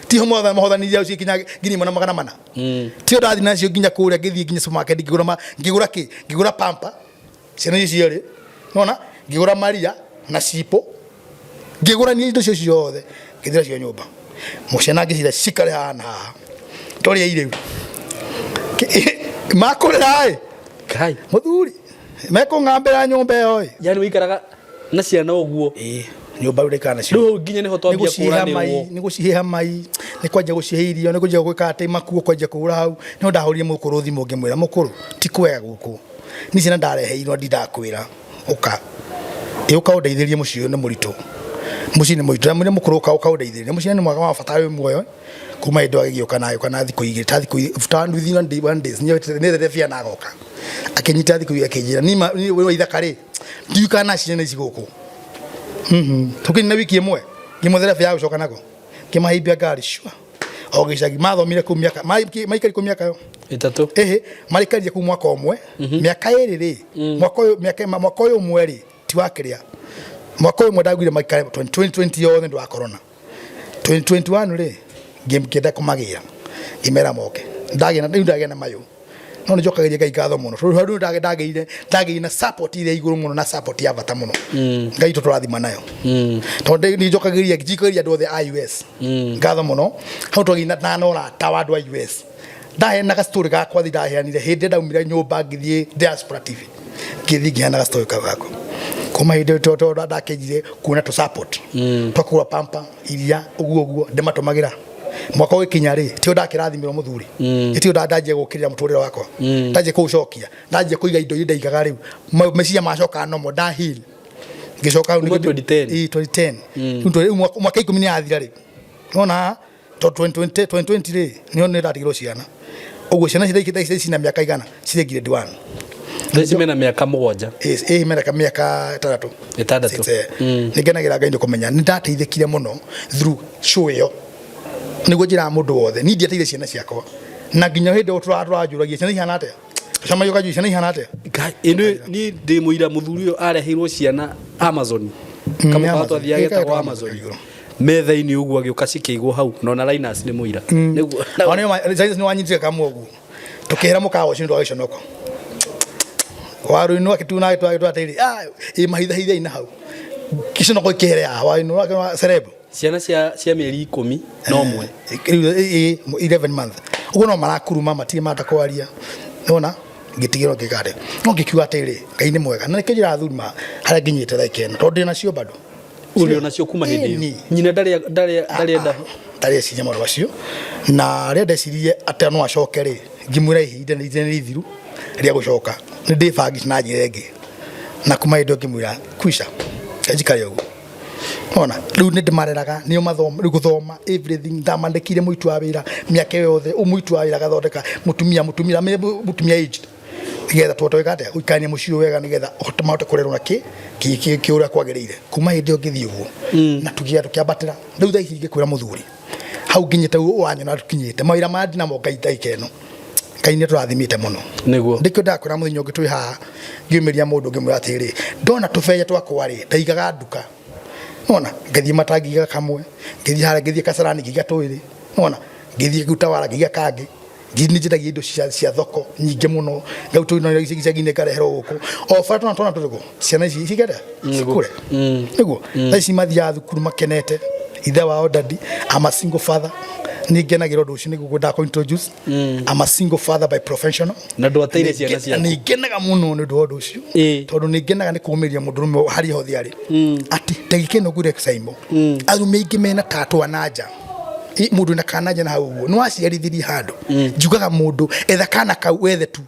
Speaker 1: tiho mothe mahothanirie cikinya 1400. Tio ndathi nacio nginya kũrĩa ngĩthiĩ nginya supermarket ngĩgũra ngĩgũra kĩ ngĩgũra pampa ciana icio cierĩ nona ngĩgũra maria na cipo ngĩgũra niĩ indo icio ciothe ngĩthira cio nyũmba mũciana ngĩcira cikare haha na haha tũrĩa irĩu makũrĩra ĩ mũthuri mekũng'ambĩra nyũmba ĩyo ĩ.
Speaker 2: Yani wĩikaraga na ciana ũguo?
Speaker 1: Ĩĩ, nyũmba rĩu ndaikara nacio.
Speaker 2: Rĩu hau nginya nĩho twambia kũranĩrwo.
Speaker 1: Nĩ gũciheha mai, nĩ kwanjia gũcihe irio, nĩ kwanjia gwĩka atĩ makuo kwanjia kũgũra hau. Nĩho ndahũrire mũkũrũ thimũ ngĩmwĩra mũkũrũ ti kwega gũkũ. Ni ciana ndareheirwo ndindakwĩra ũka ĩ ũka ũndeithĩrie mũciĩ ũyũ nĩ mũritũ mũciĩ nĩ mũritũ na mũrĩa mũkũrũ ũka ũka ũndeithĩrie mũciĩ nĩ mwaka wa bata wĩ muoyo kuma hĩndĩ agĩgĩũka na agĩũka na thikũ igĩrĩ ta thikũ igĩrĩ ta within one day one days nĩethete bia na agoka akĩnyita thikũ igĩrĩ akĩnjĩra nima wĩ wa ithaka rĩ ndiũĩ kana ciana ici gũkũ tũkĩnina wiki ĩmwe ngĩmwethera bia ya gũcoka nako ngĩmahimbia ngari cua o gĩcagi mathomire kũu mĩaka maikari kũu mĩaka yo
Speaker 2: ĩtatũ
Speaker 1: ĩhĩ maraikarire kũu mwaka ũmwe mĩaka ĩrĩ rĩ mwaka ũyũ mĩaka mwaka ũyũ ũmwe rĩ ti wa kĩrĩa mwaka ũyũ ũmwe ndaguire maikare 2020 yothe nĩ wa corona 2021 rĩ ngĩenda kũmagĩra ngĩmera moke ndagĩa na rĩu ndagĩa na mayũ no nĩ njokagĩria Ngai ngatho mũno tondũ hau ndagĩ ndagĩire ndagĩire na support ĩrĩa igũrũ mũno na support ya bata mũno Ngai tũtũrathima nayo tondũ nĩ njokagĩria njikagĩria andũ othe a US ngatho mũno hau twagĩire na na ũrata wa andũ a US ndaheanaga story gakwa thi ndaheanire hĩndĩ ĩrĩa ndaumire nyũmba ngĩthiĩ Diaspora TV ngĩthiĩ ngĩheanaga story kau gakwa kuma hĩndĩ ĩyo tondũ ndakĩnjire kuona tũ support twakũgũra pamper iria ũguo ũguo ndĩmatũmagĩra mwaka ũgĩkinya rĩ tio ndakĩrathimirwo mũthuri tio ndanjia gũkĩrĩra mũtũrĩre wakwa ndanjia kũũcokia ndanjia kũiga indo iria ndaigaga rĩu meciria macoka nomo nda heal ngĩcoka hau
Speaker 2: Kuma 2010.
Speaker 1: Ĩĩ, 2010 Rĩu rĩu mwaka ikũmi nĩ yathira rĩ nona tondũ 2020 2020 rĩ nĩho nĩ ndatigirwo ciana ũguo ciana ciĩ cina mĩaka igana cirĩ grade 1
Speaker 2: Thaa ici mena mĩaka mũgwanja
Speaker 1: ĩĩ mena mĩaka ĩtandatũ
Speaker 2: ĩtandatũ
Speaker 1: nĩ ngenagĩra Ngai nĩ kũmenya nĩ ndateithĩkire mũno through show ĩyo nĩguo njĩraga mũndũ wothe niĩ ndiateire ciana ciakwa na nginya hĩndĩ ĩyo tũranjũragia ciana ihana atĩa tũcemagia ũkanjũria ciana ihana atĩa
Speaker 2: ĩno niĩ ndĩ mũira mũthuri ũyũ areheirwo ciana Amazon kamũkawa
Speaker 1: Amazon.
Speaker 2: twathiaga
Speaker 1: Ĩĩ,
Speaker 2: getagwo
Speaker 1: getagwo
Speaker 2: Amazon metha-inĩ ũguo agĩũka cikĩigwo hau na ona Linus nĩ mũira Nĩguo-
Speaker 1: nĩ wanyitire kamwe ũguo tũkĩhera mũkawa ũcio nĩ ũndũ wa gĩconoko waru-inĩ akĩtuna agĩtwatĩrĩ ĩ mahithahitha na hau gĩconoko kĩhere haha waru-inĩ wake wa celeb
Speaker 2: ciana cia cia mĩeri ikũmi na ũmwe
Speaker 1: rĩu ĩ 11 month ũguo no marakuruma matirĩ mata kwaria nona ngĩtigĩrwo ngĩka atĩa no ngĩkiuga atĩrĩ Ngai nĩ mwega na nĩkĩo njĩraga athuri ma harĩa nginyĩte thaa ikeno tondũ ndĩ nacio bado
Speaker 2: ũrĩ onacio kuma hĩndĩ ĩyo nyina ndarĩ ndarĩ ndarĩenda
Speaker 1: ndarĩ eciria maũndũ macio na rĩrĩa ndecirie atĩ no acoke rĩ ngĩmwĩra ihinda nĩ nĩ ithiru rĩa gũcoka nĩ ndĩbangĩte na njĩra ĩngĩ na kuma hĩndĩ ĩyo ngĩmwĩra kwisha njikare ũguo ona rĩu nĩ ndĩmareraga nĩo mathoma rĩu gũthoma everything ndamandĩkire mũitu wa wĩra mĩaka ĩyo yothe mũitu wa wĩra agathondeka mũtumia mũtumia mũtumia aged nĩgetha tũhote gwĩka atĩa gũikarania mũciĩ ũyũ wega nĩgetha mahote kũrerwo na kĩ kĩ kĩ kĩ ũrĩa kwagĩrĩire kuma hĩndĩ ĩyo ngĩthiĩ ũguo na tũgĩa tũkĩambatĩra rĩu thaa ici ingĩkwĩra mũthuri hau nginyĩte ũranyona tũkinyĩte mawĩra maya ndinamo Ngai ndagĩka ĩno Ngai nĩ tũrathimĩte mũno
Speaker 2: nĩguo
Speaker 1: ndĩkĩo ndakwĩra mũthenya ũngĩ twĩ haha ngiumĩria mũndũ ngĩmwĩra atĩrĩ ndona tũbeca twakwa rĩ ndaigaga nduka nona ngĩthiĩ matangi ngĩiga kamwe ngĩthiĩ harĩa ngĩthiĩ kasarani ngĩiga twĩrĩ nona ngĩthiĩ gutawara ngĩiga kangĩ nĩ njendagia indo cia cia thoko nyingĩ mũno ngau tũ icagi-inĩ ngareherwo gũkũ o bara twana twana tũrĩkũ ciana ici cigere cikũre nĩguo thaa ici mathiaga thukuru makenete ithe wao daddy I'm a single father nĩ ngenagĩra ũndũ ũcio nĩguo ngwendaga kũ introduce I'm a single father by professional
Speaker 2: na ndwateire ciana ciaku
Speaker 1: nĩ ngenaga mũno nĩ ũndũ wa ũndũ ũcio tondũ nĩ ngenaga nĩ kũũmĩria mũndũrũme harĩa hothe arĩ atĩ ndagĩka ĩno ngwĩre Saimo arũme aingĩ mena tatwa na nja mũndũ na kana nja na hau ũguo nĩ waciarithirie handũ njugaga mũndũ etha kana kau wethe tu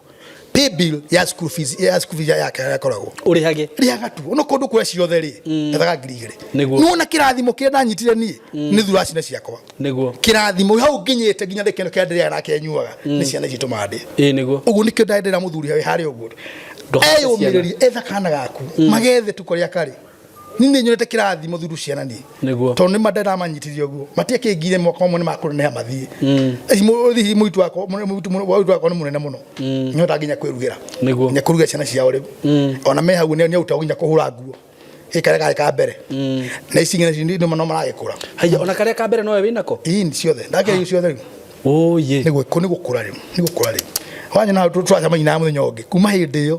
Speaker 1: pay bill ya school fees ya school fees yake yakoragwo
Speaker 2: ũrĩhage
Speaker 1: rĩhaga tu ono kũndũ kũrĩa ciothe rĩ ethaga 2000
Speaker 2: Nĩguo.
Speaker 1: nĩwona kĩrathimo kĩrĩa ndanyitire niĩ nĩ thura ciana ciakwa
Speaker 2: nĩguo
Speaker 1: kĩrathimo hau nginyĩte nginya gĩkeno kĩrĩa ndĩrĩaga na kĩrĩa nyuaga nĩ ciana ici itũmaga ndĩe
Speaker 2: ĩĩ nĩguo
Speaker 1: ũguo nĩkĩo ndendera mũthuri harĩ harĩa ũguo
Speaker 2: Ndũhate ciana.
Speaker 1: eyũmĩrĩrie etha kana gaku magethe tu kũrĩa karĩ niĩ nĩ nyonete kĩrathimo thuru ciana niĩ
Speaker 2: nĩguo
Speaker 1: tondũ nĩ mandamanyitithia ũguo matiakĩngire mwaka ũmwe nĩ makũneneha mathiĩ hihi mũitu wakwa mũitu wakwa nĩ mũnene mũno nĩhotaga nginya kwĩrugĩra
Speaker 2: nĩguo
Speaker 1: nginya kũruga ciana ciao rĩu ona me hau nĩ nĩarutagwo nginya kũhũra nguo ĩ karĩa karĩ ka mbere na ici ingĩ nacio no maragĩkũra
Speaker 2: haya ona karĩa ka mbere nowe wĩnako
Speaker 1: ĩĩ ciothe ndakĩra ciothe rĩu
Speaker 2: oye
Speaker 1: nĩ gũkũra rĩu nĩ gũkũra rĩu wanyona hau tũracemania nawe mũthenya ũngĩ kuma hĩndĩ ĩyo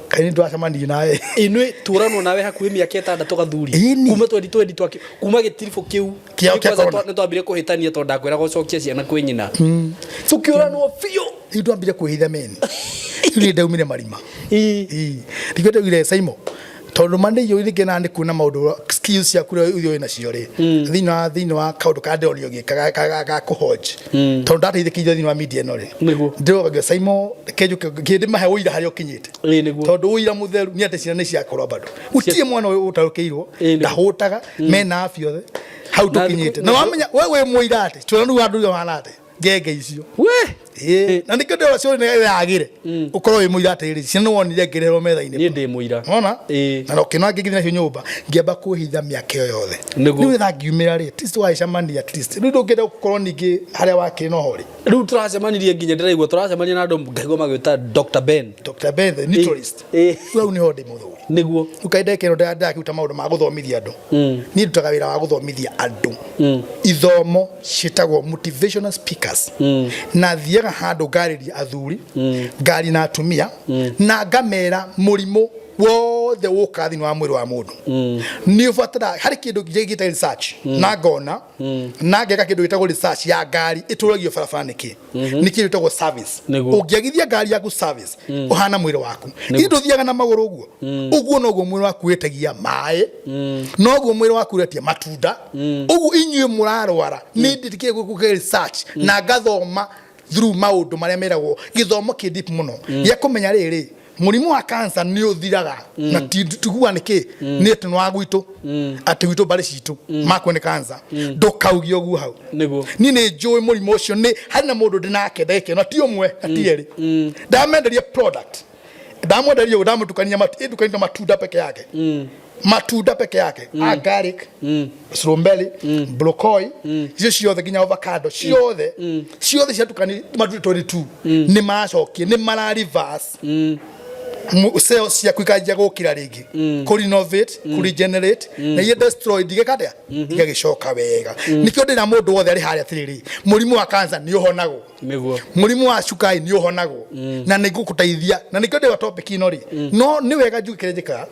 Speaker 1: kaĩ nĩ tũracemanirie nawe
Speaker 2: inwe tũranwo nawe hakuhĩ mĩaka ĩtandatũ gathuri kuma 2020 twaki kuma gĩtiribũ kĩu
Speaker 1: Kĩa- kĩa
Speaker 2: Kwanza
Speaker 1: corona.
Speaker 2: nĩ twambire kũhĩtania tondũ ndakwĩraga ũcokie ciana kwĩ nyina tũkĩũranwo biũ
Speaker 1: rĩu twambire kwĩhitha meni rĩu nĩ ndaumire marima nĩkĩo ndaugire Saimo Tondũ ma nĩ iũĩ ngenaga nĩ kuona maũndũ skills ciaku iria ũrĩ nacio rĩ thĩinĩ wa kaũndũ karĩa ndĩronio gĩka ga kũhonji, tondũ ndateithĩkĩire thĩinĩ wa media ĩno rĩ, ndĩrogagia Simon kenjuke kĩndĩ mahe ũira harĩa ũkinyĩte, tondũ ũira mũtheru nĩ atĩ ciana nĩ ciakorwo bado gũtirĩ mwana ũyũ ũtarũkĩirwo ndahũtaga mena afya othe hau
Speaker 2: Na
Speaker 1: tũkinyĩte. Na wamenya we wĩ mũira atĩ ciana rĩu andũ ũrĩa atĩ ngenge icio. Ĩĩ, na nĩkĩo ndĩrona ciũria nĩ yagĩre ũkorwo wĩ mũira atĩrĩrĩ, ciana nĩ wonire ngĩrehwo metha-inĩ.
Speaker 2: Niĩ ndĩ mũira.
Speaker 1: Wona na ũkĩona ngĩngĩthiĩ nacio nyũmba ngĩamba kwĩhitha mĩaka ĩyo yothe.
Speaker 2: Nĩguo.
Speaker 1: Rĩu nĩgetha ngiumĩra rĩ, at least wagĩcemania, at least rĩu ndũngĩenda gũkorwo ningĩ harĩa wakĩrĩ noho rĩ.
Speaker 2: Rĩu tũracemanirie nginya ndĩraigua tũracemania na andũ ngaigua magĩta Dr. Ben.
Speaker 1: Dr. Ben the neutralist. Rĩu hau nĩho ndĩ mũthuri.
Speaker 2: Nĩguo.
Speaker 1: Rĩu kahinda keno ndakĩruta maũndũ ma gũthomithia andũ. Niĩ ndutaga wĩra wa gũthomithia andũ ithomo ciĩtagwo motivational speakers, na thiaga handũ ngarĩria athuri, ngaria na atumia, na ngamera mũrimũ wothe wũkaga thĩinĩ wa mwĩrĩ wa mũndũ nĩ ũbatara harĩ kĩndũ gĩta research, na ngona na ngeka kĩndũ gĩtagwo research ya ngari ĩtũragio barabara nĩkĩ, nĩ kĩndũ gĩtagwo service.
Speaker 2: Nĩguo.
Speaker 1: Ũngĩagithia ngari yaku service, ũhana mwĩrĩ waku ithe ndũthiaga na magũrũ ũguo ũguo noguo mwĩrĩ waku wĩtagia maĩ, noguo mwĩrĩ waku ũretia matunda. Ũguo inyuĩ mũrarwara nĩ ndĩtĩkĩrie gwĩka research na ngathoma through maũndũ marĩa meragwo gĩthomo kĩ deep mũno gĩa kũmenya rĩrĩ mũrimũ wa cancer nĩ ũthiraga na tiguga nĩ kĩ nĩ atĩ nĩ wa gwitũ, atĩ gwitũ mbarĩ citũ makwe nĩ cancer, ndũkauge ũguo hau.
Speaker 2: Nĩguo.
Speaker 1: Niĩ nĩ njũĩ mũrimũ ũcio nĩ harĩ na mũndũ ndĩ nake ndagĩka ĩno, ti ũmwe na ti erĩ, ndamenderia product, ndamwenderia ũguo, ndamũtukania ĩtukanĩte matunda peke yake, matunda peke yake, a garlic, strawberry, broccoli, icio ciothe nginya avocado, ciothe ciothe ciatukani matunda 22 nĩ macokie nĩ mara reverse cells ciaku ikanjia gũkĩra rĩngĩ, kũ renovate, kũ regenerate, na iria destroyed igeka atĩa, igagĩcoka wega. Nĩkĩo ndĩra mũndũ wothe arĩ harĩa atĩrĩrĩ, mũrimũ wa cancer nĩ ũhonagwo.
Speaker 2: Nĩguo.
Speaker 1: Mũrimũ wa cukari nĩ ũhonagwo na nĩ ngũgũteithia, na nĩkĩo ndĩra topic ĩno rĩ, no nĩ wega njuge kĩrĩa njĩkaga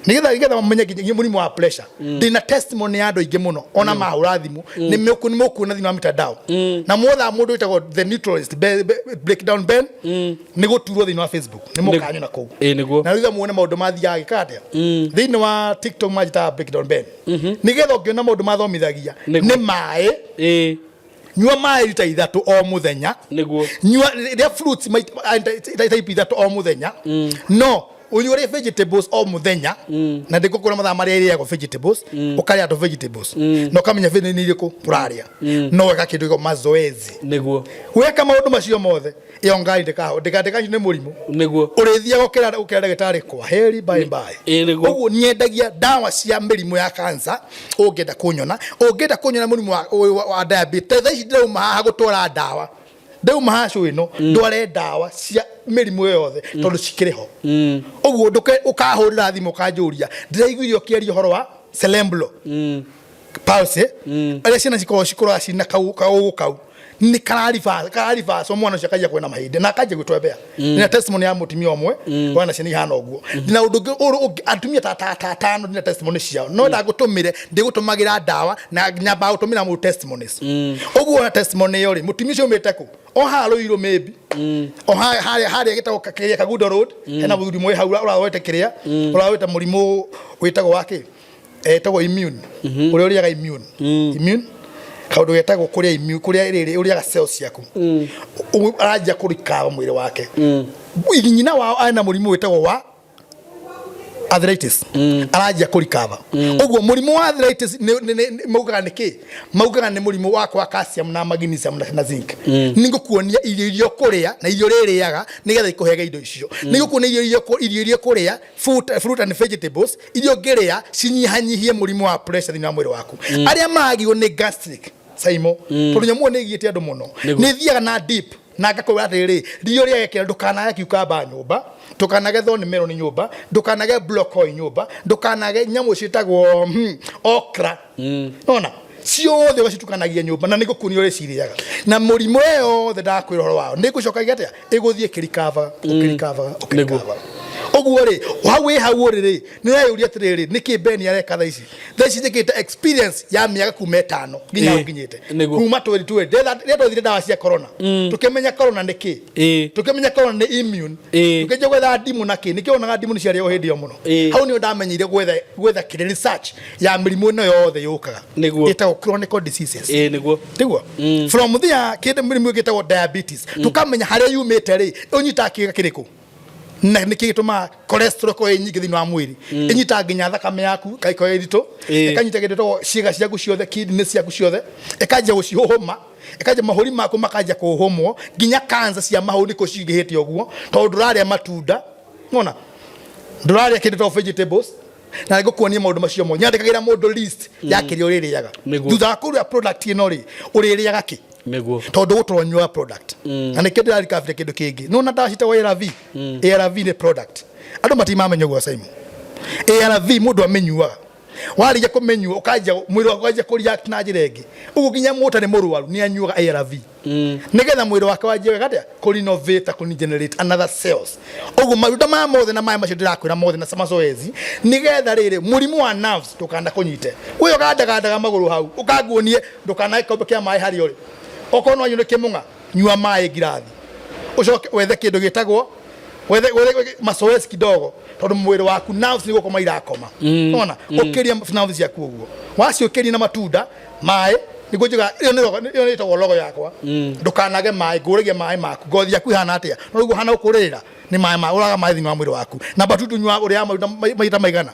Speaker 1: nĩgetha mamenye nginya mũrimũ wa pressure. Ndĩna testimony ya andũ aingĩ mũno ona mahũra thimũ nĩ mũkuona thĩinĩ wa mitandao na mwotha mũndũ wĩtagwo the neutralist breakdown Ben nĩ gũturwo thĩinĩ wa Facebook nĩ mũkanyona kũu.
Speaker 2: Ĩĩ nĩguo.
Speaker 1: Na rĩu muone maũndũ mathiaga gĩka atĩa thĩinĩ wa TikTok manjĩtaga breakdown Ben, nĩgetha ũngĩona maũndũ mathomithagia nĩ maĩ. Nyua maĩ rita 3 o mũthenya.
Speaker 2: Nĩguo.
Speaker 1: Nyua rĩa fruits type 3 o mũthenya, no ũnyue ũrĩe vegetables o mũthenya, na ndĩngũkwĩra mathaa marĩa ĩrĩagwo vegetables, ũkarĩa tũ vegetables na ũkamenya nĩ irĩkũ ũrarĩa, no weka kĩndũ gĩko mazoezi.
Speaker 2: Nĩguo.
Speaker 1: Weka maũndũ macio mothe, ĩyo ngari ndĩkanyu nĩ mũrimũ.
Speaker 2: Nĩguo.
Speaker 1: Ũrĩthiaga ũkĩra ndagĩtarĩ kwa heri, bye bye.
Speaker 2: Ĩĩ nĩguo.
Speaker 1: Ũguo niendagia ndawa cia mĩrimũ ya cancer. Ũngĩenda kũnyona, ũngĩenda kũnyona mũrimũ wa diabetes, thaa ici ndĩrauma haha gũtwara ndawa, ndauma haha show ĩno ndware ndawa cia mĩrimũ ĩyo yothe tondũ cikĩrĩ ho. Ũguo ũkahũrĩra thimũ ũkanjũria ndĩraiguire ũkĩaria ũhoro wa cerebral palsy, arĩa ciana cikoragwo cikũraga cina kau kaũgũ kau nĩ kararibacwo, mwana ũcio akaia kwĩna mahĩndĩ na akanjia gwĩtwembea. Ndĩna testimony ya mũtumia ũmwe wana ciana ihana ũguo. Ndĩna ũndũ ũngĩ ũrũ atumia ta atano ndĩna testimony ciao, no ndagũtũmĩre ndĩgũtũmagĩra ndawa na nyambaga gũtũmĩra mũndũ testimonies. Ũguo ona testimony ĩyo rĩ, mũtumia ũcio umĩte kũ o haha Ruiru maybe o harĩa gĩtagwo kĩrĩa Kagundo Road, hena mũthuri ũmwe hau ũrawete kĩrĩa ũrawete mũrimũ wĩtagwo wa kĩ, etagwo immune, ũrĩa ũrĩaga immune kaũndũ getagwo kũrĩa immune, kũrĩa rĩrĩ ũrĩaga cells ciaku. Ũguo aranjia kũrikaba mwĩrĩ wake. Nyina wao ena mũrimũ wĩtagwo wa arthritis, aranjia kũrikaba. Ũguo mũrimũ wa arthritis maugaga nĩ kĩ, maugaga nĩ mũrimũ wa kwaga calcium na magnesium na zinc. Nĩ ngũkuonia irio iria ũkũrĩa na irio ũrĩrĩaga nĩgetha ikũhege indo icio. Nĩ ngũkuonia irio iria ũkũrĩa, fruit and vegetables iria ũngĩrĩa cinyihanyihie mũrimũ wa pressure thĩinĩ wa mwĩrĩ waku. Arĩa magirwo nĩ gastric saimo, tondũ nyamũ ĩyo nĩ ĩgiĩte andũ mũno.
Speaker 2: Nĩguo.
Speaker 1: Nĩ thiaga na deep na ngakwĩra atĩrĩrĩ, rio rĩa gĩkĩra ndũkanage cucumber nyũmba, ndũkanage thorn melon nyũmba, ndũkanage broccoli nyũmba, ndũkanage nyamũ ciĩtagwo okra, nona ciothe ũgacitukanagia nyũmba, na nĩngũkuonia ũrĩa cirĩaga na mũrimũ ĩyo yothe ndakwĩra ũhoro wao nĩngũcokagia atĩa ĩgũthiĩ ĩkĩrikavaga ũkĩrikavaga ũkĩrikavaga. Ũguo rĩ, hau wĩ hau ũrĩ rĩ, nĩ ũreyũria atĩrĩrĩ, nĩkĩ Ben areka thaa ici? Thaa ici njĩkĩte experience ya mĩaka kuma ĩtano nginya hau nginyĩte. Kuma 2020 rĩrĩa twethire ndawa cia corona, tũkĩmenya corona nĩ kĩ, tũkĩmenya corona nĩ immune, tũkĩanjia gwetha ndimũ na kĩ, nĩkĩo wonaga ndimũ nĩ ciarĩagwo hĩndĩ ĩyo mũno. Hau nĩho ndamenyeire gwetha gwetha kĩrĩa research ya mĩrimũ ĩno yothe yũkaga. Ĩtagwo chronic diseases.
Speaker 2: Nĩguo.
Speaker 1: Tiguo? From there kĩndũ mĩrimũ ĩngĩ ĩtagwo diabetes. Tũkamenya harĩa yumĩte rĩ, ũnyitaga kĩga kĩrĩkũ? Na nĩkĩ gĩtũmaga cholesterol ĩkorwo ĩ nyingĩ thĩinĩ wa mwĩrĩ? Ĩnyitaga nginya thakame yaku ĩgakorwo ĩ ritũ, ĩkanyita kĩndũ gĩtagwo ciĩga ciaku ciothe, kidney ciaku ciothe, ĩkanjia gũcihũhũma, ĩkanjia mahũri maku makanjia kũhũhũmwo, nginya cancer cia mahũri nĩkuo cingĩhĩte ũguo, tondũ ndũrarĩa matunda, nĩwona? Ndũrarĩa kĩndũ gĩtagwo vegetables, na ngũkuonia maũndũ macio mothe. Nyandĩkagĩra mũndũ list ya kĩrĩa ũrĩrĩaga. Thutha wa kũrĩa product ĩno rĩ, ũrĩrĩaga kĩ?
Speaker 2: Nĩguo.
Speaker 1: Tondũ gũtũra ũnyuaga product. Na nĩkĩo ndĩrarikabire kĩndũ kĩngĩ. Nĩwona ndawa ciĩtagwo ARV? ARV nĩ product. Andũ matimamenya ũguo Simon. ARV mũndũ amĩnyuaga. Warĩkia kũmĩnyua ũkanjia mwĩrĩ waku ũkanjia kũ react na njĩra ĩngĩ. Ũguo nginya mũndũ ũtarĩ mũrwaru nĩ anyuaga ARV. Nĩgetha mwĩrĩ wake wanjie gwĩka atĩa? Kũ renovate, kũ regenerate another cells. Ũguo matunda maya mothe na maĩ macio ndĩrakwĩra mothe na mazoezi nĩgetha rĩrĩ mũrimũ wa nerves ndũkanakũnyite. Ũyũ ũgandagandaga magũrũ hau ũkanguonie ndũkanae gĩkombe kĩa maĩ harĩa ũrĩ. Okorwo no nyue kĩmũng'a, nyua maĩ ngirathi. Ũcoke wethe kĩndũ gĩtagwo wethe wethe mazoezi kidogo tondũ mwĩrĩ waku nerves nĩ gũkoma irakoma. Nĩwona? Ũkĩria nerves ciaku ũguo. Waciũkĩria na matunda, maĩ, nĩguo njugaga ĩyo nĩ logo, ĩyo ĩtagwo logo yakwa. Ndũkanage maĩ, ngũragia maĩ maku. Ngothi yaku ĩhana atĩa? No ũguo ũhana gũkũrĩrĩra nĩ maĩ ma ũraga maĩ thĩinĩ wa mwĩrĩ waku. Namba tu tũnyuaga ũrĩaga maguta maita maigana?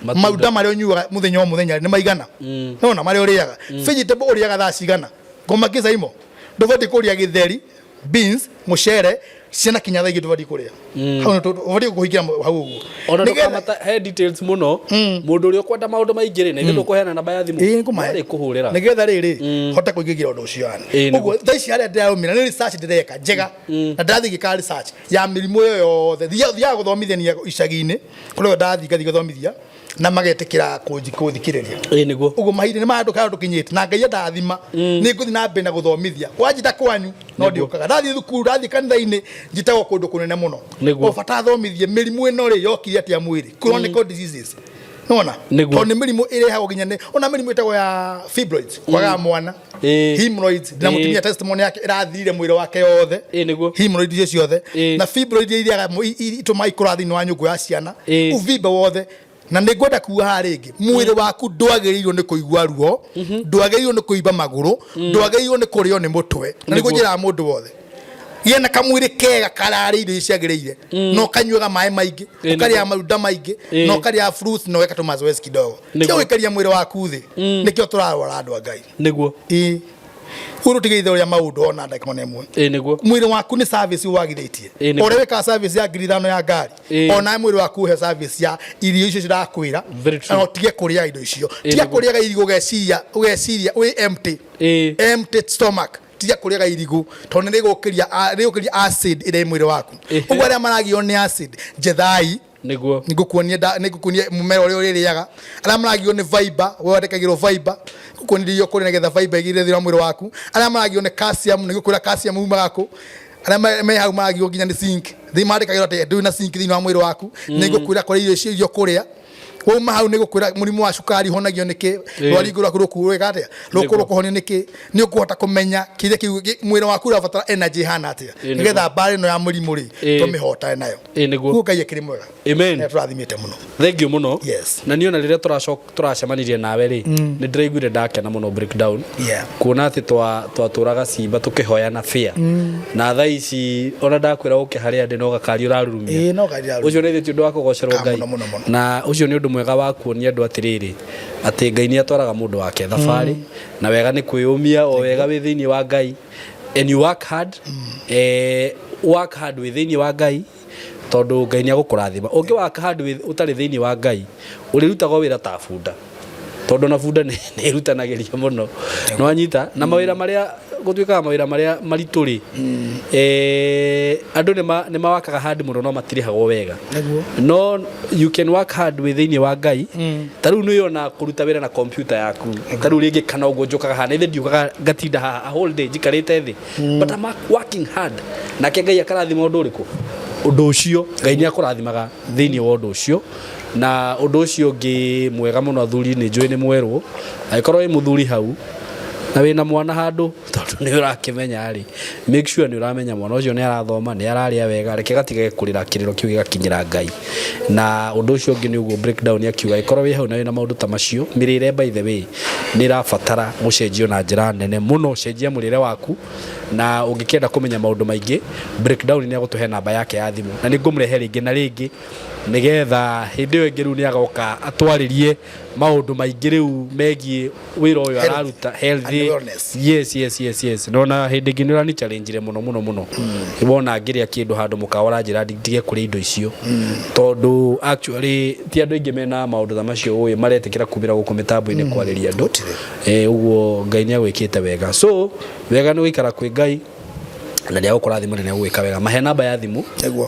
Speaker 1: Maguta marĩa ũnyuaga mũthenya o mũthenya nĩ maigana? Nĩwona marĩa ũrĩaga? Vegetable ũrĩaga thaa cigana? Ngoma kĩcaimo ndũbatiĩ kũrĩa gĩtheri, beans, mũcere, ciana kinya thaa igĩrĩ ndũbatiĩ kũrĩa. Hau nĩ ũbatiĩ kũhingira hau ũguo.
Speaker 2: Ona
Speaker 1: Nĩgetha-
Speaker 2: ndũkamata he details mũno mũndũ ũrĩa ũkwenda maũndũ maingĩ rĩ na ithuĩ ndũkũheana namba ya thimũ.
Speaker 1: Ĩĩ, nĩngũmahe.
Speaker 2: Nĩkũhũrĩra.
Speaker 1: Nĩgetha rĩrĩ hote kũingĩria ũndũ ũcio yani.
Speaker 2: Ĩĩ, nĩguo.
Speaker 1: Ũguo thaa ici harĩa ndĩrarũmĩra nĩ research ndĩreka njega na ndĩrathiĩ ngĩkaga research ya mĩrimũ ĩyo yothe. Thiaga gũthomithania icagi-inĩ kũrĩa ndathiĩ ngathiĩ gũthomithia na magetĩkĩra kũthikĩrĩria.
Speaker 2: Ĩĩ, nĩguo.
Speaker 1: Ũguo mahinda nĩ mahandũ handũ kinyĩte na Ngai andathima nĩ ngũthiĩ na mbere na gũthomithia. Wanjĩta kwanyu no ndiũkaga. Ndathiĩ thukuru, ndathiĩ kanitha-inĩ njĩtagwo kũndũ kũnene mũno.
Speaker 2: Nĩguo.
Speaker 1: O bata thomithie mĩrimũ ĩno rĩ yokire atĩa mwĩrĩ? Chronic diseases. Nĩwona?
Speaker 2: Nĩguo.
Speaker 1: Tondũ nĩ mĩrimũ ĩrehagwo nginya nĩ ona mĩrimũ ĩtagwo ya fibroids, kwagaga mwana. Hemorrhoids, na mũtumia testimony yake ĩrathirire mwĩrĩ wake yothe.
Speaker 2: Nĩguo.
Speaker 1: Hemorrhoids icio ciothe. Na fibroid iria irĩaga itũmaga ikũra thĩinĩ wa nyũngũ ya ciana. Uvimbe wothe. Na nĩ ngwenda kuga haha rĩngĩ, mwĩrĩ waku ndwagĩrĩirwo nĩ kũigua ruo, ndwagĩrĩirwo nĩ kũimba magũrũ, ndwagĩrĩirwo nĩ kũrĩo nĩ mũtwe. Na nĩguo njĩraga mũndũ wothe, gĩa na kamwĩrĩ kega kararĩa irio iria ciagĩrĩire, na ũkanyuaga maĩ maingĩ, ũkarĩa matunda maingĩ, na ũkarĩa fruits, na ũgeka tũmazoezi kidogo. Tiga gũikaria mwĩrĩ waku thĩ. Nĩkĩo tũrarwara andũ a Ngai.
Speaker 2: Nĩguo.
Speaker 1: Ĩĩ. Ũguo ndũtigĩire ũrĩa maũndũ ona ndagĩka ona ĩmwe.
Speaker 2: Ĩĩ, nĩguo.
Speaker 1: Mwĩrĩ waku nĩ service wagithĩtie.
Speaker 2: Ĩĩ, nĩguo.
Speaker 1: Ũrĩa wĩkaga service ya 5,000 ya ngari, onawe mwĩrĩ waku ũhe service ya irio icio cirakwĩra,
Speaker 2: Very true.
Speaker 1: na ũtige kũrĩa indo icio. Tiga
Speaker 2: nĩguo.
Speaker 1: kũrĩaga irigũ ũgeciria, ũgeciria wĩ empty. Empty stomach. Tiga kũrĩaga irigũ tondũ nĩ rĩgũkĩria rĩgũkĩria acid ĩrĩa ĩ mwĩrĩ waku. Ũguo arĩa maragio nĩ acid, njethai.
Speaker 2: Nĩguo.
Speaker 1: Nĩngũkuonia nĩngũkuonia mũmera ũrĩa ũrĩrĩaga. Arĩa maragio nĩ fiber, we wandĩkagĩrwo fiber, ngũkuonia irio ũkũrĩa nĩgetha fiber ĩgĩre thĩinĩ wa mwĩrĩ waku. Arĩa maragio nĩ calcium, nĩngũkwĩra calcium yumaga kũ. Arĩa me hau maragio nginya nĩ zinc, thĩ mandĩkagĩrwo atĩ ndũrĩ na zinc thĩinĩ wa mwĩrĩ waku. Nĩngũkwĩra kũrĩa irio icio irio ũkũrĩa. Wauma hau nĩngũkwĩra mũrimũ wa cukari ũhonagio nĩkĩ, rwaringũ rwaku rũkũrwĩka atĩa, rũkũrũ kũhonio nĩkĩ. Nĩ ũkũhota kũmenya kĩrĩa kĩu mwĩrĩ waku ũrabatara energy ĩhana atĩa, nĩgetha mbara ĩno ya mũrimũ rĩ tũmĩhotane nayo.
Speaker 2: Nĩguo.
Speaker 1: Koguo Ngai akĩrĩ mwega.
Speaker 2: Amen.
Speaker 1: Nĩ atũrathimĩte mũno.
Speaker 2: Thank you mũno.
Speaker 1: Yes.
Speaker 2: Na niĩ ona rĩrĩa tũracemanirie nawe rĩ, nĩ ndĩraiguire ndakena mũno breakdown. Kuona atĩ twatũraga cimba tũkĩhoyana fair. Na thaa ici ona ndakwĩra ũke harĩa ndĩ no gakari ũrarurumia.
Speaker 1: Ĩĩ, no gakari ũrarurumia.
Speaker 2: Ũcio nĩ ti ũndũ wa kũgocerwo Ngai.
Speaker 1: Mũno, mũno, mũno.
Speaker 2: Na ũcio nĩ ũndũ mwega wa kuonia andũ atĩrĩrĩ, atĩ Ngai nĩ atwaraga mũndũ wake thabarĩ, na wega nĩ kwĩyũmia o wega wĩ thĩinĩ wa Ngai. And you work hard. Work hard wĩ thĩinĩ wa Ngai, tondũ Ngai nĩ agũkũrathima. Ũngĩ work hard ũtarĩ thĩinĩ wa Ngai, ũrĩrutaga wĩra ta bunda. Tondũ na bunda nĩ ĩrutanagĩria mũno. Nĩwanyita? Na mawĩra marĩa gũtuĩkaga mawĩra marĩa maritũ rĩ, andũ nĩ mawakaga hard mũno no matirĩhagwo wega. No you can work hard wĩ thĩinĩ wa Ngai. Ta rĩu nĩ ũyona kũruta wĩra na computer yaku. Ta rĩu rĩngĩ kana ũguo njũkaga haha, na ithe ndiũkaga ngatinda haha a whole day njikarĩte thĩ. But I'm working hard. Nake Ngai akarathima ũndũ ũrĩkũ? Ũndũ ũcio Ngai nĩ akũrathimaga thĩinĩ wa ũndũ ũcio. Na ũndũ ũcio ũngĩ mwega mũno, athuri, nĩ njũĩ nĩ mwerwo, angĩkorwo wĩ mũthuri hau na wĩna mwana handũ, tondũ nĩ ũrakĩmenya rĩ, make sure nĩ ũramenya mwana ũcio nĩ arathoma, nĩ ararĩa wega, reke gatigage kũrĩra, kĩrĩro kĩu gĩgakinyĩra Ngai. Na ũndũ ũcio ũngĩ nĩ ũguo breakdown akiuga, angĩkorwo wĩ hau na wĩna maũndũ ta macio, mĩrĩre, by the way, nĩ ĩrabatara gũcenjio na njĩra nene mũno. Cenjia mũrĩre waku. Na ũngĩkĩenda kũmenya maũndũ maingĩ, breakdown nĩ agũtũhe namba yake ya thimũ, na nĩ ngũmũrehe rĩngĩ na rĩngĩ, nĩgetha hĩndĩ ĩyo ĩngĩ rĩu nĩ agoka atwarĩrie maũndũ maingĩ rĩu megiĩ wĩra ũyũ
Speaker 1: Health
Speaker 2: araruta, health
Speaker 1: and wellness.
Speaker 2: Yes, nona hĩndĩ ĩngĩ nĩ ũrani challenge mũno mũno mũno, wona ngĩrĩa kĩndũ handũ mũkawa ũranjĩra ndige kũrĩa indo icio, tondũ actually ti andũ aingĩ mena maũndũ ta macio ũĩ maretĩkĩra kumĩra gũkũ mĩtambo-inĩ kwarĩria andũ. Ũguo Ngai nĩ agwĩkĩte wega, so wega nĩ gũikara kwĩ Ngai na nĩ agũkũrathima na nĩ agũgwĩka wega. Mahe namba ya thimũ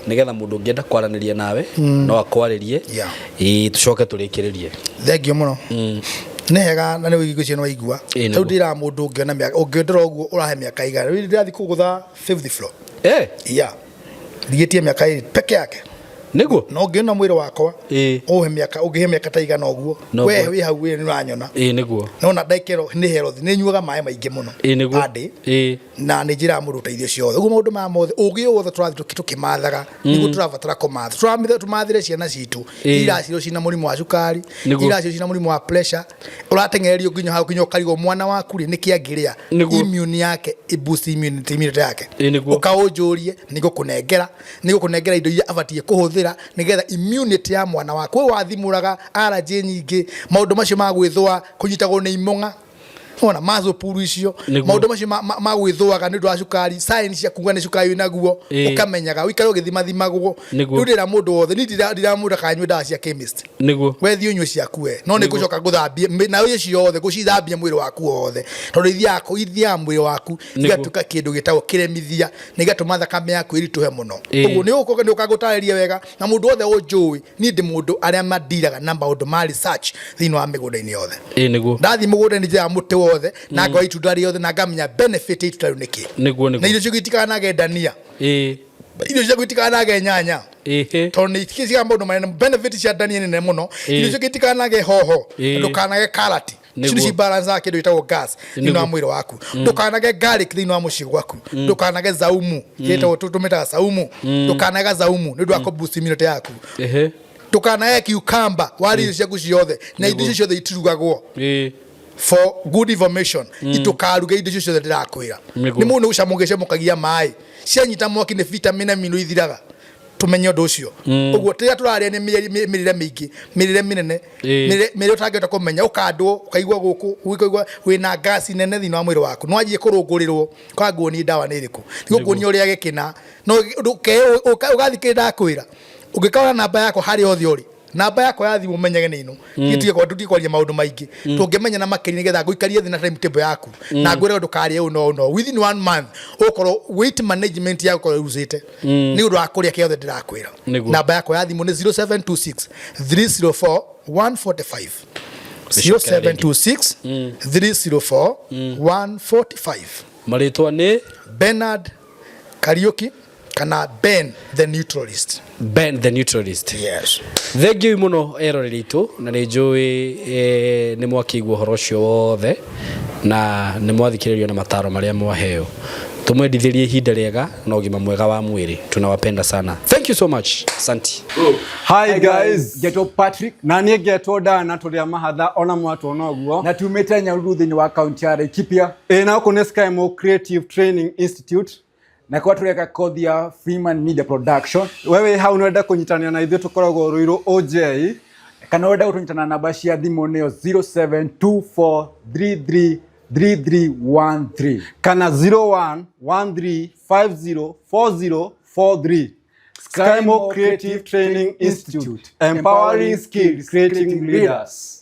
Speaker 2: nĩgetha mũndũ ũngĩenda kwaranĩria nawe no akwarĩrie. Ĩĩ, tũcoke tũrĩkĩrĩrie.
Speaker 1: Thank you mũno. Nĩ hega na nĩ wĩigua nĩ waigua.
Speaker 2: Ĩĩ,
Speaker 1: Rĩu
Speaker 2: nĩguo.
Speaker 1: ndĩraga mũndũ ũngĩona mĩaka ũngĩndora ũguo ũrahe mĩaka igana rĩu ndĩrathiĩ kũgũtha fifth floor. Yeah, ndigĩtie mĩaka 2 peke yake.
Speaker 2: Nĩguo.
Speaker 1: No ngĩona mwĩrĩ wakwa ũhe mĩaka, ũngĩhe mĩaka ta igana ũguo.
Speaker 2: No
Speaker 1: we
Speaker 2: guo.
Speaker 1: Wĩ hau wĩ nĩ ũranyona.
Speaker 2: Ĩĩ, nĩguo.
Speaker 1: Nona ndaikero nĩ healthy, nĩ nyuaga maĩ maingĩ mũno.
Speaker 2: Ĩĩ, nĩguo.
Speaker 1: Ande
Speaker 2: Ĩĩ.
Speaker 1: Na nĩ njĩra mũndũ ũteithio ciothe ũguo maũndũ maya mothe, ũgĩ wothe tũrathiĩ tũkĩmathaga nĩguo tũrabatara kũmatha, tũramitha tũmathĩre ciana citũ iracirwo cina mũrimũ wa cukari, iracirwo cina mũrimũ wa pressure, ũrateng'ererio nginya hau nginya ũkarigwo mwana waku rĩ nĩkĩ angĩrĩa immune yake ĩ boost immunity yake.
Speaker 2: Ĩĩ, nĩguo.
Speaker 1: Ũkaũnjũrie, nĩngũkũnengera indo iria abatiĩ kũhũthĩra nĩgetha immunity ya mwana waku. We wathimũraga allergy nyingĩ, maũndũ macio ma gwĩthũa, kũnyitagwo nĩ imong'a, ona mazopuru icio. Maũndũ macio ma gwĩthũaga nĩ ũndũ wa cukari, sign cia kuga nĩ cukari wĩnaguo. Ũkamenyaga ũikare ũgĩthimathimagwo. Rĩu ndĩra mũndũ wothe ni ndira mũndũ akanyue ndawa cia chemist. We thiĩ ũnyue ciaku we, no nĩ ngũcoka ngũthambie na ũyũ ciothe ngũcithambia mwĩrĩ waku wothe, tondũ ithiaga mwĩrĩ waku igatuĩka kĩndũ gĩtagwo kĩremithia na igatũma thakame yaku ĩritũhe mũno. Ũguo nĩ ũgũka nĩ ũkagũtarĩria wega. Na mũndũ wothe ũnjũĩ, niĩ ndĩ mũndũ arĩa mandiraga na maũndũ ma research thĩinĩ wa mĩgũnda-inĩ yothe.
Speaker 2: Ĩĩ, nĩguo.
Speaker 1: Ndathiĩ mũgũnda nĩ njĩraga mũtĩ wothe na ngoya itunda rĩothe na ngamenya benefit ya itunda rĩu nĩkĩ. Na irio ciaku itikanage ndania, irio ciaku itikanage nyanya, tondũ nĩ cigaga maũndũ manene, benefit cia ndania nĩ nene mũno. Irio ciaku itikanage hoho, ndũkanage karati. Icio nĩ cibalancaga kĩndũ gĩtagwo gas thĩinĩ wa mwĩrĩ waku. Ndũkanage garlic thĩinĩ wa mũciĩ gwaku. Ndũkanage zaumu, gĩtagwo tũmĩtaga saumu. Ndũkanage zaumu nĩ ũndũ wa kũ-boost immunity yaku. Ndũkanage cucumber warĩa irio ciaku ciothe, na indo icio ciothe itirugagwo. For good information, ndũkaruge indo icio ciothe ndĩrakwĩra. Nĩ mũndũ gũcamũkagia maĩ cianyita mwaki, nĩ vitamin na mineral ithiraga. Tumenye ũndũ ũcio. Ũguo rĩrĩa tũrarĩa nĩ mĩrĩre mĩingĩ, mĩrĩre mĩnene, mĩrĩre ũtangĩhota kũmenya, ũkandwo ũkaigua gũkũ, ũkaigua wĩna ngasi nene thĩinĩ wa mwĩrĩ waku, no wanjie kũrũngũrĩrwo kwa nguonie ndawa nĩ ĩrĩkũ, nĩ gũkuonia ũrĩage kĩna no ũgathikĩrĩria ndakwĩra. Ũngĩkaona namba yakwa harĩa hothe ũrĩ, namba yakwa ya thimũ menyage nĩ ĩno. Tutige kwaria maũndũ maingĩ. Tũngĩmenya na makĩria nĩgetha ngũikarie thĩ na timetable yaku na ngwĩre ndũkarĩe ũũ na ũũ na ũũ, within one month ũgũkorwo weight management yaku ũkorwo ĩrucĩte nĩ ũndũ wa kũrĩa kĩothe ndĩrakwĩra. Namba yakwa ya thimũ nĩ 0726 304 145. 0726 304 145.
Speaker 2: Marĩtwa nĩ
Speaker 1: Bernard Kariuki kana Ben the Neutralist.
Speaker 2: Ben the Neutralist.
Speaker 1: Yes.
Speaker 2: Thengiũ mũno eroreri aitũ, na nĩ njũĩ nĩ mwakĩigua ũhoro ũcio wothe na nĩ mwathikĩrĩrio na mataro marĩa mwaheo. Tũmwendithĩrie ihinda rĩega na ũgima mwega wa mwĩrĩ. Tunawapenda sana, thank you so much, asanti.
Speaker 16: Hi guys,
Speaker 20: ngetwo Patrick.
Speaker 16: Na niĩ ngetwo Dana, tũrĩ a mahatha ona mwatuona ũguo.
Speaker 20: Na tumĩte Nyahururu thĩinĩ wa kaunti ya Laikipia.
Speaker 16: Ĩ na gũkũ nĩ Skymo Creative Training Institute.
Speaker 20: Na kwa tũreka kothi ya Freeman Media Production.
Speaker 16: Wewe hau nĩwenda kũnyitanĩra na ithuĩ, tũkoragwo Ruiru OJ.
Speaker 20: Kana ũrenda gũtũnyita na namba cia thimũ nĩyo 0724333313
Speaker 16: kana 0113504043. Skymo Creative Training Institute, empowering skills, creating leaders.